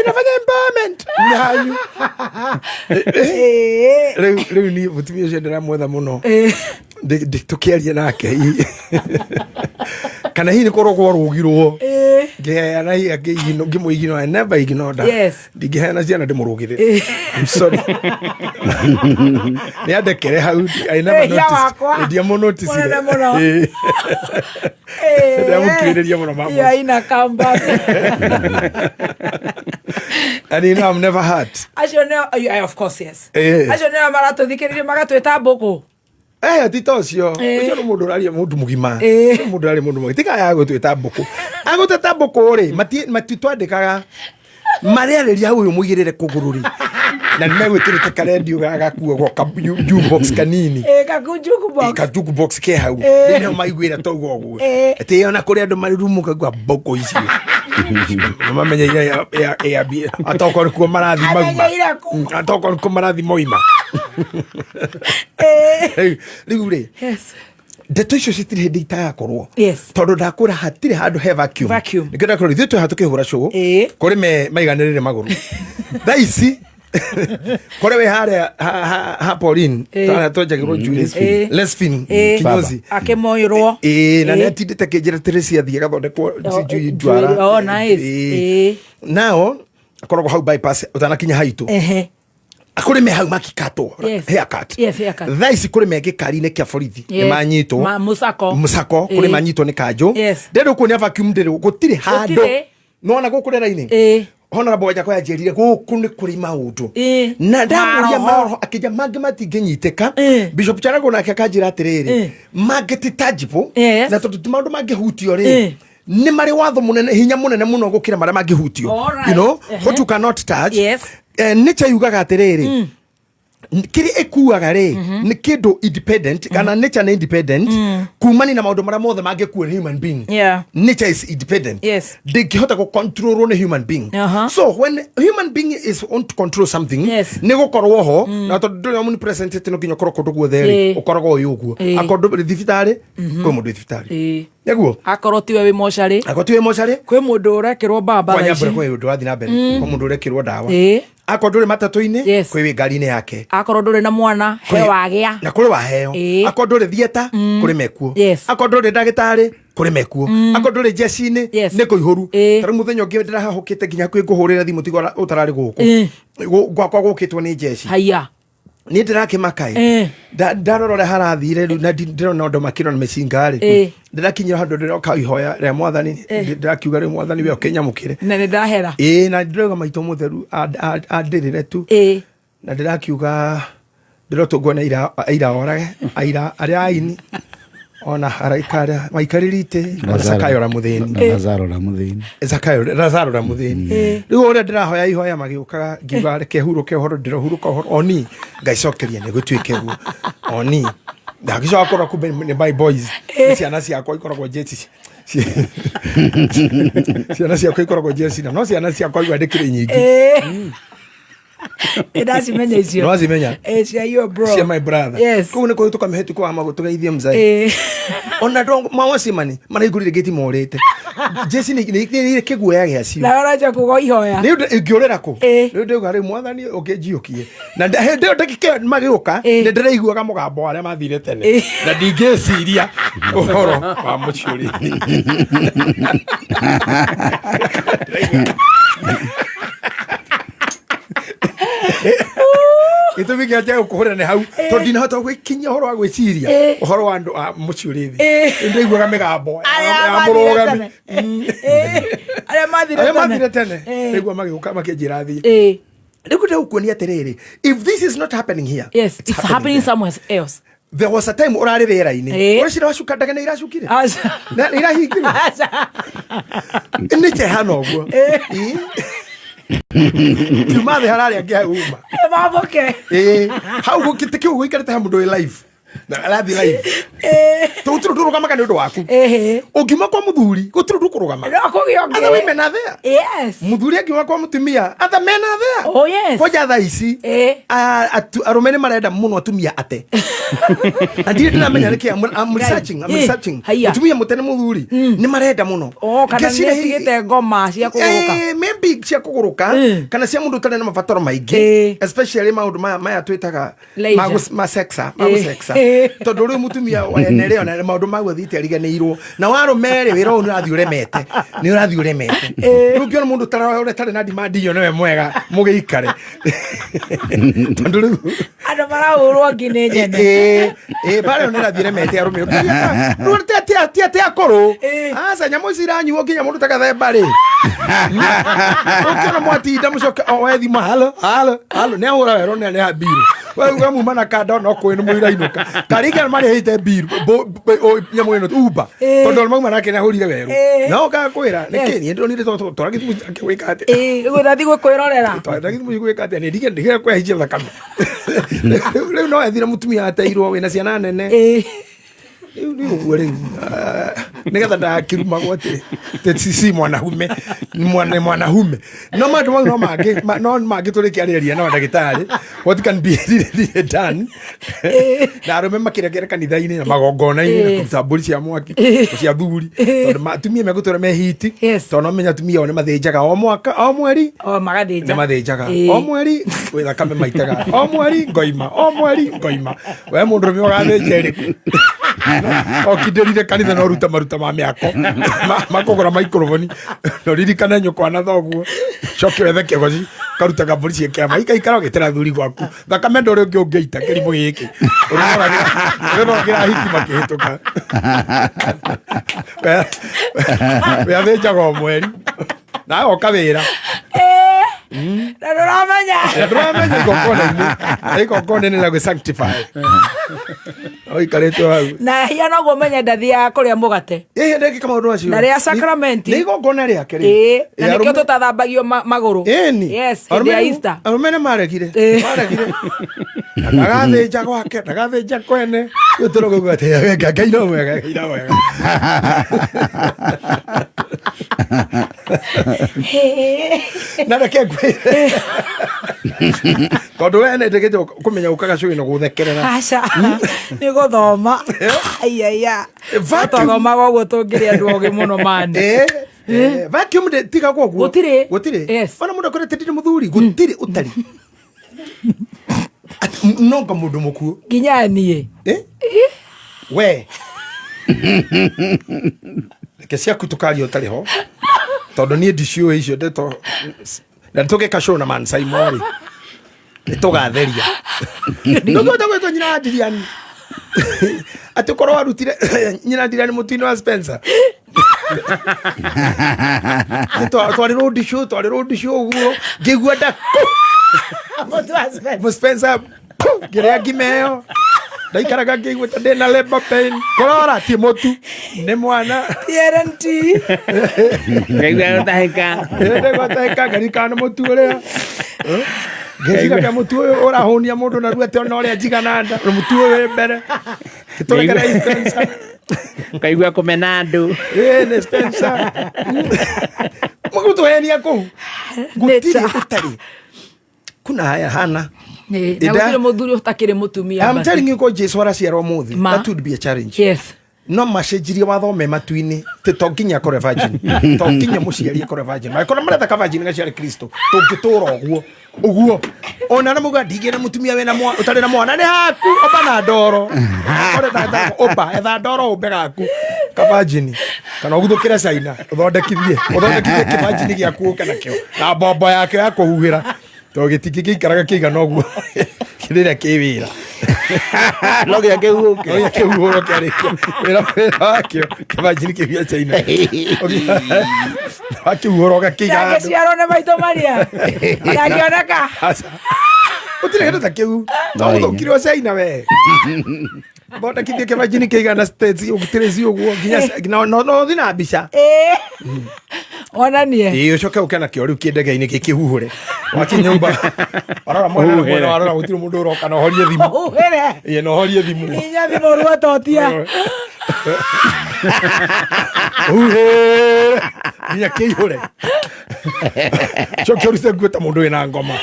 inafanya empowerment nanyu. Rĩu ni mũtumia ũcio ndĩramwetha mũno. Tũkĩaria nake kana hihi nĩ kũrogwo rũgirwo ngĩheana hihi ngĩmũ-ignore. I never ignored her. Ndingĩheana ciana ndĩmũrũgĩrĩre. I'm sorry, nĩ andekere hau. I never Wĩhia noticed. wakwa. Ndiamũnoticire. Mũnene mũno. Ndĩramũkirĩrĩria mũno mama. Hiyo haina comeback. And you know I'm never hurt. Acio nĩo, yeah, of course, yes. Acio nĩo maratũthikĩrĩria magatwĩta mbũkũ. Ti ta ũcio. Ũcio nĩ mũndũ ũraria mũndũ mũgima. Nĩ mũndũ ũraria mũndũ mũgima. Tiga ya gũtwĩta mbũkũ. Agũtwĩta mbũkũ rĩ, matitwandĩkaga. Marĩarĩria hau ũyũ mũigĩrĩre kũgũrũ rĩ. Na nĩ megwĩkĩrĩte karendio gakuagwo ka jukebox kanini. Kaku jukebox. Ka jukebox ke hau. Rĩu nĩo maiguĩra tauga ũguo. Atĩ ona kũrĩ andũ marĩ rumu kaigua mbũkũ icio. Mamenyeire Airbnb atokorwo nĩkuo marathi mauma. Amenyeire kũ? Atokorwo nĩkuo marathi moima. Rĩu rĩ, Yes. ndeto icio citirĩ hĩndĩ itagakorwo. Yes. Tondũ ndakwĩra hatirĩ handũ he vacuum. Vacuum. Nĩkĩo ndakwĩra ithuĩ twĩ haha tũkĩhũra cũgũ. Kũrĩ me maiganĩrĩre magũrũ. Thaa ici kũrĩ wĩ harĩa ha Pauline harĩa twenjagĩrwo njuĩrĩ. Lesfin kinyozi. Akĩmoirwo. Ĩĩ na nĩ atindĩte kĩnjĩra Teresia athiĩ agathondekwo sijui ndwara. Oh, nice. Ĩĩ. Nao akoragwo hau bypass ũtanakinya haitũ. Ehe. Kũrĩ me hau makikatwo. Yes. Haircut. Yes, haircut. Thaa ici kũrĩ me gĩkari-inĩ kĩa borithi nĩ Yes. manyitwo. Mũcako. Mũcako kũrĩ manyitwo nĩ kanjũ. Yes. Ndĩrenda kuonia vacuum ndĩrĩ gũtirĩ handũ. Gũtirĩ. Nona gũkũ rĩera-inĩ. Honorable Wajakoya anjĩrire gũkũ nĩ kũrĩ maũndũ. Na ndamũria Maroho. maroho akĩnja mangĩ matingĩnyitĩka. Bishop Charago nake akanjĩra atĩrĩrĩ mangĩ ti tangible na tondũ ti maũndũ mangĩhutio rĩ nĩ marĩ watho mũnene hinya mũnene mũno gũkĩra marĩa mangĩhutio. Alright. You know, Ehe. what you cannot touch. Yes. Nature yugaga atĩrĩrĩ kĩrĩa ĩkuaga rĩ nĩ kĩndũ independent kana nature nĩ independent kumani na maũndũ marĩa mothe mangĩkuo nĩ human being. Yeah. Nature is independent. Yes. Ndĩngĩhota gũcontrolwo nĩ human being. So when human being is on to control something, Yes. nĩ gũkorwo ho na tondũ ndũrĩ omnipresent atĩ no nginya ũkorwo kũndũ guothe rĩ ũkoragwo ũyũ ũguo. Akorwo ndũrĩ thibitarĩ kwĩ mũndũ wĩ thibitarĩ. Nĩguo? Akorwo tiwe wĩ mocarĩ. Akorwo tiwe mocarĩ. Kwĩ mũndũ ũrekĩrwo mbamba Kwa thaa nyambura ici. kwĩ ũndũ ũrathiĩ na mbere. Kwĩ mũndũ ũrekĩrwo ndawa. Akorwo ndũrĩ matatũ-inĩ kwĩ wĩ ngari-inĩ yake. Akorwo ndũrĩ na mwana he wagĩa. Na kũrĩ waheo. Akorwo ndũrĩ theatre kũrĩ mekuo. Yes. Akorwo ndũrĩ ndagĩtarĩ kũrĩ mekuo. Akorwo ndũrĩ jeshi-inĩ nĩ kũihũru. Ta rĩu mũthenya ũngĩ ndĩrahahũkĩte nginya kwĩ ngũhũrĩra thimũ tiga ũtararĩ gũkũ. Gwakwa gũkĩtwo nĩ jeshi. Haiya. Niĩ ndĩrakĩmaka ĩ. Ndarora ũrĩa harathire rĩu na ndĩrona andũ makĩrora mĩcinga rĩ. Ndĩrakinyĩra handũ ndĩroka ihoya rĩa mwathani ndĩrakiuga rĩu mwathani we ũkĩnyamũkĩre. Na nĩ ndahera. Ĩĩ na ndĩrauga maitũ mũtheru andĩrĩre tu. Na ndĩrakiuga ndĩrotũngwo nĩ aira orage aira arĩa aini ona araika arĩa maikarĩri itĩ ona Zakayo ũrĩa mũthĩni. Na Lazaro ũrĩa mũthĩni. Zakayo Lazaro ũrĩa mũthĩni. Rĩu ũrĩa ndĩrahoya ihoya magĩũkaga ngiuga reke hurũke ũhoro ndĩrohurũka ũhoro oni ngaicokeria nĩ gũtuĩke guo oni ndagĩcoka kũrora kumbe nĩ my boys nĩ ciana ciakwa ikoragwo jeci ciana ciakwa ikoragwo jeci na no ciana ciakwa igua ndĩkĩrĩ nyingĩ. Nĩ ndacimenya icio. Nĩwacimenya? Cia your bro. Cia my brother. Yes. Koguo nĩ kũhĩtũka mĩhĩtũko wa magũrũ tũgeithie mzee. Ona ndongo mawacimani maraigũrire gĩti morĩte. Jeci nĩ kĩguoya gĩacio. Na ũranja kuga ihoya. Nĩ ũndũ ingĩũrĩra kũ? Rĩu ndauga rĩu mwathani ũkĩnjiũkie. Na hĩndĩ ĩyo ndagĩka ĩyo magĩũka nĩ ndĩraiguaga mũgambo wa arĩa mathire tene. Na ndingĩciria ũhoro wa mũciũri. Gĩtũmi kĩa njage gũkũhũrĩra nĩ hau tondũ ndinahota gwĩkinyia ũhoro wa gwĩciria ũhoro wa andũ a mũciĩ ũrĩ thĩ. Nĩndaiguaga mĩgambo Arĩa ya mathire mũrũgami. tene. Arĩa mathire Arĩa tene. mathire tene ndaigua magĩũka makĩnjĩra thiĩ. Rĩu ndĩgũkuonia atĩrĩrĩ, if this is not happening here, Yes, it's happening somewhere else. There was a time ũrarĩ rĩera-inĩ ũreciria wacuka ndege nĩ iracukire Na nĩ irahingirwo nĩ kĩhana ũguo. Kiuma thĩ hararĩa angĩ hau uma. Mamũke. Ĩĩ hau gũkĩte kĩu gũikarĩte ha mũndũ wĩ live na arathiĩ live tondũ gũtirĩ ũndũ ũrũgamaga nĩ ũndũ waku. Ũngiuma kwa mũthuri gũtirĩ ũndũ ũkũrũgama. No kũgĩa ũngĩ. Other women are there. Yes. Mũthuri angiuma kwa mũtumia other men are there. Oh yes. Kwanja thaa ici arũme nĩ marenda mũno atumia ate. Na ndirĩ ndĩramenya nĩkĩ I'm researching, I'm researching. Mũtumia mũte nĩ mũthuri nĩ marenda mũno. Oh, kana Ngeciria nĩ hihi- atigĩte ngoma cia kũgũrũka. Maybe cia kũgũrũka kana cia mũndũ ũtarĩ na mabataro maingĩ especially maũndũ maya twĩtaga Leisure. ma sexa ma gũsexa tondũ rĩu mũtumia wene rĩ ona maũndũ mau athiĩte ariganĩirwo na warũme rĩ wĩra ũyũ nĩ ũrathiĩ ũremete nĩ ũrathiĩ ũremete rĩu ũngĩona mũndũ ũtarĩ na demand iyo nĩwe mwega mũgĩikare tondũ rĩu Andũ marahũrwo ngi nĩ nyene. Ĩĩ bara ĩyo nĩ ĩrathiĩ ĩremete arũme rĩu ti atĩ akũrũ aca nyamũ ici iranyuo nginya mũndũ ta gathemba rĩ ũkĩona mwatinda mũcoke o we thimũ halo halo halo nĩ ahũra werũ nĩ arĩha mbiru we uga muma na kanda no kũĩ nĩ mũirainũka karĩngĩ marĩhĩte mbiru nyamũ ĩno uba tondũ mauma nake nĩ ahũrire werũ no ũkakwĩra nĩ kĩ niĩ ndĩronire twaragithimũ gwĩka atĩa Gũthiĩ gwĩkwĩrorera. Twaragithimũ gwĩka atĩa nĩ ndige ndige kwehicia thakame rĩu no ethire mũtumia ateirwo wĩna ciana nene rĩu nĩ ũguo rĩu. Nĩgetha ndagakĩrumagwo atĩ atĩ si mwanahume mwana mwanahume. No maũndũ mau no mangĩ no mangĩ tũrĩkĩarĩrĩria na ndagĩtarĩ what can be really done. Na arũme makĩrekere kanitha-inĩ na magongona-inĩ na kũruta mbũri cia mwaki cia thuri tondũ atumia megũtũra me hiti tondũ no menya atumia ao nĩ mathĩnjaga o mwaka o mweri. O magathĩnja. Nĩ mathĩnjaga o mweri, gwĩ thakame maitaga o mweri, ngoima o mweri ngoima. We mũndũ rũme ũgathĩnja ĩrĩkũ? Okindĩrire kanitha no ruta maruta ma mĩako makũgũra maikroboni no ririkane nyũkwa na thoguo, coke wethe kĩgoci karutaga mbũri cia kĩama ikaikara ũgĩtĩra thuri gwaku thakame ndũrĩ ũngĩ ũngĩita kĩrimũ gĩkĩ ũrĩrogĩra hiki makĩhĩtũka. We athĩnjaga o mweri nawe oka wĩra. Na ndũramenya. Na ndũramenya igongona-inĩ igongona-inĩ na gwĩ sanctify ũikarĩte hau. Na hiya noguo menye ndathiaga kũrĩa mũgate. Ĩhĩ ndekĩka maũndũ macio. Na rĩa sacramenti. Nĩ igongona rĩake rĩ. Ĩĩ, na nĩkĩo tũtathambagio magũrũ. Ĩni. Yes, hĩndĩ ya Easter. Arũme nĩ maregire. Maregire ndagathĩnja gwake, ndagathĩnja kwene. Rĩu tũrũgũgua atĩ Ngai no mwega, Ngai no mwega. Na reke ngwĩre tondũ we nĩ ndĩgĩte kũmenya ũkaga cũĩ na gũthekerera. Aca, nĩ gũthoma. Aiaya, twathomaga ũguo tũngĩrĩ andũ ogĩ mũno mani. Vacuum tigagwo ũguo. Gũtirĩ. Gũtirĩ. Yes. Ona mũndũ akorete ndirĩ mũthuri gũtirĩ ũtari nonga mũndũ mũkuũ. Nginya niĩ. We reke ciaku tũkaria ũtarĩ ho tondũ niĩ ndiciũĩ icio ndeto na tũgĩka show na Man Simon rĩ nĩ tũgatheria ndũngĩhota gwĩtwo nyina wa Ndiriani atĩ ũkorwo warutire nyina Ndiriani mũtu-inĩ wa Spencer. Twarĩ road show, twarĩ road show ũguo ngĩigua nda Mũtu wa Spencer. Mũ Spencer ngĩrĩa ngima ĩyo ndaikaraga ngĩigua ta ndĩna labor pain kũrora ti mũtu nĩ mwana. TRNT. Ngaigua gũtahĩka. Ndaigua gũtahĩka ngarikana nĩ mũtu ũrĩa ngeciragia mũtu ũyũ ũrahũnia mũndũ narua atĩ ona ũrĩa njigana nda na mũtu ũyũ wĩ mbere tũrekere Spencer. Ngaigua kũmena andũ. Ĩĩ nĩ Spencer mũgũtũhenia kũu gũtirĩ ũtarĩ kuna haya hana. Na gũtirĩ mũthuri ũtakĩrĩ mũtumia. I'm telling you ko Jesu araciarwo mũthĩ that would be a challenge. Yes. No macenjirie watho me matu-inĩ tĩ to nginya akorwe virgin, to nginya mũciari akorwe virgin, mangĩkorwo maretha ka virgin gaciare Kristo tũngĩtũra ũguo ũguo ona na muga ndigĩ na mũtumia wĩna ũtarĩ na mwana nĩ haku ũmba na ndoro. Ore ta ũmba etha ndoro ũmbe gaku ka virgin kana ũguthũkĩre China ũthondekithie kĩvirgin gĩaku ũke nakĩo na mbombo yakĩo ya kũhuhĩra tondũ gĩtingĩgĩikaraga kĩigana ũguo rĩrĩa kĩ wĩra. No nginya kĩhuhũke. No nginya kĩhuhũrwo kĩarĩkia wĩra wakĩo kĩvirgin kĩu gĩa China wakĩhuhũra ũgakĩiga handũ. Ndangĩciarwo nĩ maitũ Maria ndangĩoneka. Aca. Gũtirĩ kĩndũ ta kĩu no gũthũkire China we thondekithie kĩvirgin kĩigana States ũgitĩrĩ ci ũguo nginya no no ũthiĩ na mbica. Onanie. Ĩĩ ũcoke ũke nakĩo rĩu kĩndege-inĩ gĩkĩhuhũre wakinyũmba warora mwena na mwena warora gũtirĩ mũndũ ũroka na ũhorie thimũ. Ũhuhĩre. Ĩĩ na ũhorie thimũ. Nginya thimũ ruototia. Huhĩre nginya kĩihũre coke ũrute nguo ta mũndũ wĩna ngoma.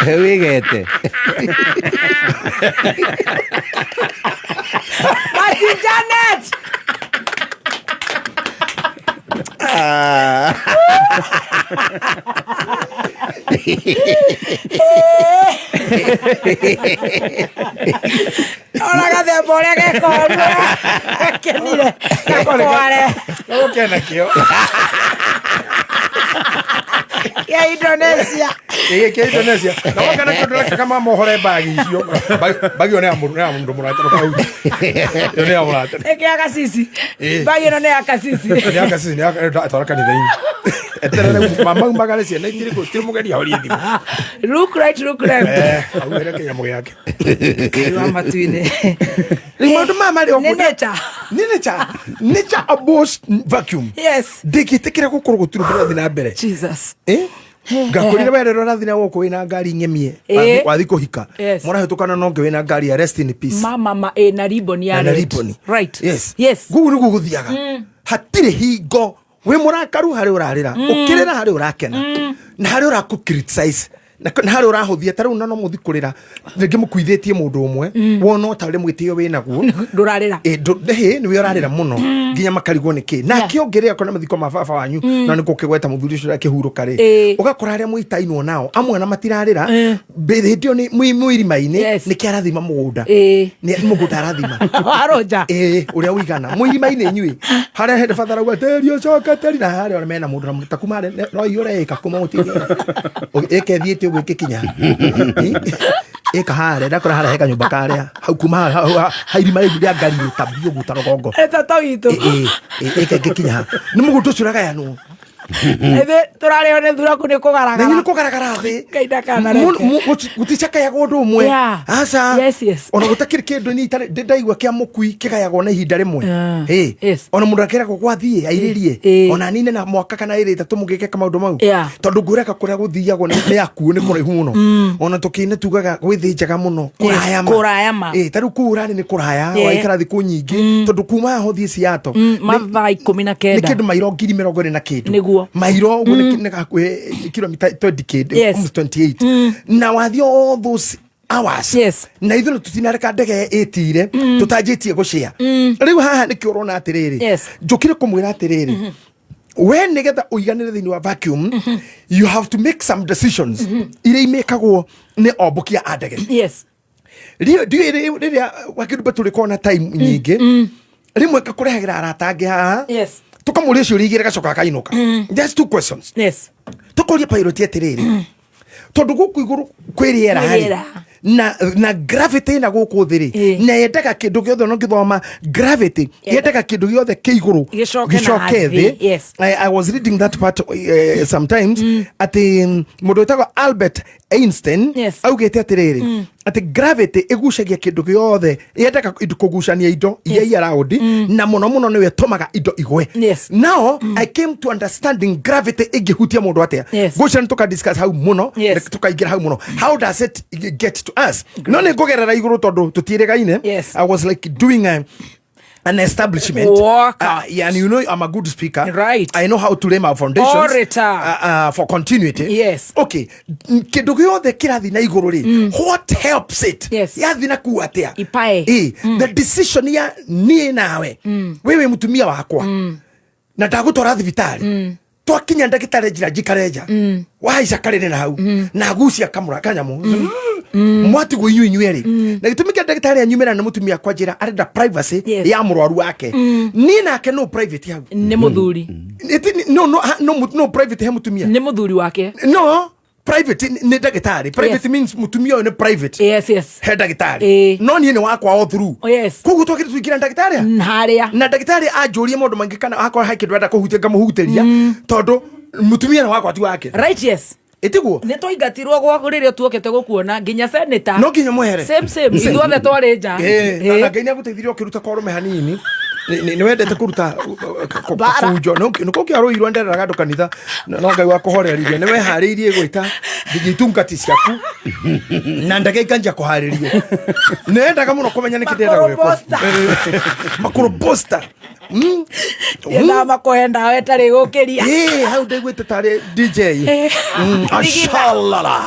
Wĩgete. Mati Janet. Ona gathemba ũrĩa gekoru gakenire gakware. Gũke nakĩo. Kĩa Indonesia. Ĩĩ kĩa Indonesia. Na woka nakĩo ndũrekaga mamohore mbagi icio. Mbagi ĩyo nĩ ya mũndũ mũrata ndũkahutie. Ĩyo nĩ ya mũrata. Nĩ kĩa Kasisi. Ĩĩ. Mbagi ĩno nĩ ya Kasisi. Nĩ ya Kasisi nĩ ya atwara kanitha-inĩ. Eterere mama umagare ciana itirĩ kũ gũtirĩ mũgeni ahorie thimũ. Look right, look left. Augĩre kĩnyamũ gĩake. Wa matu-inĩ. Rĩu maũndũ maya marĩ o Nĩ nature. Nĩ nature. Nature abhors vacuum. Yes. Ndingĩtĩkĩra gũkorwo gũtirĩ ũndũ ũrathiĩ na mbere. Jesus. Ngakwĩrire we rĩrĩa ũrathiĩ na gũkũ wĩna ngari ng'emie. Ĩĩ. Wathiĩ kũhika. Yes. Mũrahĩtũkana na ũngĩ wĩna ngari ya rest in peace. Mama ma ĩna ribbon ya Na na red. ribbon. Right. Yes. Yes. Gugu nĩguo gũthiaga. Hatirĩ hingo wĩ mũrakaru harĩ ũrarĩra, ũkĩrĩra harĩ ũrakena, na harĩ ũrakũ criticize na na harĩ ũrahũthia. Ta rĩu na no mũthi kũrĩra rĩngĩ mũkuithĩtie mũndũ ũmwe, wona ta ũrĩ mwĩtĩo wĩ naguo. Ndũrarĩra. Ĩ nĩwe ũrarĩra mũno nginya makarigwo nĩ kĩ nake ũngĩrĩa kona mathiko ma baba wanyu, na nĩ gũkĩgweta mũthuri ũcio akĩhurũka rĩ, ũgakora arĩa mũitainwo nao amwe na matirarĩra. Hĩndĩ ĩyo nĩ mwĩ irima-inĩ nĩkĩ arathima mũgũnda, nĩ mũgũnda arathima. Warũnja. Ĩĩ, ũrĩa ũigana mwĩ irima-inĩ inyuĩ harĩa hĩndĩ batara uga tĩri ũcoke tĩri na harĩa ona mena mũndũ na mũndũ ta kuma harĩa no iyũre ĩka kuma mũtĩ ĩka ĩthiĩte ũguo ĩgĩkinya ĩka harĩa ndakora harĩa he kanyũmba karĩa hau kuma ha irima rĩu rĩa ngari tabio ũguo ta rũgongo. Tata witũ. Ĩĩ, ĩka ĩgĩkinya ha nĩ mũgũnda ũcio ũragayanwo. Ithuĩ tũrarĩo nĩ thuraku nĩ kũgaragara. Na inyuĩ nĩ kũgaragara thĩ. Ngai ndakanareke. Gũticakayagwo ũndũ ũmwe. Yeah. Aca. Yes, yes. Ona gũtakĩrĩ kĩndũ niĩ itarĩ ndaigua kĩa mũkui kĩgayagwo na ihinda rĩmwe. Ĩ. Ona mũndũ akeragwo gwathiĩ airĩrie ona anine na mwaka kana ĩrĩ ĩtatũ mũgĩke maũndũ mau. Yeah. Tondũ ngwĩreka kũrĩa gũthiagwo nĩ akuũ nĩ kũraihu mũno. Ona tũkĩine tugaga gwĩthĩnjaga mũno kũraya ma. Kũraya ma. Ĩ, ta rĩu kũu ũrarĩ nĩ kũraya, waikara thikũ nyingĩ tondũ kuma haha ũthiĩ Seattle Mathaa ikũmi na nĩ kenda. kĩndũ mairo 200,000 na kĩndũ. Nĩguo. Mairo ũguo nĩ hakuhĩ kilomita 20 kĩndũ, almost 28, na wathiĩ all those hours. Yes. Na ithuĩ tũtinareka ndege ĩtire tũtanjĩtie gũcĩa rĩu haha nĩkĩo ũrona atĩrĩrĩ. Yes. Njũkire kũmwĩra atĩrĩrĩ, we nĩgetha ũiganĩre thĩinĩ wa vacuum, you have to make some decisions iria imĩkagwo nĩ ombũkia a ndege. Yes. Ndiũĩ rĩrĩa wakĩrumba tũrĩkorwo na time nyingĩ, rĩmwe ngakũrehagĩra arata angĩ haha. Yes. Tũkamũria ciũria igĩrĩ gacoka akainũka. Just two questions. Yes. Tũkoria pilot atĩrĩrĩ, tondũ gũkũ igũrũ kwĩ rĩera Kwĩ rĩ, rĩera. na gravity na gũkũ thĩ rĩ, na yendaga kĩndũ gĩothe ona ũngĩthoma gravity yendaga kĩndũ gĩothe kĩ igũrũ Gĩcoke na gĩcoke thĩ. thĩ. Yes. I was reading that part sometimes atĩ mũndũ wĩtagwo Albert Einstein augĩte atĩrĩrĩ, atĩ gravity ĩgucagia kĩndũ gĩothe, yendaga kũgucania indo iria i around, na mũno mũno nĩyo ĩtũmaga indo igwe. Yes. Now I came to understanding gravity ĩngĩhutia mũndũ atĩa. Yes. Ngũcia nĩ tũka discuss hau mũno. Yes. Tũkaingĩra hau mũno, how does it get to us? No nĩ ngũgerera igũrũ tondũ tũtiĩrĩgaine. Yes. I was like doing an establishment. Walk. Yeah, and you know I'm a good speaker. Right. I know how to lay my foundations. Orator. For continuity. Yes. Okay. Kĩndũ gĩothe kĩrathiĩ na igũrũ rĩ, what helps it? Yes. Yathiĩ na kuu atĩa? Ipae. Ĩ, the decision ya niĩ nawe, wewe mũtumia wakwa, na ndagũtwara thibitarĩ, twakinya ndagĩtarĩ njĩra njikare nja, wahaica karĩrĩ na hau na agucia kamũra kanyamũ mwatigwo inyuĩ inyuĩ erĩ, na gĩtũmi kĩa ndagĩtarĩ anyumĩra na mũtumia kwa njĩra arenda privacy Yes. ya mũrwaru wake. Niĩ nake no private hau. Nĩ mũthuri. No, no, no, no private he mũtumia. Nĩ mũthuri wake. No private nĩ ndagĩtarĩ private. Yes. Means mũtumia ũyũ nĩ private. Yes, yes. He ndagĩtarĩ. Ĩĩ. No niĩ nĩ wakwa all through. Oh, yes. Koguo twagĩrĩire tũingĩra ndagĩtarĩ harĩa na ndagĩtarĩ anjũrie maũndũ maingĩ kana akorwo he kĩndũ enda kũhutia ngamũhutĩria tondũ mũtumia nĩ wakwa ti wake. Right, yes. Ĩtiguo. Nĩ twaingatirwo gwaku rĩrĩa tuokĩte gũkuona nginya senator. No nginya mwehere. Same same, ithuothe twarĩ nja. Ĩĩ, na Ngai nĩ agũteithirie ũkĩruta korũme hanini. Nĩ wendete kũruta Mbara. kabunjo nĩ kũngĩarũirwo ndereraga andũ kanitha no Ngai wa kũhoreririe nĩ weharĩirie gwĩta nginya itungati ciaku na ndege ikanjia kũharĩrio. Nĩ endaga mũno kũmenya nĩkĩ ndĩrenda gwĩkwo. Makũrũbosta. Makũrũbosta. Yendaga makũhe ndawa ĩtarĩ gũkĩria. Ĩĩ, hau ndaiguĩte tarĩ DJ. Ndigitha. Ashalala.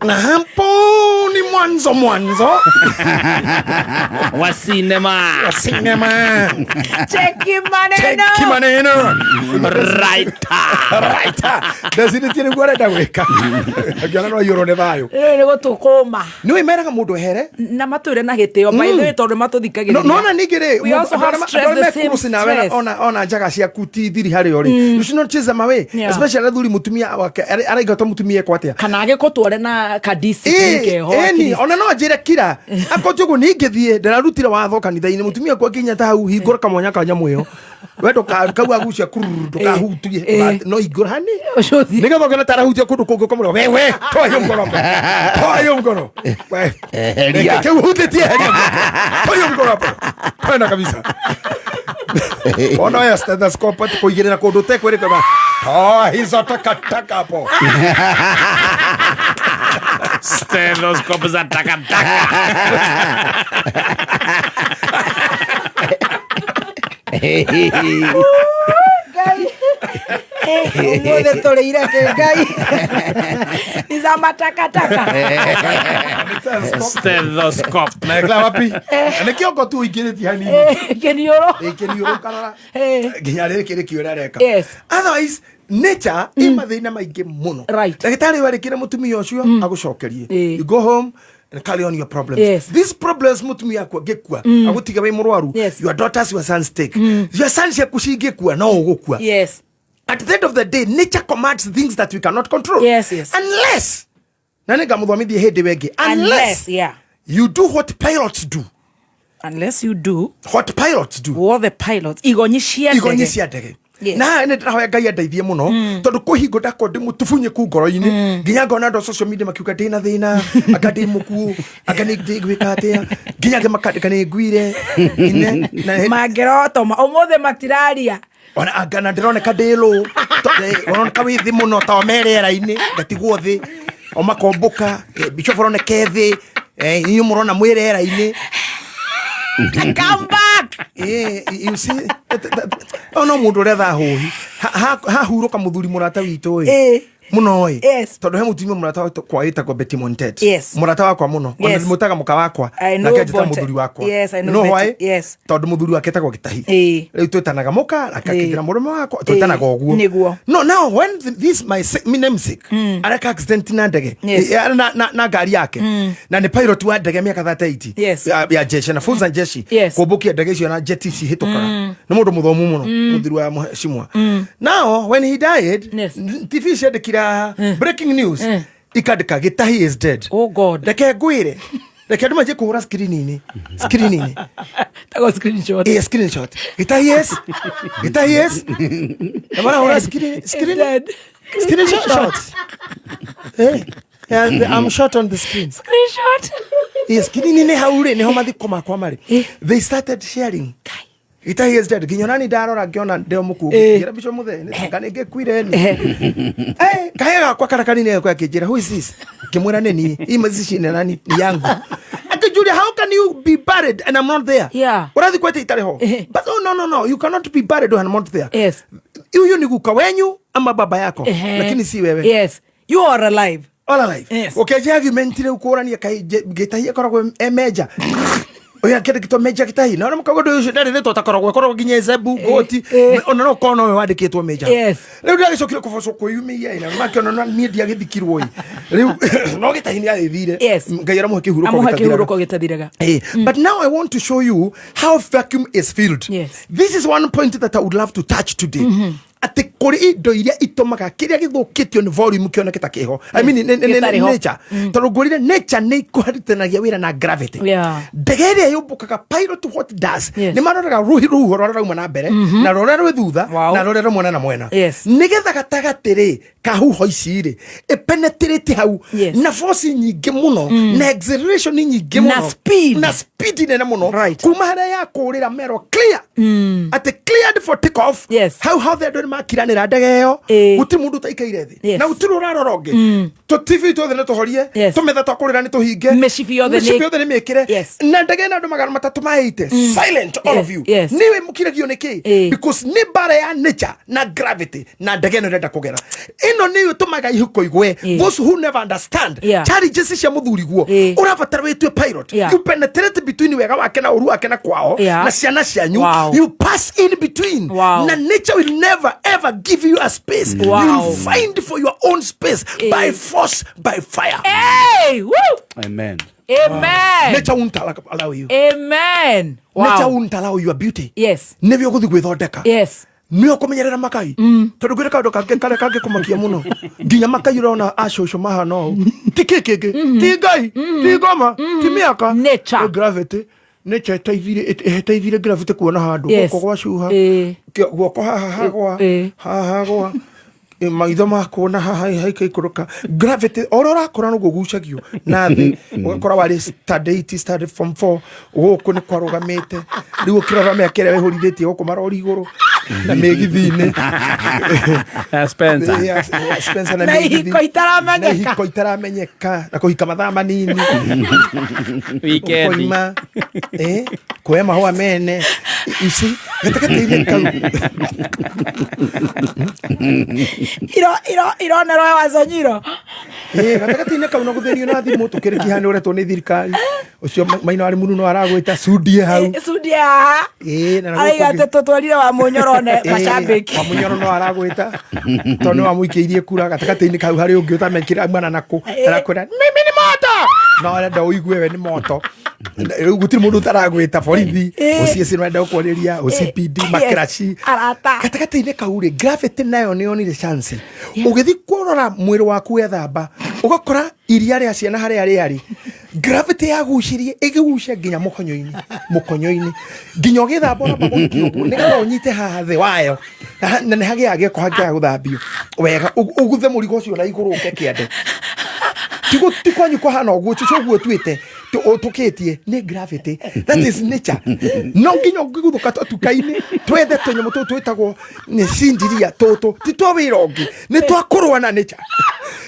Na hapo ni mwanzo mwanzo wa sinema. Wa sinema. Cheki maneno. Cheki maneno. Writer. Writer. Ndecirĩtie nĩguo arenda gwĩka akĩona no aiyũrwo nĩ thayũ. Rĩu nĩ gũtũkũma. Nĩ wĩ meraga mũndũ ehere. Na matwĩre na gĩtĩo by the way tondũ matũthikagĩrĩria. Nona ningĩ rĩ, We also have stress, the same mekũrũci nawe stress. ona njaga ciaku ti thiri harĩ o rĩ, you should not chase them away. Yeah. Especially athuri, mũtumia wake araigua ta mũtumia ekwo atĩa. Kana agĩkũtware na kadiscipline keho at Ĩni least. ona no anjĩre kira akonje ũguo ningĩthiĩ ndĩrarutire watho kanitha-inĩ mũtumia kwa nginya ta hau hingũra kamwanya ka nyamũ ĩyo we ndũka kau agucia kururu ndũkahutie. No hingũra hani nĩgetha ũngĩona ta arahutia kũndũ kũngĩ ũkamwĩra wewe toa hiyo mkono hapo, toa hiyo mkono we. Eheria. Kĩu hutĩtie, eheria mkono. Toa hiyo mkono hapo, kwenda kabisa. Ona oya stethoscope ati kũigĩrĩra kũndũ ũtekwĩrĩte toa hizo takataka hapo. Stethoscope za takataka. Ngai umuthi tũrĩire kĩ Ngai ni za matakataka. Stethoscope. Na ĩkĩra wapi? Na nĩ kĩongo tu ũingĩrĩtie hanini. Kĩniũrũ. Kĩniũrũ karora. Nginya rĩrĩ kĩrĩ ũrĩa areka. Yes. Otherwise nature ĩ mathĩna maingĩ mũno. Ndagĩtarĩ ũyũ arĩkĩre mũtumia ũcio agũcokerie. You go home and carry on your problems. Yes. These problems mũtumia aku angĩkua agũtiga wĩ mũrwaru, your daughters, your sons take. Your sons ciaku cingĩkua no ũgũkua. Yes. At the end of the day, nature commands things that we cannot control. Yes, yes. Unless, na nĩngamũthomithia hĩndĩ ĩyo ĩngĩ. Unless, yeah. You do what pilots do. Unless you do what pilots do. What the pilots. Igonyi cia ndege. Igonyi cia ndege. Yes. Na nä ndärahoya Ngai andeithie må no tondå kå hingo ndakorwo ndä må tubunye-ku ngoro-inä nginya ngona andå a social media makiuga ndä na thä na anga ndä må kuo anga nä ndä gwä ka atä a nginya angä makandä ka nä nguire. Mangĩrotoma ũmũthĩ matiraria. Ona anga na ndĩroneka ndĩ lũ ũroneka wĩ thĩ mũno ta me rĩera-inĩ ngatigwo thĩ o makombũka, bishop ũroneka thĩ, inyuĩ mũrona mwĩ rĩera-inĩ. Come back. You see, no mũndũ ũrĩa thaa hũhi hahurũka mũthuri mũrata witũ ĩ mũno ĩ tondũ he mũtumia mũrata wakwa wĩtagwo Betty Montet. Yes. Mũrata wakwa mũno ona Yes. ndĩmwĩtaga mũka wakwa I know nake anjĩtaga Bonte. mũthuri wakwa. Yes, I You know know Betty. why? Yes. Tondũ mũthuri wake etagwo Gĩtahi. Rĩu twĩtanaga mũka akakĩnjĩra mũrũme wakwa twĩtanaga ũguo. Nĩguo. No, now when this my my namesake areka accident na ndege. Yes. Na ngari yake na nĩ pilot wa ndege mĩaka 38 Yes. ya jeshi na funza jeshi Yes. kũmbũkia ndege icio na jet ici hĩtũkaga nĩ mũndũ mũthomu mũno mũthuri wa mheshimiwa. Now when he died, Yes. TV ciandĩkira breaking news ikandĩka Gĩtahi is dead. Oh God. Reke ngwĩre, reke andũ manjie kũhũra screen-inĩ screen-inĩ. Tago screenshot. Eh, screenshot. Gĩtahi is, Gĩtahi is na marahũra screen screen Dead. screenshot shot. Yeah, I'm shot on the screen. Screenshot. Yes, screen nĩ hau rĩ nĩho mathiko makwa marĩ. They started sharing. Gĩtahi is dead. Nginya nani ndarora ngĩona ndĩ o mũkuũ. Ngĩra Bishop Mũthee, nĩ anga nĩ ngĩkuire ni. Kahe gakwa karĩa kanini gakwa akĩnjĩra, who is this? Ngĩmwĩra nĩ niĩ. Hii mazishi ni nani? Ni yangu. Akĩnjũria, how can you be buried and I'm not there? Yeah. Ũrathiĩ kwete itarĩ ho. But oh, no, no, no, you cannot be buried when I'm not there. Yes. Huyu ni guka wenyu ama baba yako, lakini si wewe. Yes. You are alive. All alive. Yes. Ũkĩanjia argument rĩu kũrania kaĩ Gĩtahi akoragwo e meja. Ũyũ akĩandĩkĩtwo meja Gĩtahi. Na ona mũkago ũndũ ũcio ndarĩ rĩtwa takoragwo ĩkoragwo nginya Ezebu, Goti, ona no ũkorwo nowe wandĩkĩtwo meja. Yes. Rĩu ndĩragĩcokire kũbocwo kwĩyumĩria ĩ, na makĩona na niĩ ndiagĩthikirwo ĩ. Rĩu no Gĩtahi nĩagĩthire. Yes. Ngai aramũhe kĩhurũko Amũhe gĩtathiraga. kĩhurũko gĩtathiraga. But now I want to show you how vacuum is filled. Yes. This is one point that I would love to touch today. Atĩ kũrĩ indo iria itũmaga kĩrĩa gĩthũkĩtio nĩ volume kĩoneke ta kĩho. I mean, Gĩtarĩ ho. nature. Tondũ ngwĩrire nature nĩ ĩkũrutithanagia wĩra na gravity. Yeah. Ndege ĩrĩa yũmbũkaga pilot what does Yes. nĩ maroraga rũhuho rũrĩa rũrauma na mbere na rũrĩa rwĩ thutha Wow. na rũrĩa rwĩ mwena na mwena. Yes. Nĩgetha gatagatĩ rĩ kahuho ici rĩ ĩpenetrate hau Yes. na force nyingĩ mũno na acceleration nyingĩ Na mũno speed. na speed nene mũno Right. kuma harĩa yakũrĩra mero clear atĩ cleared for take off. Yes. Hau hothe andũ nĩmakiranĩra ndege ĩyo gũtirĩ mũndũ ũtaikaire thĩ Yes. na gũtirĩ ũrarora ũngĩ tũ TV tuothe nĩ tũhorie Yes. tũmetha twa kũrĩra nĩ tũhinge Mĩcibi yothe nĩ- mĩcibi yothe nĩ mĩkĩre Yes. na ndege ĩna andũ 380 silent all of you. Yes. Nĩwe mũkiragio nĩ kĩ? Because nĩ mbara ya nature na gravity na ndege ĩno ĩrenda kũgera ĩno nĩyo ĩtũmaga ihuko igwe. Those who never understand Yeah. challenges cia mũthuriguo ũrabatara wĩtue pilot. Yeah. You penetrate between wega wake na ũru wake na kwao Yeah. na ciana cianyu. Wow. You pass in between. Wow. Na nature will never ever give you a space. Wow. You will find for your own space by force, by fire. Hey! Woo! Amen. Amen. Nature won't allow you. Amen. Wow. Nature won't allow your beauty. Yes. Nĩwe ũgũthiĩ gwĩthondeka. Yes. Nĩwe ũkũmenyerera makai tondũ ngwĩre kaũndũ kangĩ karĩa kangĩkũmakia mũno nginya makai ũrona acũcũ mahana ũũ ti kĩ kĩngĩ ti Ngai ti ngoma ti mĩaka. Nature. Nĩ gravity. Nature ĩteithire gravity kuona handũ Yes. guoko gwacuha guoko haha hagwa haha hagwa. Maitho makuona haha haikaikũrũka gravity o ũrĩa ũrakũra noguo ũgucagio na thĩ, ũgakora warĩ standard 8, standard form 4 gũkũ nĩ kwarũgamĩte, rĩu ũkĩrora mĩaka ĩrĩa wĩhũrithĩtie gũkũ marori igũrũ na mĩgithi-inĩ. Spencer. Yeah, Spencer na Na mĩgithi. ihiko itaramenyeka. Na ihiko itaramenyeka na kũhika mathaa manini. Weekend. Ũkoima, kuoya mahũa mene ici gatagatĩ-inĩ kau. Iro ironerwo waconyiro. Gatagatĩ-inĩ kau na gũthĩnio na thimũ tũkĩrĩkia nĩ ũretwo nĩ thirikari ũcio maina warĩ mũnu no aragwĩta cundie hau. Cundie haha. Na gũkũ Araiga atĩ tũtwarire wa mũnyoro ne macambĩki. Wa mũnyoro no aragwĩta tondũ nĩ wamũikĩirie kura. Gatagatĩ-inĩ kau harĩ ũngĩ ũtamekire aumana nakũ arakwĩra mimi ni moto, no arenda ũigue we nĩ moto. Rĩu gũtirĩ mũndũ ũtaragwĩta, borithi, OCS nĩ marenda gũkwarĩria, OCPD, makĩraci. Arata. Gatagatĩ-inĩ kau rĩ, gravity nayo nĩ yonire chance. Ũgĩthiĩ kũrora mwĩrĩ waku wethamba, ũgakora iria rĩa ciana harĩa rĩarĩ, gravity yagucirie ĩgĩgucia nginya mũkonyo-inĩ, mũkonyo-inĩ nginya ũgĩthamba ũramba gũikia ũguo nĩgetha ũnyite haha thĩ wayo. Na nĩ hagĩaga gĩko hangĩaga gũthambio wega, ũguthe mũrigo ũcio na igũrũ ũke kĩande. Ti kwanyu kũhana ũguo, cũcũ ũguo ũtuĩte ũtũkĩtie nĩ gravity, that is nature. No nginya ũngĩguthũka tũtuka-inĩ twethe tũnyamũ tũu twĩtagwo nĩ cindiria, tũtũ ti twa wĩra ũngĩ, nĩ twa kũrũa na nature,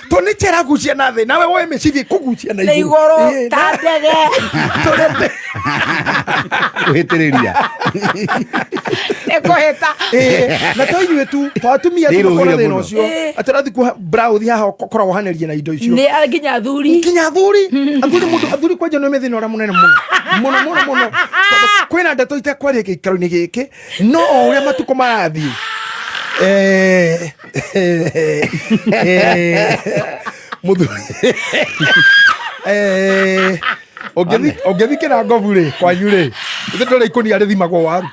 to nature ĩragucia na thĩ nawe woe mĩcibi ĩkũgucia na na igũrũ. Igũrũ ta ndege. Tũrete. Kuhĩtĩrĩria. Nĩ kũhĩta. Na to inyuĩ tu, to atumia tu Nĩ makoragwo na irũgire thĩna mũno. ũcio atĩ ũrathiĩ kuoha brauthi haha ũkoragwo ũhanĩrie na indo icio. Nĩ nginya athuri. Nginya athuri, athuri mũndũ athuri kwanja nĩ mĩthĩna ũrĩa mũnene mũno mũno mũno mũno, tondũ kwĩna ndeto itekwaria gĩikaro-inĩ gĩkĩ, no o ũrĩa matukũ marathiĩ, mũthuri, ũngĩthi kĩrangobu rĩ, kwanyu rĩ, ithe ndũrĩ ikũnia rĩthimagwo waru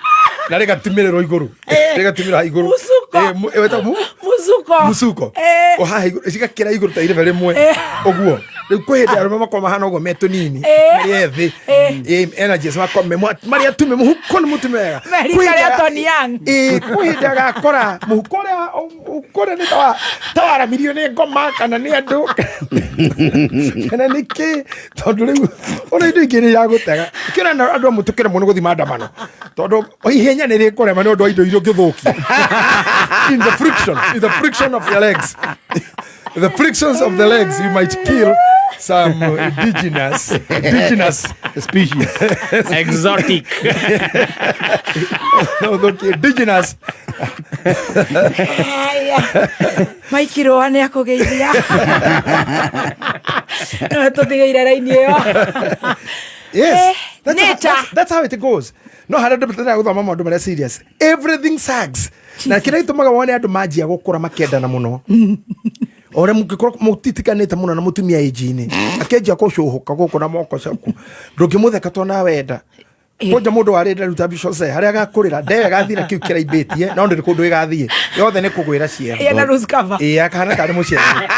na rĩgatumĩrĩrwo igũrũ, rĩgatumĩrĩrwo igũrũ. Mũcuko. Wĩtagwo Mũcuko. Mũcuko. Ũhaha igũrũ cigakĩra igũrũ ta irebe rĩmwe ũguo. Rĩu kwĩ hĩndĩ arũme makorwo mahana ũguo me tũnini, marĩ ethĩ. Energies makorwo me marĩ atume mũhuko nĩ mũtume wega. Merika Kwĩ hĩndĩ rĩa Tony Young. Kwĩ hĩndĩ agakora mũhuko ũrĩa mũhuko ũrĩa nĩ ta waramirio nĩ ngoma kana nĩ andũ kana nĩ kĩ, tondũ rĩu ona indo ingĩ nĩ iragũtega. Kĩona na andũ amwe tũkĩremwo nĩ gũthiĩ maandamano tondũ ihenya nĩ rĩkũrema nĩ ũndũ wa indo iria ũngĩthũkia in the friction of your legs, the frictions of the legs, you might kill some indigenous species. Exotic. No, thũkie indigenous. Maikirũa nĩ akũgeithia no tũtigĩire raini ĩyo. Yes, that's, nature. that's how it goes. No harĩa andũ matendete gũthoma maũndũ marĩa serious, everything sucks, na kĩrĩa gĩtũmaga wone andũ manjia gũkũra makendana mũno, o ũrĩa mũngĩkorwo mũtitikanĩte mũno na mũtumia ĩnji-inĩ akĩanjia kũcũhũka gũkũ na moko caku, ndũngĩmũtheka to na wenda kwanja mũndũ warĩ rĩu ta Bishop harĩa agakũrĩra ndeyo ĩgathiĩ na kĩu kĩraimbĩtie, no ndĩrĩ kũndũ ĩgathiĩ yothe nĩ kũgwĩra ciero. Ĩna loose cover. Ĩĩ, akahana tarĩ mũciari.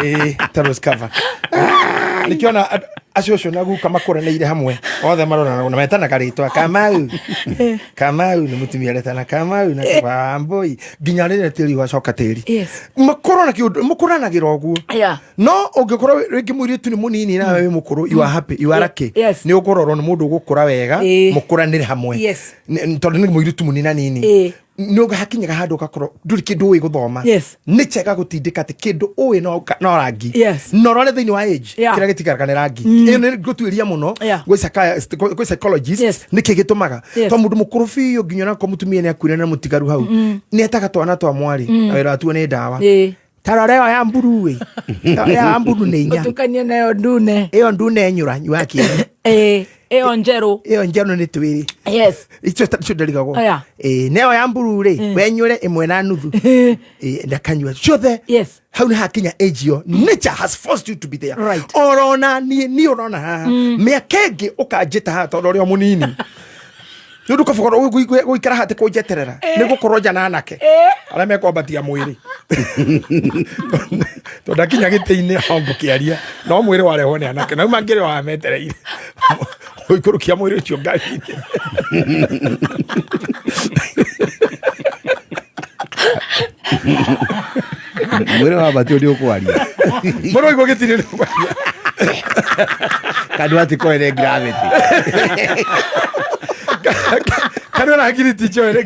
Ĩĩ, ta loose cover. Nĩkĩona acũcũ na guka makũranĩire hamwe othe maronana na metanaga rĩtwa Kamau, Kamau nĩ mũtumia aretana Kamau na Wambui nginya rĩrĩa tĩri wacoka tĩri. Makorwo na kĩũndũ mũkũranagĩra ũguo. No ũngĩkorwo rĩngĩ mũirĩtu nĩ mũnini nawe wĩ mũkũrũ, you are happy, you are lucky. Nĩ ũkũrorwo nĩ mũndũ ũgũkũra wega. Mũkũranĩre hamwe. Tondũ nĩ mũirĩtu mũnina nini. Nĩ hakinyaga handũ ũgakorwo ndũrĩ kĩndũ ũĩ gũthoma. Nĩ chega gũtindĩka atĩ kĩndũ ũĩ no rangi. Na ũrore thĩinĩ wa age kĩrĩa gĩtigaraga nĩ rangi. Ĩyo nĩ ngũtuĩria mũno gwĩ psychologist nĩkĩ gĩtũmaga. To mũndũ mũkũrũ biũ nginya onakorwo mũtumia nĩ akuire na mũtigaru hau, nĩ etaga twana twa mwarĩ na wĩra watuo nĩ ndawa. Tarora ĩyo ya mburu ĩ, ya mburu nĩ inya. Ũtukanie nayo ndune. Ĩyo ndune nyũra nyua kĩene. Ĩyo njerũ. Ĩyo njerũ nĩ twĩrĩ. Icio icio ndarigagwo. Ĩĩ, na ĩyo ya mburu rĩ, wenyũre ĩmwe na nuthu. Ĩĩ, ndakanyua ciothe. Hau nĩ hakinya age ĩyo nature has forced you to be there. Orona niĩ niĩ ũrona haha mĩaka ĩngĩ ũkanjĩta haha tondũ ũrĩa mũnini nĩ ũndũ kaba gũikara haha kũnjeterera nĩ gũkorwo nja na anake arĩa mekwambatia mwĩrĩ, tondũ akinya gĩtĩ-inĩ o ngũkĩaria no mwĩrĩ warehwo nĩ anake na mangĩrĩ wa metereire gũikũrũkia mwĩrĩ ũcio ngari-inĩ. Mwĩrĩ wa batio nĩ ũkwaria. Mwĩrĩ waigua gĩtirĩ nĩ ũkwaria. Kanua tikoere gravity. Kanua na hakiri ti njoere.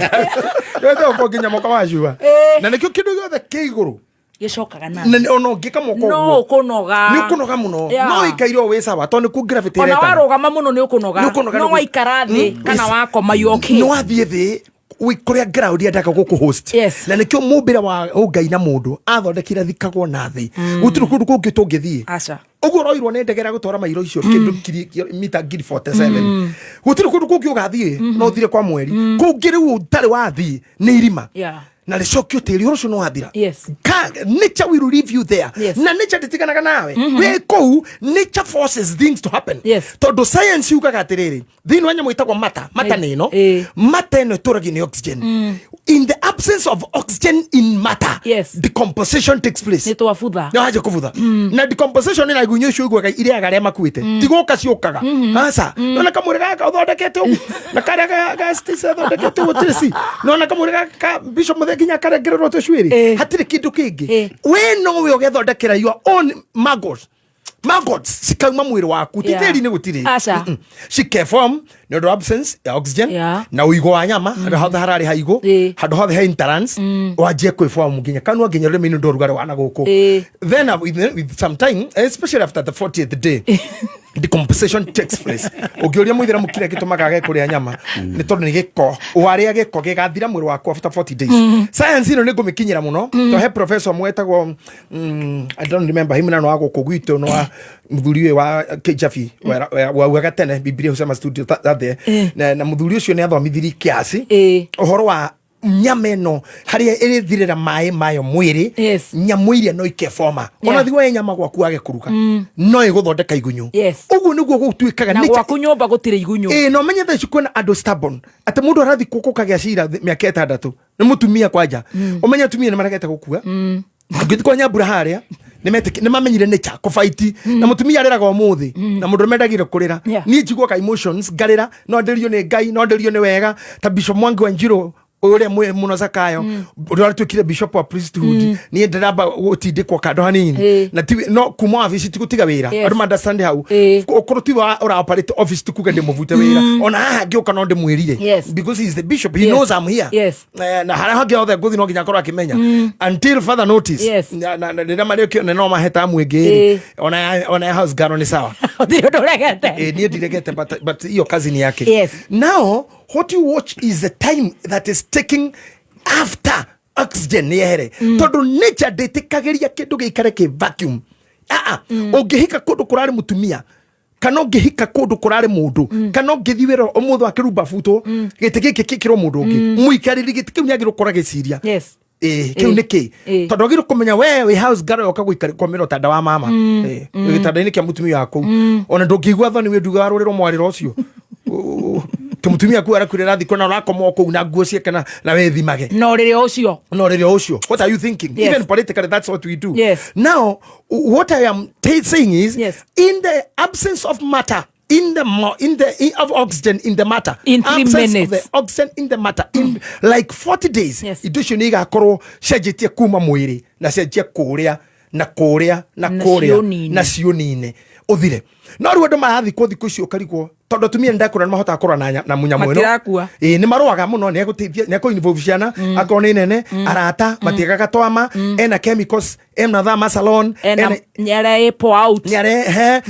Wetagwo nginya moka wa cua. Na nĩkĩo kĩndũ gĩothe kĩ igũrũ Gĩcokaga na na ona ũngĩka moko No ũguo, ũkũnoga. nĩ ũkũnoga mũno. Yeah. No ũikaire o wĩ sawa tondũ nĩkuo gravity Ona ĩretana. warũgama mũno nĩ ũkũnoga. Nĩ ũkũnoga No nĩguo. waikara thĩ kana wakoma you okay. Nĩ wathiĩ thĩ kũrĩa ground yendaga gũkũ host. Yes. Na nĩkĩo mũmbĩre wa ũngai na mũndũ athondekire thikagwo na thĩ. Gũtirĩ kũndũ kũngĩ tũngĩthiĩ. Aca. Ũguo ũroirwo nĩ ndege ya gũtwara mairo icio kĩndũ mita 47,000. Gũtirĩ kũndũ kũngĩ ũgathiĩ no ũthire kwa mweri. Kũngĩ rĩu ũtarĩ wathiĩ nĩ irima. Yeah. Na rĩcokio tĩri ũhoro ũcio nĩ wathira. Yes. Nature will leave you there. Yes. Na nature ndĩtiganaga nawe. Wĩ kũu nature forces things to happen. Yes. Tondũ science yugaga atĩrĩrĩ, thĩinĩ wa nyamũ ĩtagwo mata, mata nĩ ĩno, mata ĩno ĩtũragio nĩ oxygen. In the absence of oxygen in matter, Yes. decomposition takes place. Nĩ twabutha. Nĩ wanjia kũbutha. Na decomposition ĩna igunyũ icio iguaga irĩaga arĩa makuĩte. Ti gũka ciũkaga. Aca. Nona kamwĩrĩ gaka ũthondekete ũguo. Na karĩa ga Stacy athondekete ũguo Tracy. Nona kamwĩrĩ gaka ka Bishop Mũthee nginya karengererwo tũcuĩrĩ. Hatirĩ kĩndũ kĩngĩ. We nowe ũgethondekera your own maggots. Maggots cikauma mwĩrĩ waku. Ti Yeah. tĩri-inĩ gũtirĩ. Aca. Mm-mm. Cikeform nĩ ũndũ wa absence ya oxygen Yeah. na ũigũ wa nyama handũ hothe hararĩ haigũ handũ hothe he intolerance wanjie kwĩform nginya kanua nginya rũrĩmĩ-inĩ ndũ ũrugarĩ wa na gũkũ. Then with some time, especially after the 40th day, decomposition takes place. Ũngĩũria mũithĩramu kĩrĩa gĩtũmaga age kũrĩa nyama nĩ tondũ nĩ gĩko, warĩa gĩko gĩgathira mwĩrĩ waku after 40 days. Science ĩno nĩ ngũmĩkinyĩra mũno to he professor mwetagwo I don't remember him, na no wa gũkũ gwitũ no wa mũthuri ũyũ wa Kijabi waugaga tene Biblia husema studio thathe na mũthuri ũcio nĩ athomithirie kiasi ũhoro wa nyama ĩno harĩa ĩrĩthirĩra maĩ mayo mwĩrĩ. Yes. Nyamũ iria no ikefoma ona Yeah. thiĩ woe nyama gwaku wage kũruga no ĩgũthondeka igunyũ. Yes. Ũguo nĩguo gũtuĩkaga. Na gwaku nyũmba gũtirĩ igunyũ. Ĩĩ, na ũmenye thaa ici kwĩna andũ stubborn atĩ mũndũ arathiĩ kũkagĩa cira mĩaka 6 nĩ mũtumia kwanja. Ũmenye atumia nĩ maregete gũkua. Ngĩthiĩ kwa nyambura harĩa nĩ mamenyire nature kũbaiti na mũtumia arĩraga ũmũthĩ na mũndũ mendagire kũrĩra. Yeah. Niĩ njiguaga emotions ngarĩra, no ndĩrio nĩ Ngai, no ndĩrio nĩ wega ta Bishop Mwangi wa Njirũ ũrĩa mwĩ mũno Zakayo ũrĩa ũratuĩkire bishop wa priesthood. Niĩ ndĩramba gũtindĩkwo kando hanini na ti no kuma wabici ti gũtiga wĩra. Yes. Andũ ma understand hau ũkorwo ti wa ũra operate office ti kuga ndĩmũbute wĩra ona haha ngĩũka no ndĩmwĩrire. Yes. Because he is the bishop, he Yes. knows I'm here. Yes. Na harĩa hangĩ hothe ngũthiĩ no nginya akorwo akĩmenya until further notice. Yes. Na rĩrĩa marĩũkio no maheta mwĩngĩ rĩ, ona ya house girl nĩ sawa. Gũtirĩ ũndũ ũregete. Niĩ ndiregete, but hiyo kazi ni yake. Yes. Now what you watch is the time that is taking after oxygen nĩ yehere tondũ nature ndĩtĩkagĩria kĩndũ gĩikare kĩ vacuum. Aa, ũngĩhika kũndũ kũrarĩ mũtumia kana ũngĩhika kũndũ kũrarĩ mũndũ kana ũngĩthiĩ wĩra ũmũthĩ wa kĩrumba butwo gĩtĩ gĩkĩ gĩkĩrwo mũndũ ũngĩ mũikarĩri gĩtĩ kĩu nĩagĩrĩirwo gũkorwo agĩciria. Yes. Ĩĩ, kĩu nĩ kĩ tondũ agĩrĩirwo kũmenya we wĩ house girl yoka gũikarĩra ũtanda wa mama. Ĩĩ, wĩ gĩtanda-inĩ kĩa mũtumia waku ona ndũngĩigua thoni wĩ nduga warũrĩrwo mwarĩro ũcio tå mũtumia ku arakwĩra rathiĩ kũna ũrakoma o kũu na nguo ciake na wĩthimage Na ũrĩrĩ o ũcio. No rĩrĩ ũcio, what are you thinking? Yes. Even politically, that's what we do. Yes. Now what I am saying is, Yes. in the absence of matter in the in the in, of oxygen in the matter, In three absence of minutes. the oxygen in the matter in like 40 days, Yes. indo icio nĩ igakorwo cenjetie kuma mwĩrĩ na cenjie kũrĩa na kũrĩa na Na kũrĩa ciũnine. na ciũnine ũthire. No rĩu andũ marathikwo thikũ ici ũkarigwo tondũ atumia nĩndakũra nĩ mahotaga kũrũa na mũnyamũ ĩno. Matirakua. Ĩĩ, nĩ marũaga mũno nĩ egũteithia nĩ ekũ ciana akorwo nĩ nene arata matiagaga twama ena chemicals ena thama salon. Ena nĩ pour out. Nĩarehe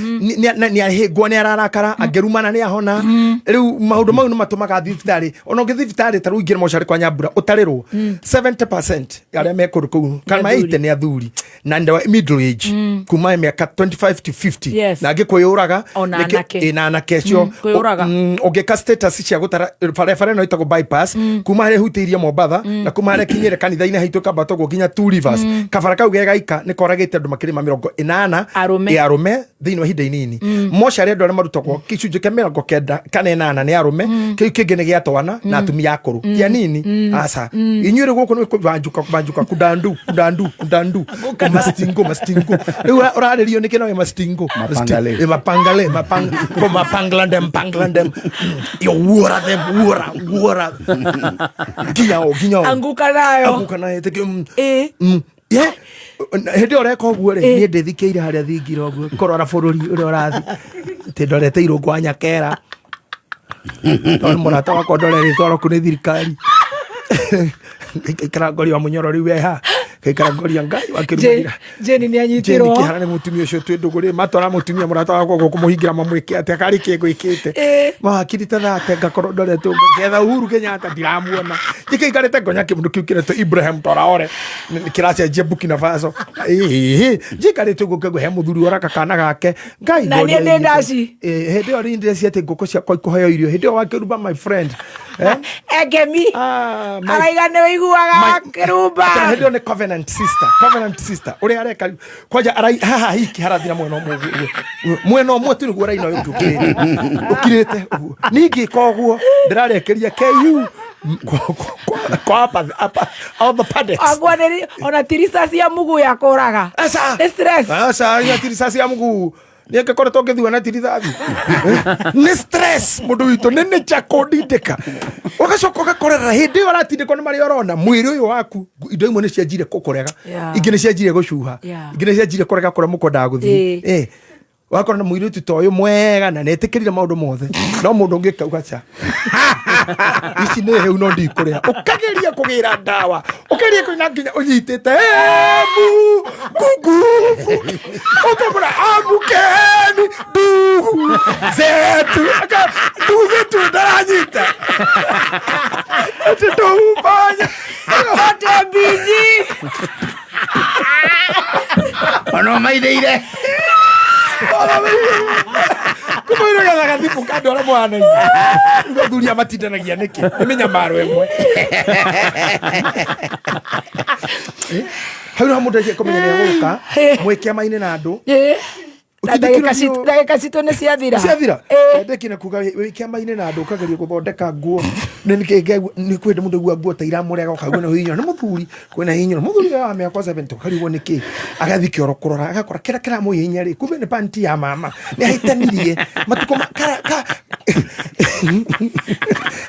nĩahĩngwo nĩ ararakara angĩrumana nĩ ahona. Rĩu maũndũ mau nĩ matũmaga thibitarĩ ona ũngĩ thibitarĩ ta rĩu ingĩra mocarĩ kwa nyambura ũtarĩrwo 70% arĩa me kũndũ kũu kana athuri. 80 nĩ athuri na nĩ middle age kuma mĩaka 25 to 50 Yes. na angĩ kwĩyũraga. Ona anake. Ĩ, na anake acio. Kwĩyũraga. Ũngĩka status cia gũtara barabara ĩno ĩtagwo bypass kuma harĩa ĩhutĩirie Mombatha na kuma harĩa kinyĩre kanitha-inĩ haitũ kambata ũguo nginya Two Rivers kabara kau gegaika nĩ koragĩte andũ makĩria ma 80 Arũme. ĩ, arũme thĩinĩ wa ihinda inini. Mocarĩ andũ arĩa marutagwo gĩcunjĩ kĩa 98 nĩ arũme, kĩu kĩngĩ nĩ gĩa twana na atumia akũrũ ti anini aca. Inyuĩ rĩ gũkũ nĩ kũbanjuka kũbanjuka kundandu kundandu kundandu mastingo mastingo rĩu ũrarĩrio nĩ kĩno mastingo. Mapangale. Ĩ, Mapangale mapang ko mapanglandem panglandem yo wuora them wuora wuora nginya o nginya o Anguka nayo. Anguka nayo teke ye hĩndĩ ĩyo ũreka ũguo rĩ niĩ ndĩthikĩire harĩa thingira ũguo kũrora bũrũri ũrĩa ũrathiĩ atĩ ndorete irũngũ wa nyakera tondũ mũrata wakwa ndoreretwo oroku nĩ thirikari ngaikara ngoria wa mũnyoro rĩu eha ngaikara ngoria ngai wakĩrumĩrĩra Jane nĩ anyitirwo. Jane Kĩhara nĩ mũtumia ũcio twĩ ndũgũ rĩ matwara mũtumia mũrata wakwa gũkũ mũhingĩra mamwĩke atĩa karĩ kĩ ngwĩkĩte mawakiri ta thate ngakorwo ndoretwo ngetha Uhuru Kenyatta ndiramuona njikaikarĩte ngonya kĩmũndũ kĩu kĩretwo Ibrahim Traore kĩracenjia Burkina Faso ĩĩ njikarĩte ũguo ngaigua he mũthuri oraka kana gake ngai Na niĩ ngoria ndĩ ndaci. Ĩĩ, hĩndĩ ĩyo rĩ ndĩreciria atĩ ngũkũ ciakwa ikũheo irio hĩndĩ ĩyo wakĩruba my friend Egemi araiga nĩ wĩiguaga kĩrumba. Hĩndĩ ĩyo nĩ covenant sister covenant sister ũrĩa areka rĩu kwanja arai haha hiki harathira mwena ũmwe ũguo mwena ũmwe tu nĩguo ũraina ũyũ ũngĩ ũkirĩte ũkirĩte ũguo ningĩka ũguo ndĩrarekeria KU kwa apa all the paddocks Agwa nĩ ona tirisa cia mugu ya kũraga. Nĩ stress. Aca ina tirithathi ya mũguu nĩ angĩkoretwo ngĩthua na tirithathi nĩ stress mũndũ witũ nĩ nĩ cha kũndindĩka ũgacoka ũgakorera hĩndĩ ĩyo ũratindĩkwo nĩ marĩa ũrona mwĩrĩ ũyũ waku indo imwe nĩ cianjire kũkũrega Yeah. ingĩ nĩ cianjire gũcuha Yeah. ingĩ nĩ cianjire kũrega kũrĩa mũkwendaga gũthiĩ Ĩĩ. Ĩ. Wakora na mũirĩtu ta ũyũ mwega na nĩetĩkĩrire maũndũ mothe no mũndũ ũngĩ kauga ca ici nĩ hĩu no ndikũrĩa ũkageria kũgĩra ndawa ũkageria kũina nginya ũnyitĩte emu ngugubu ũkamũra amukeni ndugu zetu ndugu zetu ndaranyita ati tũhumbanya Ote biji. Ona maithĩire. Kũmũire gatha gathimũ ka andũ arĩa mũhanaine rĩu athuri aya matindanagia nĩkĩ nĩ mĩnyamaro ĩmwe hau nĩho mũndũ aige kũmenya nĩ egũka mwĩ kĩama-inĩ na andũ Na ndagĩka citũ nĩ ciathira. Ciathira ndekine kuga wĩ kĩama-inĩ na andũ ũkageria gũthondeka nguo nĩ kwĩ hĩndĩ mũndũ aigua nguo ta iramũrega ũkaigua nĩ hihinywo nĩ mũthuri kwĩna hihinywo mũthuri wa mĩaka 70 ũkarigwo nĩ kĩ agathiĩ kĩoro kũrora agakora kĩrĩa kĩramũhihinya rĩ kumbe nĩ panti ya mama nĩ ahĩtanirie matukũ ma kara ka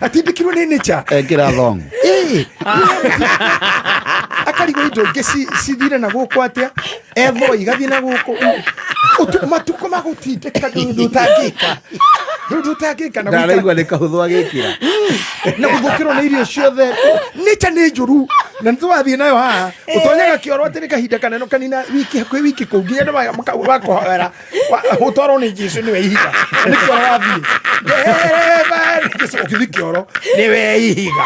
atindĩkirwo nĩ nature Ekĩra thong. Ĩĩ. Akarigwo indo ingĩ cithire na gũkũ atĩa ethwo igathiĩ na gũkũ matukũ magũtindĩka ndũ ũtangĩka ndũ ũtangĩka na gũikara- Ndaraigua nĩ kahũthũ agĩkĩra. Na gũthũkĩrwo nĩ irio ciothe nature nĩ njũru na nĩ twathiĩ nayo haha ũtonyaga kĩoro atĩ nĩ kahinda kanene ũkanina wiki hakuhĩ wiki kũu nginya andũ makũhoera ũtwarwo nĩ Jesũ nĩwe ihiga nĩ kĩoro wathiĩ ndereba Jesũ ũkĩthiĩ kĩoro nĩwe ihiga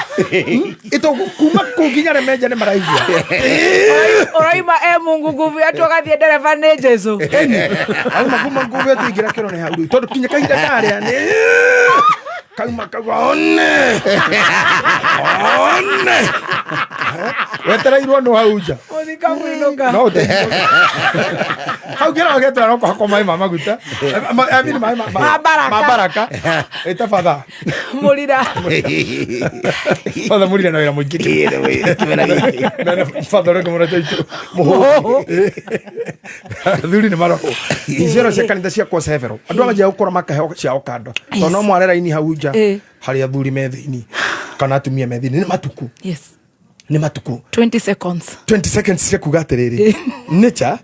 ĩto kuma kũu nginya arĩa menja nĩ maraigua Ũroima e Mungu nguvu yetu ũgathiĩ ndereba nĩ Jesũ. Auma kuma nguvu yetu ingĩra kĩoro nĩ hau rĩu tondũ kinya kahinda karĩa nĩ kauma kauga one one wetereirwo nũ hau nja Mũthika mũinũka. no ũteithio. Hau kĩra ũgetera no kũhakwo maĩ ma maguta I mean maĩ Ma baraka. ma baraka ĩta batha Mũrira. Batha mũrira na wĩra mũingĩ batha ũrĩa kĩmũra chaitũ mũhũhũ athuri nĩ marohwo icero cia kanitha ciakwo several andũ amanjia gũkũra makaheo ciao kando tondũ no mware raini hau nja harĩ athuri me thĩinĩ kana atumia me thĩinĩ nĩ matuku Yes. nĩ matuku 20 seconds. 20 seconds cia kuga atĩrĩrĩ nature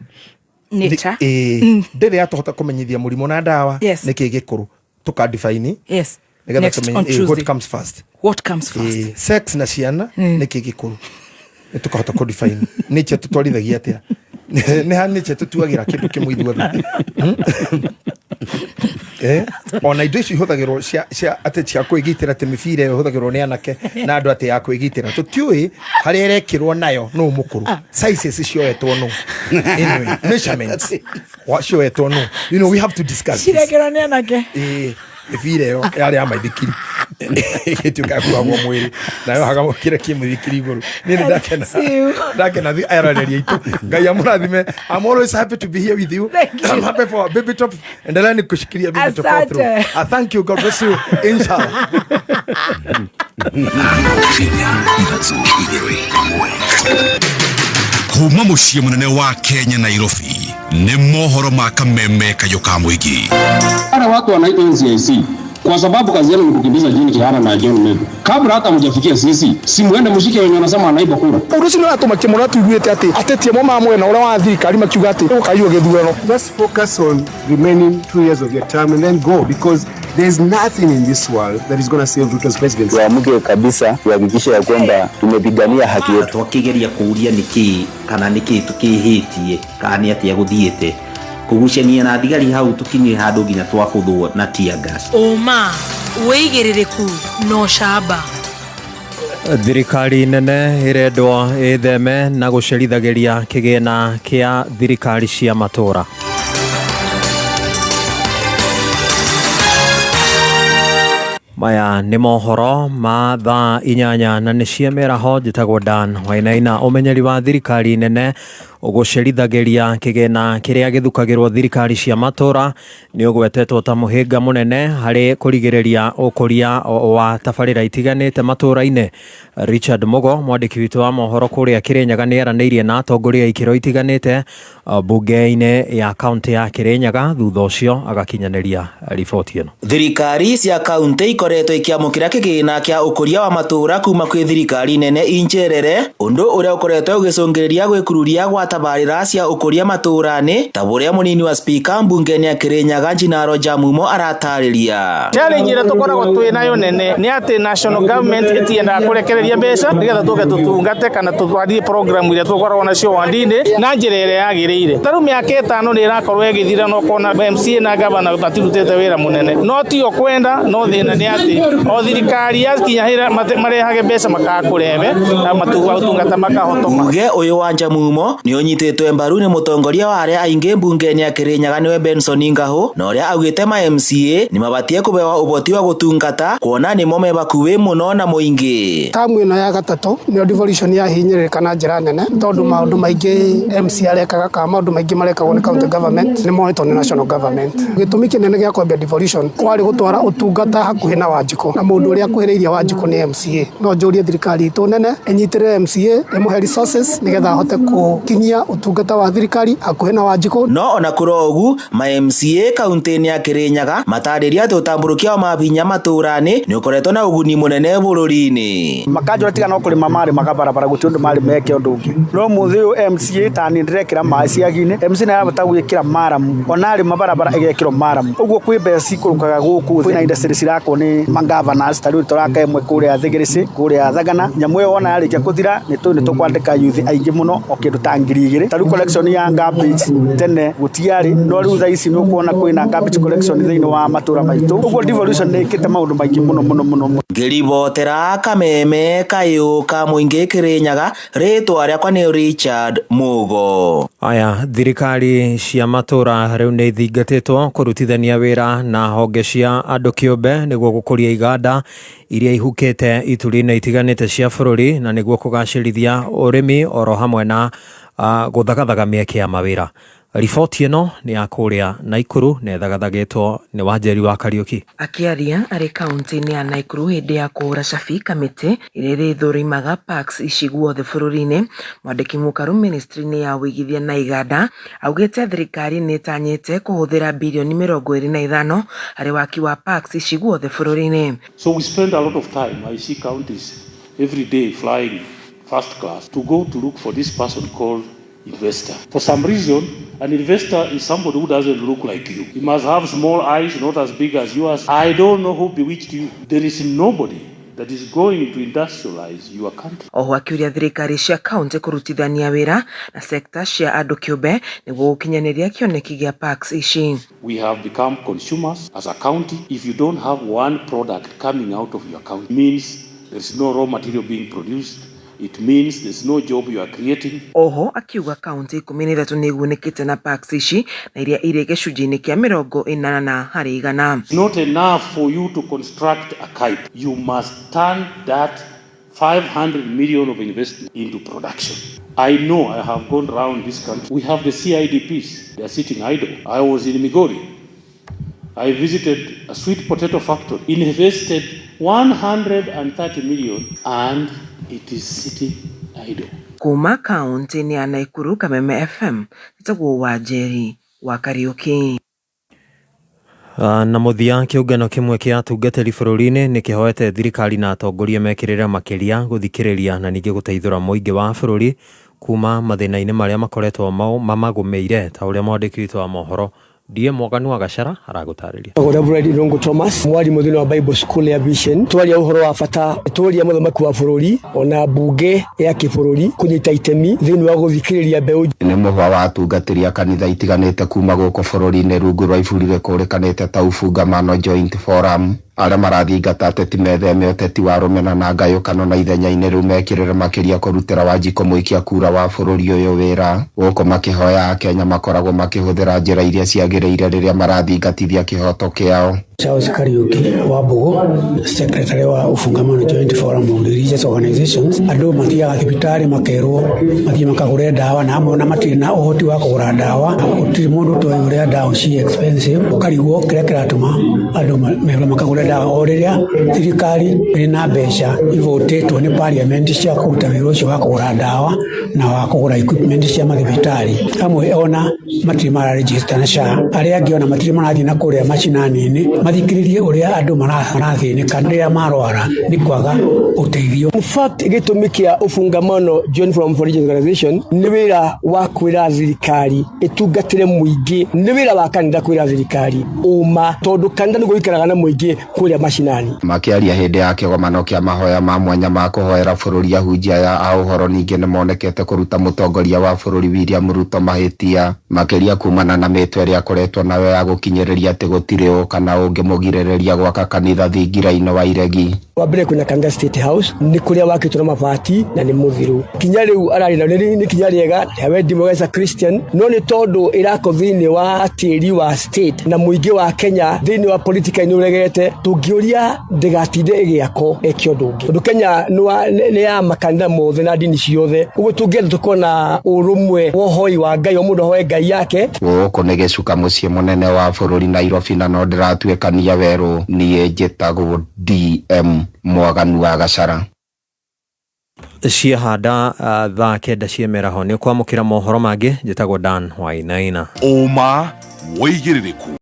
Nature. Ĩĩ ndĩrĩ yatũhota kũmenyithia mũrimũ na ndawa Yes. nĩkĩ gĩkũrũ tũkadifaini Yes. nĩgetha Next tũmenye on what Tuesday. comes first. What comes first? Sex na ciana nĩkĩ gĩkũrũ nĩ tũkahota kũdefine nature tũtwarithagia atĩa nĩ ha nature tũtuagĩra kĩndũ kĩmwe ithuothe Ona indo icio ihũthagĩrwo cia atĩ cia kwĩgitĩra atĩ mĩbira ĩyo ĩhũthagĩrwo nĩ anake na andũ atĩ ya kwĩgitĩra tũtiũĩ harĩa ĩrekĩrwo nayo nũ mũkũrũ sizes cioetwo nũ anyway measurements cioetwo nũ you know we have to discuss this. Cirekĩrwo nĩ anake. Ĩĩ mĩbira ĩyo yarĩ ya maithikiri ĩgĩtuĩka ya kuhagwo mwĩrĩ nayo haga kĩrĩa kĩ mũithikiri igũrũ niĩ nĩ ndakena ndakena aroreria aitũ ngai amũrathime. I'm always happy to be here with you. Thank you. I'm happy for Baby Top. Endelea kushikilia Baby Top all through. Asante. Thank you. God bless you. Inshallah. Kuma muciĩ mũnene wa Kenya Nairobi Nĩ mohoro ma kameme kayũ ka mũingĩ. Wale watu wanaitwa NCIC kwa sababu kazi yenu ni kukimbiza Jane Kihara na John Methu. Kabla hata mjafikia sisi, si muende mshike wenye wanasema wanaiba kura. Ũndũ ũcio nĩ ũratũmakia mũno tuiguĩte atĩ ateti amwe ma mwena ũrĩa wa thirikari makiuga atĩ gũkaiywo gĩthurano. Just focus on remaining 2 years of your term and then go, because there's nothing in this world that is going to save Ruto's presidency. Tuamke kabisa tuhakikishe ya kwamba tumepigania haki yetu. Twakigeria kuuria niki kana niki tukihitie kana ni atia guthiite kugucania na thigari hau tukinyire handu nginya twabuthwo na tear gas. Ũma, wĩigĩrĩrĩku na ũcamba. Thirikari nene ĩrendwo ĩtheme na gũcerithagĩria kĩgĩna kĩa thirikari cia matũra. Maya nĩ mohoro ma thaa 8 na nĩ cia mĩaraho. Njĩtagwo Dan Wainaina. Ũmenyeri wa thirikari nene ũgũcerithagĩria kĩgĩna kĩrĩa gĩthukagĩrwo thirikari cia matũra nĩ ũgwetetwo ta mũhĩnga mũnene harĩ kũrigĩrĩria ũkũria wa tabarĩra itiganĩte matũra-inĩ. Richard Mugo, mwandĩki witũ wa mohoro kũrĩa Kĩrĩnyaga, nĩ aranĩirie na atongoria a ikĩro itiganĩte mbunge-inĩ ya kaũntĩ ya Kĩrĩnyaga, thutha ũcio agakinyanĩria riboti ĩno. Thirikari cia kaunti ikoretwo ikiamũkĩra kĩgĩna kĩa ũkũria wa matũra kuma kwĩ thirikari nene injerere, ũndũ ũrĩa ũkoretwo ũgĩcũngĩrĩria gwĩkururia gwa tabarĩra cia ũkũria matũra-inĩ, ta ũrĩa mũnini wa spika mbunge-inĩ ya Kĩrĩnyaga Njinaro Jamumo aratarĩria. Challenge ĩrĩa tũkoragwo twĩ nayo nene nĩ atĩ national government ĩtiendaga kũrekereria mbeca nĩgetha tũke tũtungate kana tũtwarithie program iria tũkoragwo nacio wandi-inĩ na njĩra ĩrĩa yagĩrĩire. Ta rĩu mĩaka 5 nĩ ĩrakorwo ĩgĩthira na ũkona MCA na gavana matirutĩte wĩra mũnene, no tio kwenda, no thĩna nĩ atĩ o thirikari yakinya hĩra marehage mbeca makaga kũrebe na ũtungata makahotoma. Uge ũyũ wa Njamumo nĩ ũnyitĩtwe mbaru nĩ mũtongoria wa arĩa aingĩ mbunge-inĩ ya Kĩrĩnyaga nĩwe Benson Ngahũ, na ũrĩa augĩte ma MCA nĩ mabatie kũbewa ũhoti wa gũtungata kuona nĩmo me bakuĩ mũno na mũingĩ. Tamu ĩno ya gatatũ nĩyo devolution yahinyĩrĩrĩka na njĩra nene, tondũ maũndũ maingĩ MC arekaga kana maũndũ maingĩ marekagwo nĩ county government nĩ moetwo nĩ national government. Gĩtũmi kĩnene gĩa kwambia devolution kwarĩ gũtwara ũtungata hakuhĩ na Wanjikũ, na mũndũ ũrĩa akuhĩrĩirie Wanjikũ nĩ MCA. No njũrie thirikari itũ nene ĩnyitĩrĩre MCA, ĩmũhe resources nĩgetha ahote gũkinyia ũtungata wa thirikari hakuhĩ na Wanjikũ. No ona kũrĩ ũguo, ma MCA kaunti-inĩ ya Kĩrĩnyaga matarĩria atĩ ũtambũrũkia wa mabinya matũra-inĩ nĩ ũkoretwo na ũguni mũnene bũrũri-inĩ. Makanjũra tiga no kũrĩma marĩmaga barabara gũtirĩ ũndũ marĩ meke ũndũ ũngĩ, no mũthĩ ũyũ MCA ta niĩ ndĩrekĩra maĩ ciagi-inĩ, MC nĩ arahota gwĩkĩra maramu, ona arĩma barabara ĩgekĩrwo maramu, ũguo kwĩ mbeca cikũrũkaga gũkũ. Kwĩna industry cirakwo nĩ magavanars, ta rĩu tũraka ĩmwe kũrĩa Thĩgĩrĩcĩ, kũrĩa Thagana. Nyamũ ĩyo wona yarĩkia kũthira nĩ tũĩ nĩ tũkwandĩka youth aingĩ mũno o kĩndũ ta 2000. Ta rĩu collection ya garbage tene gũtiarĩ, no rĩu thaa ici nĩ ũkuona kwĩna garbage collection thĩinĩ wa matũra maitũ, ũguo devolution nĩ ĩkĩte maũndũ maingĩ mũno mũno mũno. Ngĩribotera kameme kayũ ka mũingĩ Kĩrĩnyaga, rĩtwa rĩakwa nĩ Richard Mugo. Aya, thirikari cia matũra rĩu nĩ ithingatĩtwo kũrutithania wĩra na honge cia andũ kĩũmbe nĩguo gũkũria iganda iria ihukĩte ituri-inĩ itiganĩte cia bũrũri, na nĩguo kũgacĩrithia ũrĩmi oro hamwe na gũthagathaga mĩeke ya mawĩra. Riboti ĩno nĩ ya kũrĩa Naikuru na ĩthagathagĩtwo nĩ Wanjeri wa Kariũki. Akĩaria arĩ kaunti-inĩ ya Naikuru hĩndĩ ya kũhũra cabi kamĩtĩ ĩrĩa ĩrĩthũrimaga parks ici guothe bũrũri-inĩ, mwandĩki mũkaru ministry-inĩ ya ũigithia na iganda augĩte thirikari nĩ ĩtanyĩte kũhũthĩra birioni 25 harĩ waki wa parks ici guothe bũrũri-inĩ. So we spend a lot of time, I see counties every day flying first class to go to look for this person called investor. For some reason, an investor is somebody who doesn't look like you. He must have small eyes, not as big as yours. I don't know who bewitched you. There is nobody that is going to industrialize your country. Oho akiuria thirikari cia kaunti kũrutithania wĩra na sekta cia andũ kĩũmbe nĩguo gũkinyanĩria kĩoneki gĩa parks ici. We have become consumers as a county. If you don't have one product coming out of your county, it means there is no raw material being produced. It means there's no job you are creating. Oho akiuga kaunti 13 nĩ igunĩkĩte na parks ici na iria irĩ gĩcunjĩ-inĩ kĩa 80%. It's not enough for you to construct a kite. You must turn that 500 million of investment into production. I know I have gone round this country. We have the CIDPs. They are sitting idle. I was in Migori. I visited a sweet potato factory, invested 130 million, and it is sitting idle. Kuma kaunti-inĩ ya Nakuru, Kameme FM, njĩtagwo Wanjeri wa Kariuki. Na mũthia, kĩũngano kĩmwe kĩa atungatĩri bũrũri-inĩ nĩ kĩhoete thirikari na atongoria mekĩrĩre makĩria gũthikĩrĩria na ningĩ gũteithũra mũingĩ wa bũrũri kuma mathĩna-inĩ marĩa makoretwo mamagũmĩire, ta ũrĩa mwandĩki witũ wa mohoro DM Mwaganu wa Gacara aragũtarĩria. Reverend Irungu Thomas, mwarimũ thĩinĩ wa Bible School ya Vision, twaria ũhoro wa bata tũria mũthamaki wa bũrũri ona mbunge ya kĩbũrũri kũnyita itemi thĩinĩ wa gũthikĩrĩria mbeũ. Nĩ mũhwa wa atungatĩri a kanitha itiganĩte kuma gũkũ bũrũri-inĩ rungu rwa iburi rĩkũrĩkanĩte ta Ufungamano Joint Forum, arĩa marathingata ateti metheme ũteti wa rũmena na ngayũkano na ithenya-inĩ rĩu mekĩrĩre makĩria kũrutĩra Wanjikũ mũikia kura wa bũrũri ũyũ wĩra, gũkũ makĩhoya akenya makoragwo makĩhũthĩra njĩra iria ciagĩrĩire rĩrĩa marathingatithia kĩhoto kĩao. Charles Kariuki wa Mbugu, secretary wa Ufungamano Joint Forum of Religious Organizations. Andũ mathiaga thibitarĩ makerwo mathiĩ makagũre ndawa, na amwe ona matirĩ na ũhoti wa kũgũra ndawa. Gũtirĩ mũndũ ũtoĩ ũrĩa ndawa ci expensive, ũkarigwo kĩrĩa kĩratũma andũ merwo makagũre ndawa o rĩrĩa thirikari ĩrĩ na mbeca ivotĩtwo nĩ parliament cia kũruta wĩra ũcio wa kũgũra ndawa na wa kũgũra equipment cia mathibitarĩ. Amwe ona matirĩ mararegister na SHA, arĩa angĩ ona matirĩ marathiĩ na kũrĩa macinani-inĩ mathikĩrĩrie ũrĩa andũ marathĩnĩka rĩrĩa marwara nĩ kwaga ũteithio. In fact, gĩtũmi kĩa Ufungamano Joint Forum for Religious Organization nĩ wĩra wa kwĩra thirikari ĩtungatĩre mũingĩ, nĩ wĩra wa kanitha kwĩra thirikari ũma, tondũ kanitha nĩguo ũikaraga na mũingĩ kũrĩa macinani. Makĩaria hĩndĩ ya kĩgomano kĩa mahoya ma mwanya ma kũhoera bũrũri, ahunjia aya a ũhoro ningĩ nĩmonekete kũruta mũtongoria wa bũrũri William Ruto mahĩtia, makĩria kumana na mĩtwe ĩrĩa akoretwo nayo ya gũkinyĩrĩria atĩ gũtirĩ ũ kana ũngĩmũgirĩrĩria gwaka kanitha thingira-inĩ wa iregi. Wa mbere kwĩna kanitha State House nĩ kũrĩa wakĩtwo na mabati na nĩ mũthiru, kinya rĩu ararĩ na nĩ kinya rĩega rĩa wendi mwega Christian, no nĩ tondũ ĩrakwo thĩinĩ wa tĩri wa state na mũingĩ wa Kenya thĩinĩ wa politika nĩ ũregete, tũngĩũria ndĩgatinde ĩgĩakwo eke ũndũ ũngĩ, tondũ Kenya nĩ ya makanitha mothe na ndini ciothe, ũguo tũngĩenda tũkorwo na ũrũmwe wa ũhoi wa Ngai, o mũndũ ahoe Ngai yake. Gũkũ nĩ gĩcuka mũciĩ mũnene wa bũrũri Nairobi, na no ndĩratuĩkania werũ. Niĩ njĩtagwo DM Mwaganu wa Gacara. Ciahanda thaa 9 cia mĩaraho nĩ ũkwamũkĩra mohoro mangĩ. Njĩtagwo Dan Wainaina. Ũma wĩigĩrĩrĩku.